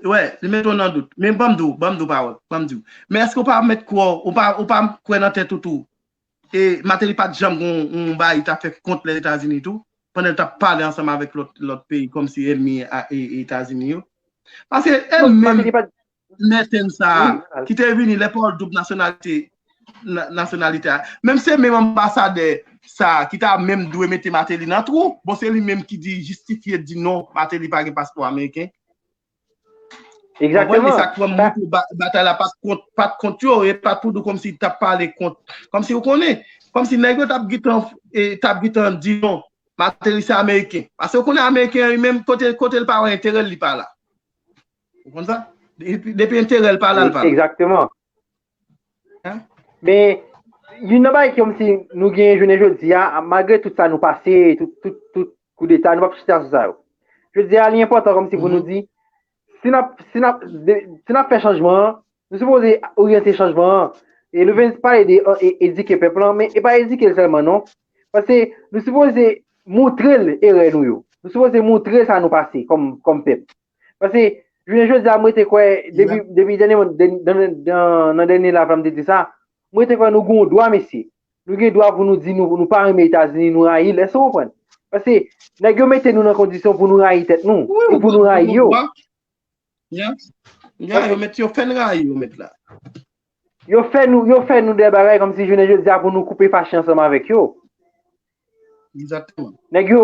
Wè, li mete w nan dout. Men ban m di w, ban m di w pawòl, ban m di w. Men èske w pa mèt kwè, ou pa, ou pa kwè nan tèt ou tou? E Martelly pa t janm gon yon bagay li t ap fè kont Lèzetazini tou, pandan l t ap pale ansanm avèk lòt, lòt peyi, kòmsi ènmi a, e, Etazini yo. Paske e menm nètèn sa a, ki te vini lè pawòl doub nasyonalite, na-, nasyonalite a. Menm se menm anbasadè sa a ki ta menm dwe mete Martelly nan twou. Bon, se li menm ki di, jistifye, di non, Martelly pa gen paspò ameriken. Egzakteman. Sa k fè m montre w ba-, batay la pa t kont, pa t kont yo, e pa t pou di w kòmsi t ap pale kont. Kòmsi w konnen, kòmsi nèg yo t ap gentan, e, t ap gentan di non, Martelly se ameriken. Paske w konnen ameriken an li menm, kote, kote l pa wè enterè l, li pa la. Ou konn sa? Depi, depi enterè l pa la, l pa la. Egzakteman. Men, youn nan bagay ki kòmsi nou genyen jounen jodi a, malgre tout sa nou pase, tout, tout, tout koudeta, nou p ap chita sou sa yo. Jodi a, li enpòtan kòmsi pou nou di, si n ap, si n ap, de, si n ap fè chanjman an, nou sipoze oryante chanjman an. E nou vin pale de, e, edike pèp lan, men e pa edike l sèlman, non. Paske nou sipoze montre l erè nou yo. Nou sipoze montre sa nou pase kòm, kòm pèp. Paske, jounen jodi a, mwen te kwè, depi, depi dènye, nan, nan, nan dènye live la, m te di sa, mwen te kwè nou gen yon dwa, mesye. Nou gen dwa pou nou di nou, nou pa renmen Etazini, nou rayi l. Èske w konprann? Paske, nèg yo mete nou nan kondisyon pou nou rayi tèt nou, e pou nou rayi yo. Ya, ya, yo met, yo fè n rayi, yo met la. Yo fè nou, yo fè nou de bagay kòmsi jounen jodi a pou nou koupe fache ansanm avèk yo. Egzakteman. Nèg yo,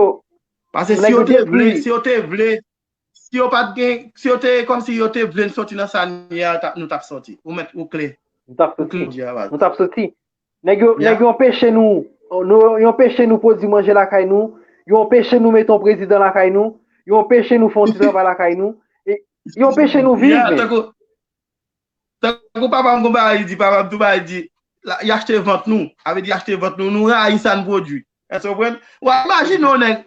paske si yo te vle, si yo te vle, si yo pa t gen, si yo te, kòmsi yo te vle n soti nan sa n ye a, ta-, nou t ap soti. Ou mèt, ou klè. Nou t ap soti. Ou klè di a, baz. Nou t ap soti. Nèg yo, nèg yo anpeche nou, nou, yo anpeche nou pwodui manje lakay nou, yo anpeche nou mete yon prezidan lakay nou, yo anpeche nou fè yon ti travay lakay nou, e yo anpeche nou viv, men. Tankou, tankou papa m gon bagay li di, papa m tou bagay li di, la, y achte vant nou, sa vle di y achte vant nou, nou rayi sa n pwodui. Èske w konprann? W ap imajine yon nèg,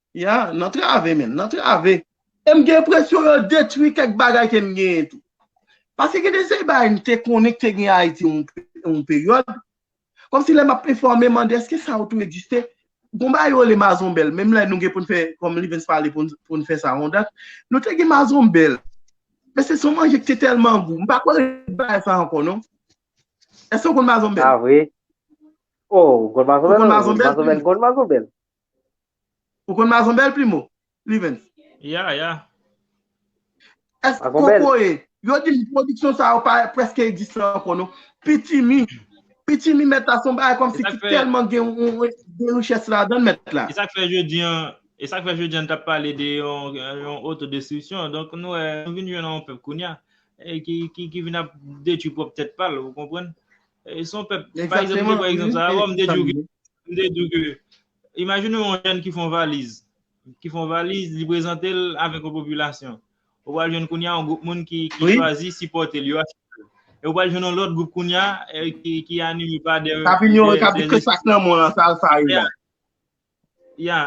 Ya, n antrave, menn, n antrave. E m gen enpresyon yo detwi kèk bagay ke n genyen tou. Paske gen de seri bagay n te konnen ki te gen Ayiti yon, yon peryòd. Kòmsi lè m ap enfòme, mande, èske sa yo tou egziste? Gon bagay yo rele mazonbèl. Menm lè nou gen pou n fè, kòm Livens pale pou n, pou n fè sa yon dat, nou te gen mazonbèl. Men se son manje ki te tèlman gou. M pa kwè bagay sa ankò, non. Èske w konn mazonbèl? Ah, vre? Oh, ou konn mazonbèl? Ou konn mazonbèl? Mazonbèl, konn mazonbèl. Ou konn mazonbèl, Primo? Livens. Ya, ya. Èske kokoye? Yo di m pwodiksyon sa yo pa prèske egziste ankò, non. Pitimi. Pitimi, mèt la, se yon bagay kòmsi ki tèlman gen yon, yon, gen richès ladan l, mèt la. E sa k fè jodi an, e sa k fè jodi an n t ap pale de yon, yon otodestriksyon. Donk, nou wè, nou vin jwenn yon pèp kounye a, e ki, ki, ki vin ap detwi pwòp tèt pa l, ou konprann? E se yon pèp, pa egzanp, m te pran egzanp sa avè w, m te di w ke M te di w ke, imajine w yon jèn ki fè yon valiz, ki fè yon valiz, li prezante l avèk yon popilasyon. Ou pral jwenn kounye a yon gwoup moun ki, ki chwazi sipòte l, yo achte l. E ou pral jwenn yon lòt gwoup kounye a, eh, ki, ki anime pa de, de, de, de, sa k nan men w lan, sa l sa ye la. Ya,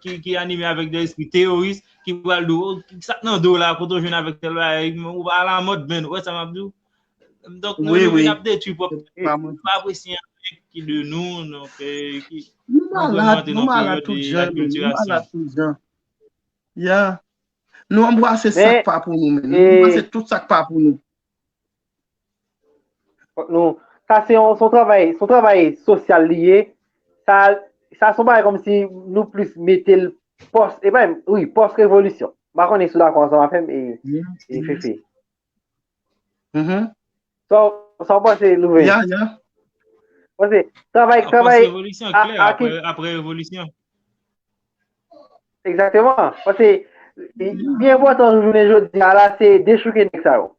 ki, ki anime avèk de lespri teyoris, ki pral di w, "Oh, sa k nan do w la, kote w jwenn avèk tèl bagay, ou alamòd, menn, ou wè sa m ap di w?" Donk, nou, wi, nou vin ap detwi pwòp tèt nou. Nou pa apresye anyen ki de nou, donk, eh, ki, nou vrèman antre nan peryòd de akiltirasyon. Nou malad tout jan. Ya. Nou anbrase sa k pa pou nou, menn. Nou anbrase tout sa k pa pou nou. Fòk nou, sa se yon, se yon travay, se yon travay sosyal li ye. Sa, sa se yon bagay kòmsi nou plis mete l pòs, e pa menm, wi, pòs revolisyon. M pa konnen si w dakò ansanm avè m e, e Fefe. Mhm. Sa, sa w panse, Louven? Ya, ya. Paske travay, travay pòs revolisyon, klè, apre, apre revolisyon. Egzakteman. Paske, byen enpòtan jounen jodi a la, se dechouke nèg sa yo.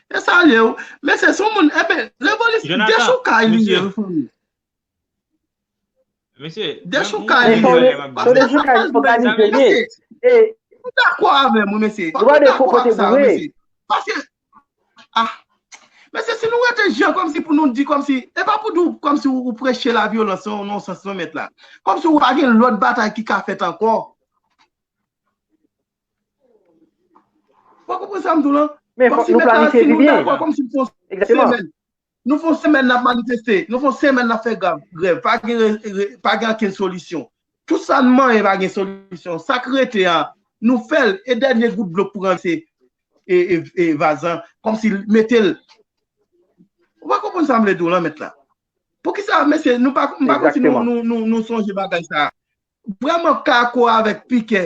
E sa l ye, wi. Mesye, se yon moun, enben, revolisyon, dechoukay li ye, wi, fanmi. Mesye, dechoukay li ye. Paske sa k pase, mesye, m dakò avè w, mesye. M dakò avè w, mesye. Paske, ah, mesye, si nou rete jan kòmsi pou nou di kòmsi, e pa pou di w kòmsi ou, ou preche lavyolans, non, non, sans, non, mèt la. Kòmsi ou pa gen lòt batay ki ka fèt ankò. Ou konprann sa m di w lan? Men fòk nou planifye pi byen. Kòmsi nou fè yon semèn. Nou fè yon semèn n ap manifeste. Nou fè yon semèn n ap fè grèv. Pa gen, pa gen okenn solisyon. Tout sa n manyen pa gen solisyon. Sa k rete a, nou fè l. E dènye gout dlo k pou ranvèse e, e, e vaz lan. Kòmsi mete l. Ou pa konprann sa m vle di w lan, mèt la? Poukisa, mesye, nou pa, m pa konn si nou, nou, nou, nou sonje bagay sa a. Vrèman kako avèk pikè,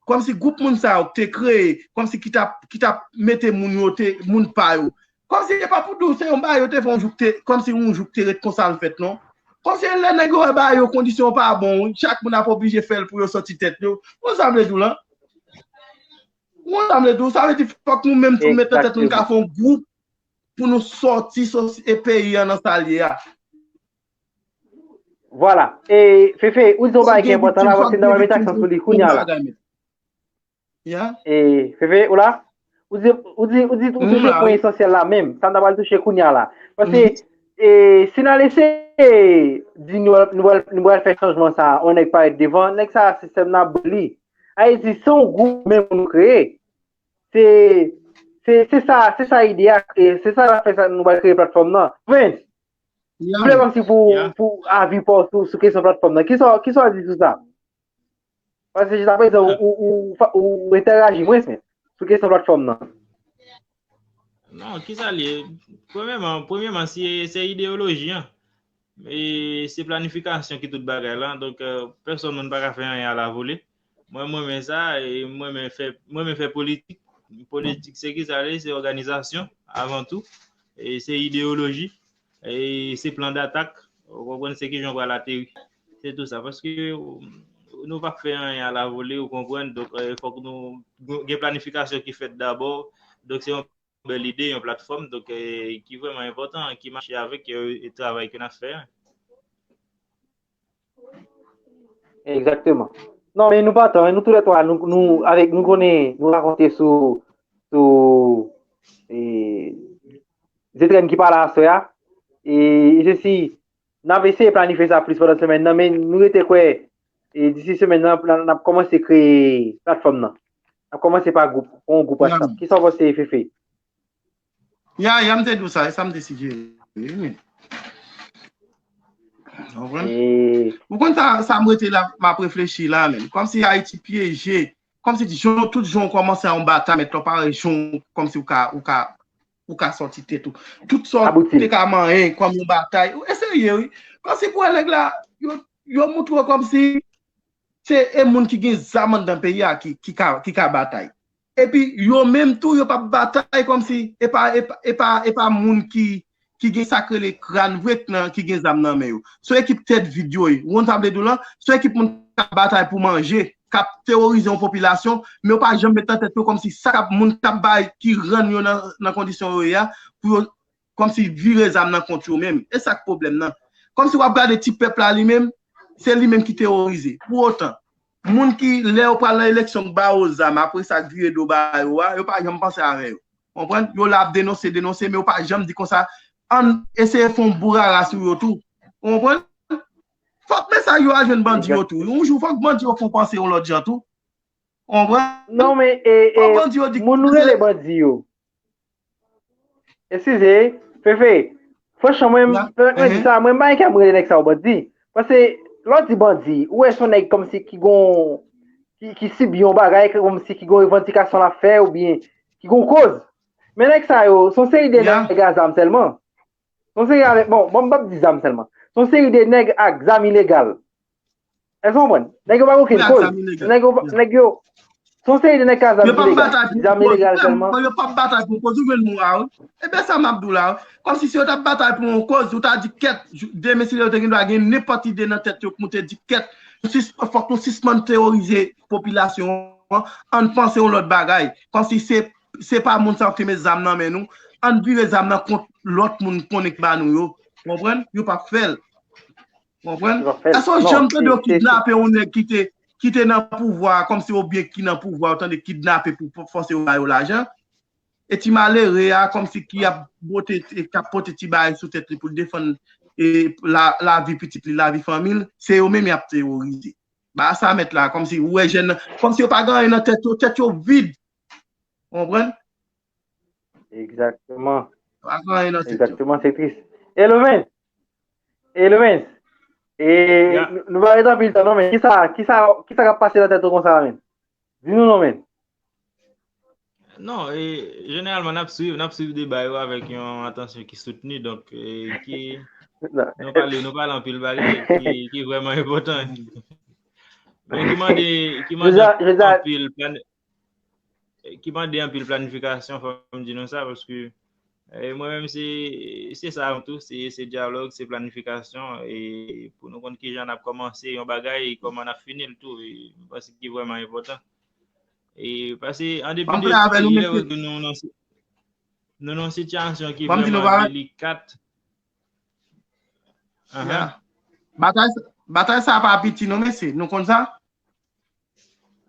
kòmsi gwoup moun sa yo k te kreye, kòmsi ki t ap, ki t ap mete moun yo te, moun pa yo. Kòmsi e pa pou di w se yon bagay yo te fè yon jou k te, kòmsi yon jou k te ret konsa l fèt, non. Kòmsi lè nèg yo wè bagay yo kondisyon yo pa bon, wi, chak moun ap oblije fè l pou yo sòti tèt yo. Ou konn sa m vle di w lan? Ou konn sa m vle di w? Sa vle di fòk nou menm tou met nan tèt nou ka fè yon gwoup pou nou sòti, sòti e peyi an nan sa l ye a. Vwala. E, Fefe, ou di yon bagay ki enpòtan la, paske n ta pral mete aksan sou li kounye a la. E, Fefe, ou la? Ou di, ou di, ou di, ou touche pwen esansyèl la menm, sa n ta pral touche kounye a la. Paske, e si n al eseye di nou, nou pral, nou pral fè chanjman sa, yon nèg parèt devan, nèg sa, sistèm nan ap bri li. Ayiti, se yon gwoup menm nou kreye. Se, se, se sa, se sa ide a, e se sa k ap fè sa, nou pral kreye platfòm nan. Prince, m vle kòmsi pou, pou avi pa w sou, sou kesyon platfòm nan. Kisa, kisa w di sou sa? Paske jiskaprezan, ou, ou, ou, ou entèraji mwens menm sou kesyon platfòm nan. Non, kisa l ye? Premyèman, premyèman, se, se ideyoloji an. E se planifikasyon ki tout bagay la. Donk, euh, pèsonn moun pa ka fè anyen alavole. Mwen, mwen renmen sa, e mwen renmen fè, mwen renmen fè politik. Politik, se kisa l ye? Se òganizasyon, avan tou. E se ideyoloji. E se plan d'atak. Ou konprann se kijan w pral ateri. Se tou sa. Paske nou p ap fè anyen alavole, ou konprann. Donk, euh, fòk nou gen planifikasyon ki fèt dabò. Donk, se yon bèl ide, yon platfòm, donk, eh, ki vrèman enpòtan, ki mache avèk, eh, travay ke n ap fè a. Egzakteman. Non, men nou pa tan, nou toulètwa, nou, nou, avèk, nou konnen, nou rakonte sou, sou, eh, Zetrenn ki pale aswè a. E, e se si, n ap eseye planifye sa plis pandan semèn nan, men nou rete kwè, e disi semèn nan, n ap, n ap kòmanse kreye platfòm nan. N ap kòmanse pa gwoup, pa yon gwoup WhatsApp. Kisa w panse, Fefe? Ya, ya, m te di w sa, e sa m te sijere, wi, men. Ou konprann? Ou konn sa, sa m rete la, m ap reflechi la, men. Kòmsi Ayiti pyeje, kòmsi jan, tout jan w kòmanse a yon batay, men lè w pare jan, kòmsi w ka, ou ka, ou ka sòti tèt ou. Tout sa w te ka manyen kòm yon batay. Ou eseye, wi. Kòmsi pou wè nèg la, yo, yo moutre w kòmsi se e moun ki gen zam anndan peyi a ki, ki ka, ki ka batay. Epi yo menm tou, yo p ap batay kòmsi e pa, e pa, e pa, e pa moun ki, ki gen sa k rele kràn vre k nan, ki gen zam nan men yo. Se yon ekip tèt vid yo ye. Ou konn sa m vle di w lan? Se yon ekip moun k ap batay pou manje, k ap teworize yon popilasyon, men yo pa janm met nan tèt yo kòmsi sa k ap, moun k ap bay, ki rann yo nan, nan kondisyon yo ye a, pou yo kòmsi vire zam nan kont yo menm. E sa k pwoblèm nan. Kòmsi w ap gade ti pèp la li menm, se li menm ki teworize. Pou otan, moun ki, lè yo pral nan eleksyon, k ba yo zam, apre sa k vire do ba yo a, yo pa janm panse avè yo. Konprann? Yo la ap denonse, denonse, men yo pa janm di konsa, ann eseye fè yon bourara sou yo tou. Ou konprann? Fòk mesaj yo a jwenn bandi yo tou. Yon jou, fòk bandi yo fè w panse yon lòt jan tou. Ou konprann? Non, men, e, e, moun nou rele bandi yo. Eskize, Fefe, franchman, mwen, mwen di sa, mwen pa gen kè m rele nèg sa yo bandi. Paske, lè w di bandi, ou wè se yon nèg kòmsi ki gon, ki, ki sibi yon bagay, kòmsi ki gon revandikasyon l ap fè, oubyen ki gon koz. Men nèg sa yo, se yon seri de nèg a zam sèlman. Se yon seri avèk, bon, bon, m p ap di zam sèlman. Se yon seri de nèg ak zam ilegal. Èske w konprann? Nèg yo pa gen okenn koz. Nèg yo, nèg yo, se yon seri de nèg k a zam ilegal. Zam ilegal sèlman. Yo p ap batay pou yon koz, ou jwenn mo a, wi. Ebyen, sa m ap di w la, wi. Kòmsi si yo t ap batay pou yon koz, ou ta di kèt, demen si yo te gen dwa gen nenpòt ide nan tèt yo pou te di kèt, fòk nou sispann teworize popilasyon an, ann panse yon lòt bagay. Kòmsi se, se pa moun sa yo ki te met zam nan men nou, ann vire zam nan kont lòt moun konnen k ba nou yo. Konprann? Yo p ap fè l. Konprann? Èske w janm tande yo kidnape yon nèg ki te, ki te nan pouvwa a, kòmsi oubyen ki nan pouvwa, yo tande kidnape pou fòse yo ba yo lajan? E ti malere a, kòmsi ki ap bote, ki ap pote ti bagay sou tèt li pou l defann e la, lavi pitit li, lavi fanmi l, se yo menm y ap teworize. Ba sa mèt la, kòmsi ou wè jèn nan, kòmsi yo pa gen anyen nan tèt yo, tèt yo vid. Ou konprann? Egzakteman. Pa gen anyen nan tèt yo. Egzakteman, se tris. Elomens, Elomens, e nou pa ret anpil tan non, men kisa, kisa, kisa k ap pase nan tèt ou konsa la menm? Di nou non, men. Non, e, jeneralman, n ap swiv, n ap swiv deba yo avèk yon atansyon ki soutni, donk, e, ki, nou pale, nou pale anpil bagay ki, ki vrèman enpòtan. Men ki mande, ki mande anpil plan-, ki mande anpil planifikasyon, fò m di nou sa, paske, e, mwen menm, se, se sa tou, se, se dyalòg, se planifikasyon, e pou nou konn kijan n ap kòmanse yon bagay, e kòman n ap fini l tou, e m panse ki vrèman enpòtan. E, paske, an depi de, nou nan, nou nan sitiyasyon ki vrèman delikat. Batay, batay sa pa piti non, mesye. Nou konn sa?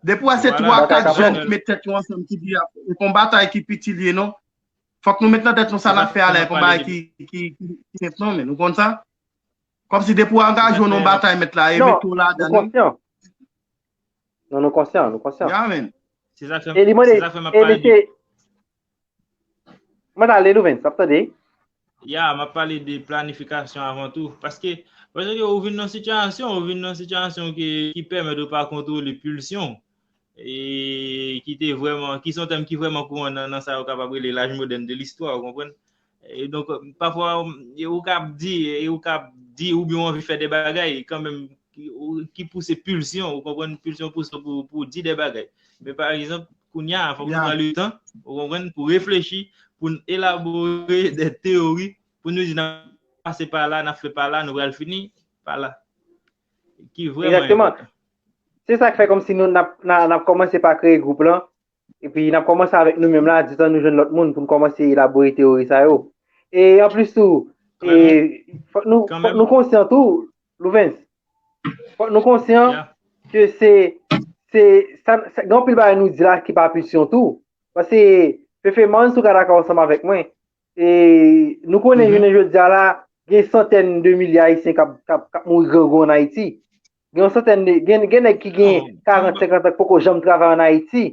Depi w wè se twa, kat jèn ki met tèt yo ansanm, ki di, e pa yon batay ki piti li ye, non. Fòk nou met nan tèt nou sa n ap fè a la, e pa yon bagay ki, ki, ki, ki senp non, men. Nou konn sa? Kòmsi depi w angaje w nan yon batay, mèt la, e mete w ladan li. Non, nou konsyan, nou konsyan. Yeah, man. Se sa k fè, e li mande, se sa k fè m ap pale de. Mwen ale, Louvens, ap tande. Ya, m ap pale de planifikasyon avan tou. Paske, paske ou vin nan sitiyasyon, ou vin nan sitiyasyon ki, ki pèmèt ou pa kontwole pilsyon. E ki te vrèman, ki se yon tèm ki vrèman kouran nan, nan sa yo kapab rele laj modèn de listwa, ou konprann? E donk, pafwa, e ou ka ap di, e ou ka ap di, oubyen ou anvi fè de bagay, kanmenm, ki, ou, ki pouse pilsyon, ou konprann, pilsyon pouse w pou, pou w di de bagay. Men pa egzanp, kounye a, fòk nou pran le tan, ou konprann, pou reflechi, pou n elabore de teyori, pou nou di n ap pase pa la, n ap fè pa la, nou pral fini pa la. Ki vrèman enpòtan. Se sa k fè kòmsi nou, n ap, n a, n ap kòmanse pa kreye gwoup lan, epi n ap kòmanse avèk nou menm la, ditan nou jwenn lòt moun pou n kòmanse elabore teyori sa yo. E anplis tou, e, fòk nou, fòk nou konsyan tou, Louvens, fòk nou konsyan ke se, se, sa, sa, gen anpil bagay nou di la ki pa pilsyon tou. Paske, Fefe, m pa konn si w ka dakò ansanm avèk mwen. E, nou konnen jounen jodi a la, gen santèn de milye Ayisyen k ap, k ap, k ap mouri grangou ann Ayiti. Gen yon santèn de, gen, gen nèg ki gen karant, senkant an ki poko janm travay ann Ayiti.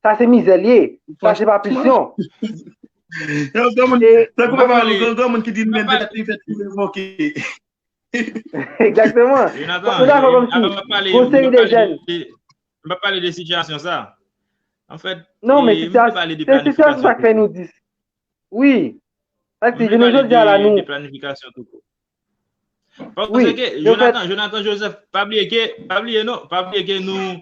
Sa se mizè l ye. Sa se pa pilsyon. Yon granmoun, tankou papa nou, yon granmoun ki di l menm tèt li fèt pou revoke. Egzakteman. Fòk nou dakò kòmsi yon seri de jèn. M pa pale de sitiyasyon sa. Anfèt, non, men sitiyasyon, se sitiyasyon sa k fè nou di. Wi. Sa k fè jounen jodi a la nou. De planifikasyon tou kou. Paske Jonathan, Jonathan Joseph, pa bliye ke, pa bliye non, pa bliye ke nou,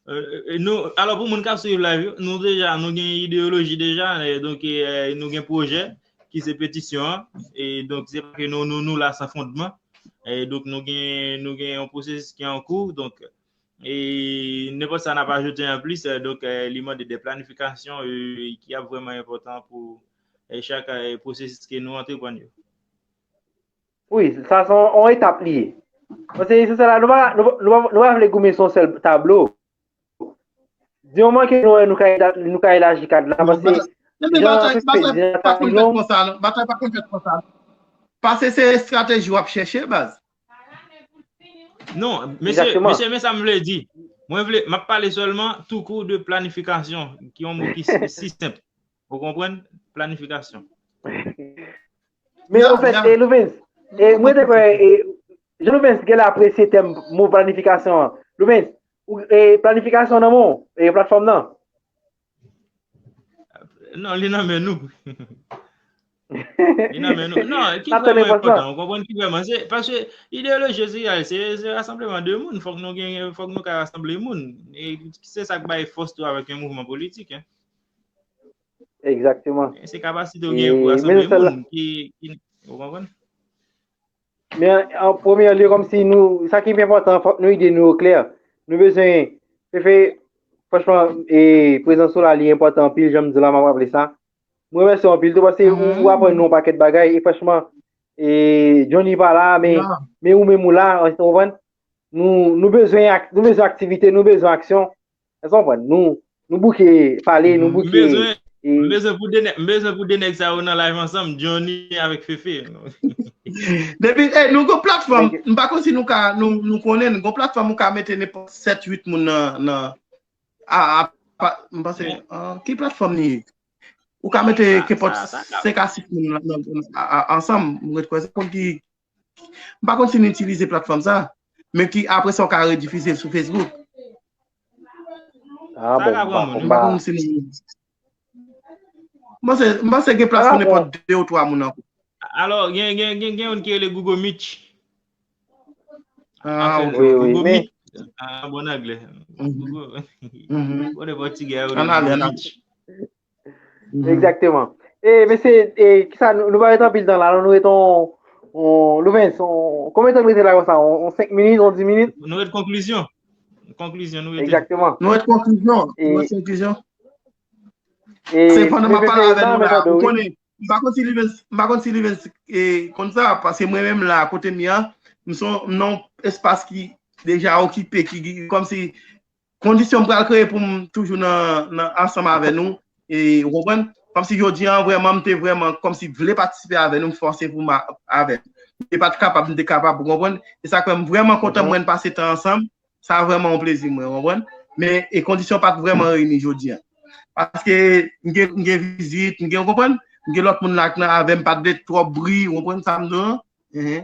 e, e, nou, alò pou moun k ap swiv live yo, nou deja, nou gen ideyoloji deja, e, donk, e, nou gen pwojè ki se petisyon an, e donk se pa ke nou, nou, nou la san fondman, e donk nou gen, nou gen yon pwosesis ki an kou, donk, e nenpòt sa n ap ajoute anplis, e, donk, e, li mande de planifikasyon, e, ki ap vrèman enpòtan pou, e, chak, e, pwosesis ke nou antreprann yo. Wi, sa se yon, yon etap li ye. Paske se sa la, nou pa, nou, nou, nou pa vle goumen sou yon sèl tablo. Di moman ke nou wè nou ka, nou ka elaji kad la, paske jan Fefe di a, sa pi long. Batay pa konn fèt konsa non. Batay pa konn fèt konsa non. Paske se estrateji w ap chèche, baz. Non, mesye, mesye, men sa m vle di. Mwen vle, m ap pale sèlman tou kou de planifikasyon, ki yon mo ki si, si senp. Ou konprann? Planifikasyon. Men anfèt, e, Louvens, e, mwen te kwè, e, Jean Louvens genlè apresye tèm mo planifikasyon an. Louvens, ou, e, planifikasyon nan men w, e, platfòm nan? Non, li nan men nou. Li nan men nou. Non, ki vrèman enpòtan, ou konprann ki vrèman. Se, paske ideyoloji se, se, se rasanbleman de moun. Fòk nou gen, fòk nou ka rasanble moun. E se sa k bay fòs tou avèk yon mouvman politik, en. Egzakteman. E se kapasite w genyen pou rasanble moun ki, ki, ou konprann? Men, an premye lye, kòmsi nou, sa ki pi enpòtan, fòk nou ide nou oklè. Nou bezwen, Fefe, franchman, e, prezans ou la, li enpòtan anpil, jan m di w la, m ap raple sa. Mwen remèsye w anpil tou, paske ou, ou aprann nou yon pakèt bagay, e franchman, e, Johnny pa la, men, men ou menm ou la, ou konprann? Nou, nou bezwen ak-, nou bezwen aktivite, nou bezwen aksyon. Èske w konprann? Nou, nou bouke pale, nou bouke. M bezwen, m bezwen pou de nèg, m bezwen pou de nèg sa yo nan live ansanm, Johnny avèk Fefe. Depi, e, nou gon platfòm, m pa konn si nou ka, nou, nou konnen, nou gon platfòm ou ka mete nenpòt sèt, uit moun nan, nan, a, a, pa, m panse, a, ki platfòm li ye? Ou ka mete kenpòt senk a sis moun nan, nan, nan, a, a, ansanm, m ret kwè se konn ki M pa konn si nou itilize platfòm sa, men ki apre sa w ka redifize l sou Facebook. Ah, bon, m pa, m pa konn si nou. M panse, m panse gen plas pou nenpòt de ou twa moun ankò. Alò, gen, gen, gen, gen youn ki rele Google Meet. Ah, ok. Wi, wi, Google Meet. Ah, bon anglè. Google. Bon, nenpòt ti gè yo rele Google Meet. Egzakteman. E, mesye, e, kisa, nou, nou pa ret anpil tan la, non, nou ret on, on, Louvens, on, konbyen tan nou rete la konsa? On, on senk minit, on dis minit? Nou ret konklizyon. Konklizyon, nou rete. Egzakteman. Nou ret konklizyon. E, nou ret konklizyon. E, se pandan m ap pale avè nou la, ou konnen, m pa konn si Louvens, m pa konn si Louvens, e, konn sa, paske mwen menm la, kote m ye a, m son, m nan yon espas ki deja okipe, ki, ki, kòmsi kondisyon m pral kreye pou m toujou nan, nan, ansanm avè nou, e, ou konprann? Kòmsi jodi an, vrèman, m te vrèman, kòmsi vle patisipe avè nou, m fòse pou m a- avè. M te pa t kapab, m te kapab, ou konprann? E sa k fè m vrèman kontan mwen pase tan ansanm. Sa vrèman yon plezi mwen, ou konprann? Men, e kondisyon pa t vrèman reyini jodi an. Paske m gen, m gen vizit, m gen, ou konprann? M gen lòt moun la k nan avè m, pa t vle twòp bri, ou konprann sa m di w lan? Ehe.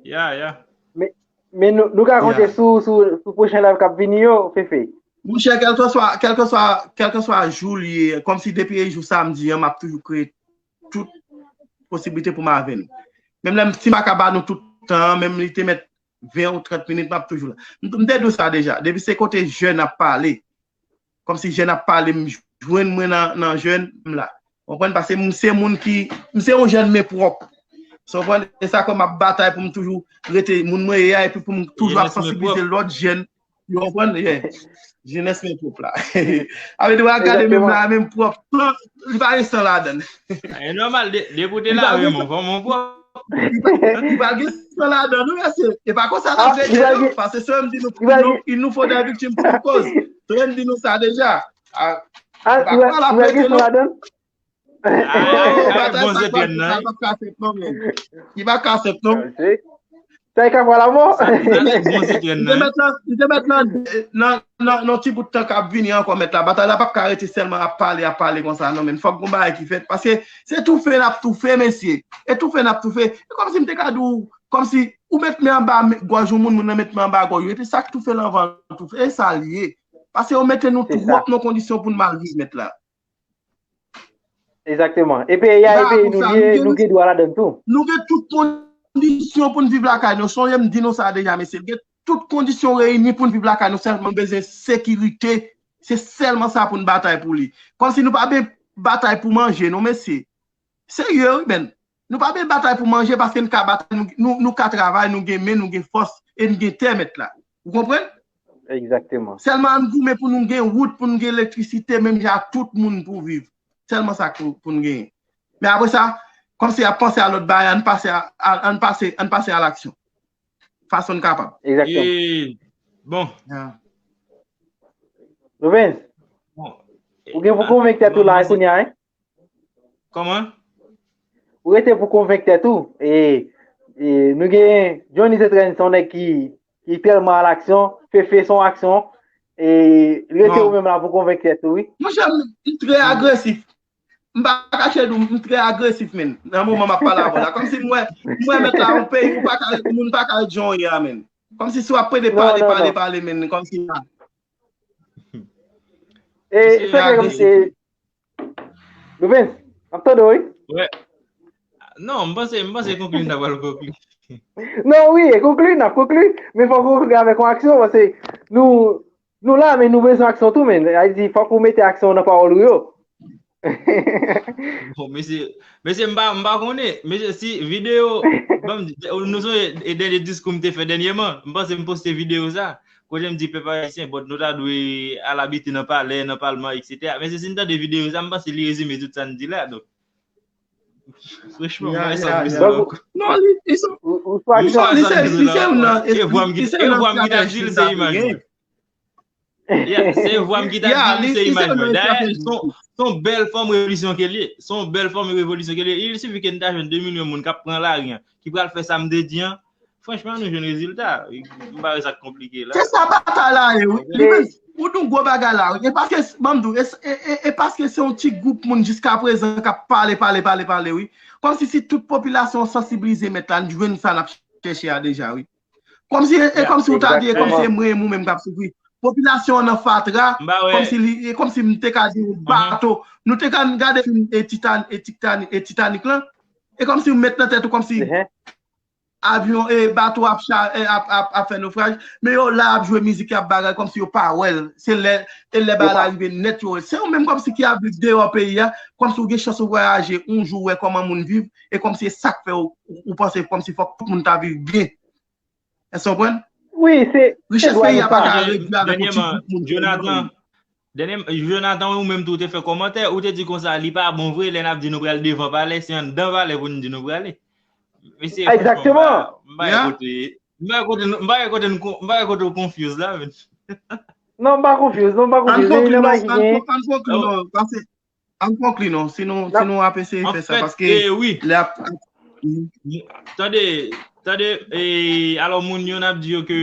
Ya, ya. Men, men nou, nou ka konte sou, sou, sou pwochen live k ap vini yo, Fefe. Monchè, kèlkeswa, kèlkeswa, kèlkeswa jou li ye, kòmsi depi e jou samdi an, m ap toujou kreye tout posiblite pou m avè nou. Menm lè m, si m pa ka ba nou tout tan an, menm li te mèt ven ou trant minit, m ap toujou la. M, m te di w sa deja, depi se kote jèn ap pale, kòmsi jèn ap pale, m jwenn mwen nan, nan jèn, m la. Ou konprann? Paske m se moun ki, m se yon jèn men pwòp. Ou konprann? E sa fè m ap batay pou m toujou rete moun mwen ye a, epi pou m toujou ap sansibilize lòt jèn. Ou konprann? Yeah. Jenès men pwòp la. Avè di w a gade menm la, menm pwòp. Li pa gen san ladan l. E nòmal, depi w te lave men w, kòman w pwòp? Li pa gen san ladan l, non, mesye. E pa konsa n ap fè, non. Paske se yo m di nou, il nous faut des victimes pour une cause. Se yo m di nou sa deja. Ah, il va, il va glisser là-dedans. Ah, bon, c'est bien, non? Il va casser, non? Sa e ka pran lanmò. Bon, c'est bien, Li te non? Mèt la, li te mèt la, nan, nan, nan ti bout tan k ap vini ankò, mèt la. Batay la p ap ka rete sèlman ap pale, ap pale konsa, non, men fòk gon bagay ki fèt. Paske se toufe n ap toufe, mesye. E toufe n ap toufe. E kòmsi m te ka di w, kòmsi ou met men anba gòj yon moun, moun nan met men anba gòj ou. Epi sa k toufe l anvan l toufe. E sa l ye. Paske yo mete nou twòp nan kondisyon pou n mal viv, mèt la. Egzakteman. E peyi a, e peyi nou ye, nou gen dwa ladan l tou. Nou gen tout kondisyon pou n viv lakay nou. Sonje m di nou sa deja, mesye. Gen tout kondisyon reyini pou n viv lakay nou. Sèlman nou bezwen sekirite. Se sèlman sa pou n batay pou li. Kòmsi nou pa ben batay pou manje, non, mesye. Serye, wi, men. Nou pa ben batay pou manje paske n ka batay, nou, nou, nou ka travay, nou gen men, nou gen fòs, e n gen tè, mèt la. Ou konprann? Egzakteman. Sèlman ann goumen pou nou gen wout, pou nou gen elektrisite, menm jan ak tout moun pou viv. Sèlman sa pou, pou nou genyen. Men apre sa, kòmsi y ap panse a lòt bagay, ann pase a, a- ann pase, ann pase a laksyon. Fason n kapab. Egzakteman. E, bon, Yeah. Louvens, bon. ou gen pou konvenk tèt ou la kounye a, hein? Kòman? Ou rete pou konvenk tèt ou. E, e nou gen Johnny Zetren, se yon nèg ki, ki tèlman a laksyon, Fefe se yon aksyon. E rete ou menm la pou konvenk tèt ou, wi. Monchè, m, m trè agresif. M pa kache di w, m trè agresif, men. Nan moman m ap pale avè w la. Kòmsi m wè, m wè mèt la, yon peyi, ou pa ka, moun pa ka ret jan w ye a, men. Kòmsi si w ap plede pale, pale, pale, men. Kòmsi. E, se vre, kòmsi. Louvens, m ap tande w, wi. Non, m panse, m panse konkli, n ta pral konkli. Non, wi, e konkli, n ap konkli. Men fòk ou konkli avèk yon aksyon, paske nou, nou la, men nou bezwen aksyon tou, men. Sa vle di, fòk ou mete aksyon nan pawòl ou yo. Bon, mesye, mesye, m pa, m pa konnen. Mesye, si videyo, ban m di, nou sonje dènye diskou m te fè dènyèman, m panse m poste videyo sa. Kote m di pèp ayisyen, bon, nou ta dwe al abite nan palè, nan palman, etsetera. Mesye, si n tande videyo sa, m panse li rezime tout sa n di la. Donk, franchman, m pa sa m bezwen ankò. Non, li, li se, Ou, ou swa li se, li se, li se youn nan, E vwa m ki, li se e youn vwa m nan ki ta estrateji di l, sa se pou imaj genyen. mwen. Yeah, se vwa m ki ta Yeah, di l, li, se li se imaj youn mwen. nan Dayè, estrateji. son, son bèl fòm revolisyon ke li ye. Son bèl fòm revolisyon ke li ye. Il suffit ke n ta jwenn de milyon moun k ap pran lari an, ki pral fè sa m te di an. Franchman, nou jwenn rezilta. M pa wè sa k konplike la. Se sa batay la ye, wi. Li menm, ou di yon gwo bagay la, wi. E paske, ban m di w, e, e, e, e paske se yon ti gwoup moun jiskaprezan k ap pale, pale, pale, pale, wi. Kòmsi si tout popilasyon an sansibilize mèt la, n jwenn sa n ap chèche a deja, wi. Kòmsi, e, e kòmsi ou ta di, e kòmsi se mwen, mwen menm k ap soufri. Popilasyon an nan fatra, kòmsi li, e kòmsi m te ka di yon bato. Nou te ka gade fim e Titan, e Titan, e Titanic lan. E kòmsi ou met nan tèt ou kòmsi avyon, e bato ap, cha- e ap, ap, ap fè nofraj, men yo la ap jwe mizik, y ap bagay kòmsi yo pa wè l. Se lè, e lè bagay la rive nèt yo wè l. Se ou menm kòmsi ki ap viv deyò peyi a, kòmsi ou gen chans ou vwayaje, yon jou ou wè kòman moun viv, e kòmsi e sa k fè ou, ou, ou panse kòmsi fòk tout moun ta viv byen. Èske w konprann? Wi, se Richès peyi a pa ka redui avèk yon ti Dènyèman, gwoup moun. Jonathan, dènyè, Jonathan, ou menm tou te fè kòmantè, ou te di konsa, li pa bon vre, lè n ap di nou pral devan palè, se anndan palè pou nou di nou prale. Mesye, Egzakteman. M pa wè kote, m pa wè kote, m pa wè kote, m pa wè kote w confuse la, men. Non, m pa confuse, non, m pa Ann confuse. konkli, Men non, nan ki ann gen kon- ann konkli, non, paske An konkli non, si nou, si nou ap eseye fè sa, paske lè ap... Tande, tande, e, alò, moun yo, n ap di yo ke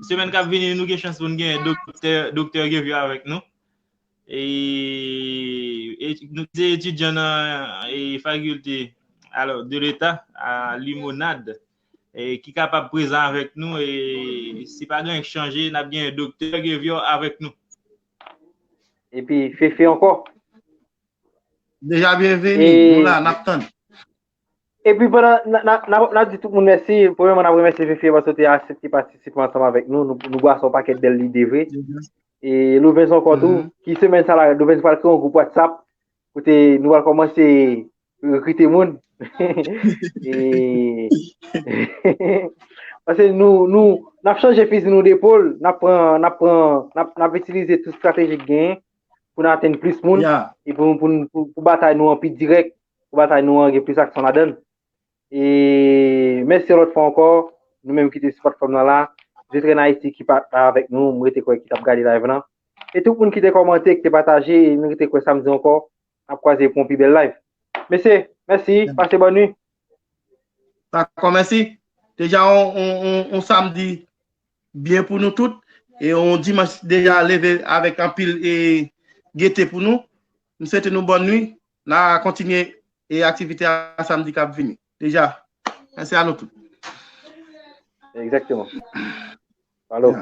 semèn k ap vini, nou gen chans pou n gen doktè, doktè Gevyo avèk nou. E, e nou se etidyan nan, e, fakilte, alò, de leta a Limonad, e, ki kapab prezan avèk nou, e si pa gen chanje, n ap gen doktè Gevyo avèk nou. Epi Fefe ankò. Deja byenvini, nou la, n ap tann. Epi pandan n ap di tout moun mèsi, premyèman n ap remèsye Fefe paske w te aksepte patisipe ansanm avèk nou. Nou, nou bwase yon pakèt bèl lide vre. E Louvens ankò tou, ki semèn sa la, Louvens pral kreye yon gwoup WhatsApp kote nou pral kòmanse rekrite moun. E paske nou, nou, n ap chanje fizi nou depòl, n ap pran, n ap pran, n ap, n ap itilize tout estrateji k genyen pou n atenn plis moun e pou, pou, pou, pou batay nou an pi dirèk, pou batay nou an gen plis aksyon ladan l. E mèsi yon lòt fwa ankò, nou menm ki te sou platfòm nan la, Zetren Ayiti ki pa t la avèk nou, m rete kwè ki t ap gade live lan. E tout moun ki te kòmante, ki te pataje, nou rete kwè samdi ankò, n ap kwaze pou yon pi bèl live. Mesye, mèsi, pase bòn nwi. Dakò, mèsi. Deja yon, yon, yon, yon samdi byen pou nou tout. E yon dimanch deja leve avèk anpil e gete pou nou. M swete nou bòn nwi. N a kontinye e aktivite a samdi k ap vini. Deja, mèsi a nou tout. Egzakteman. Alo.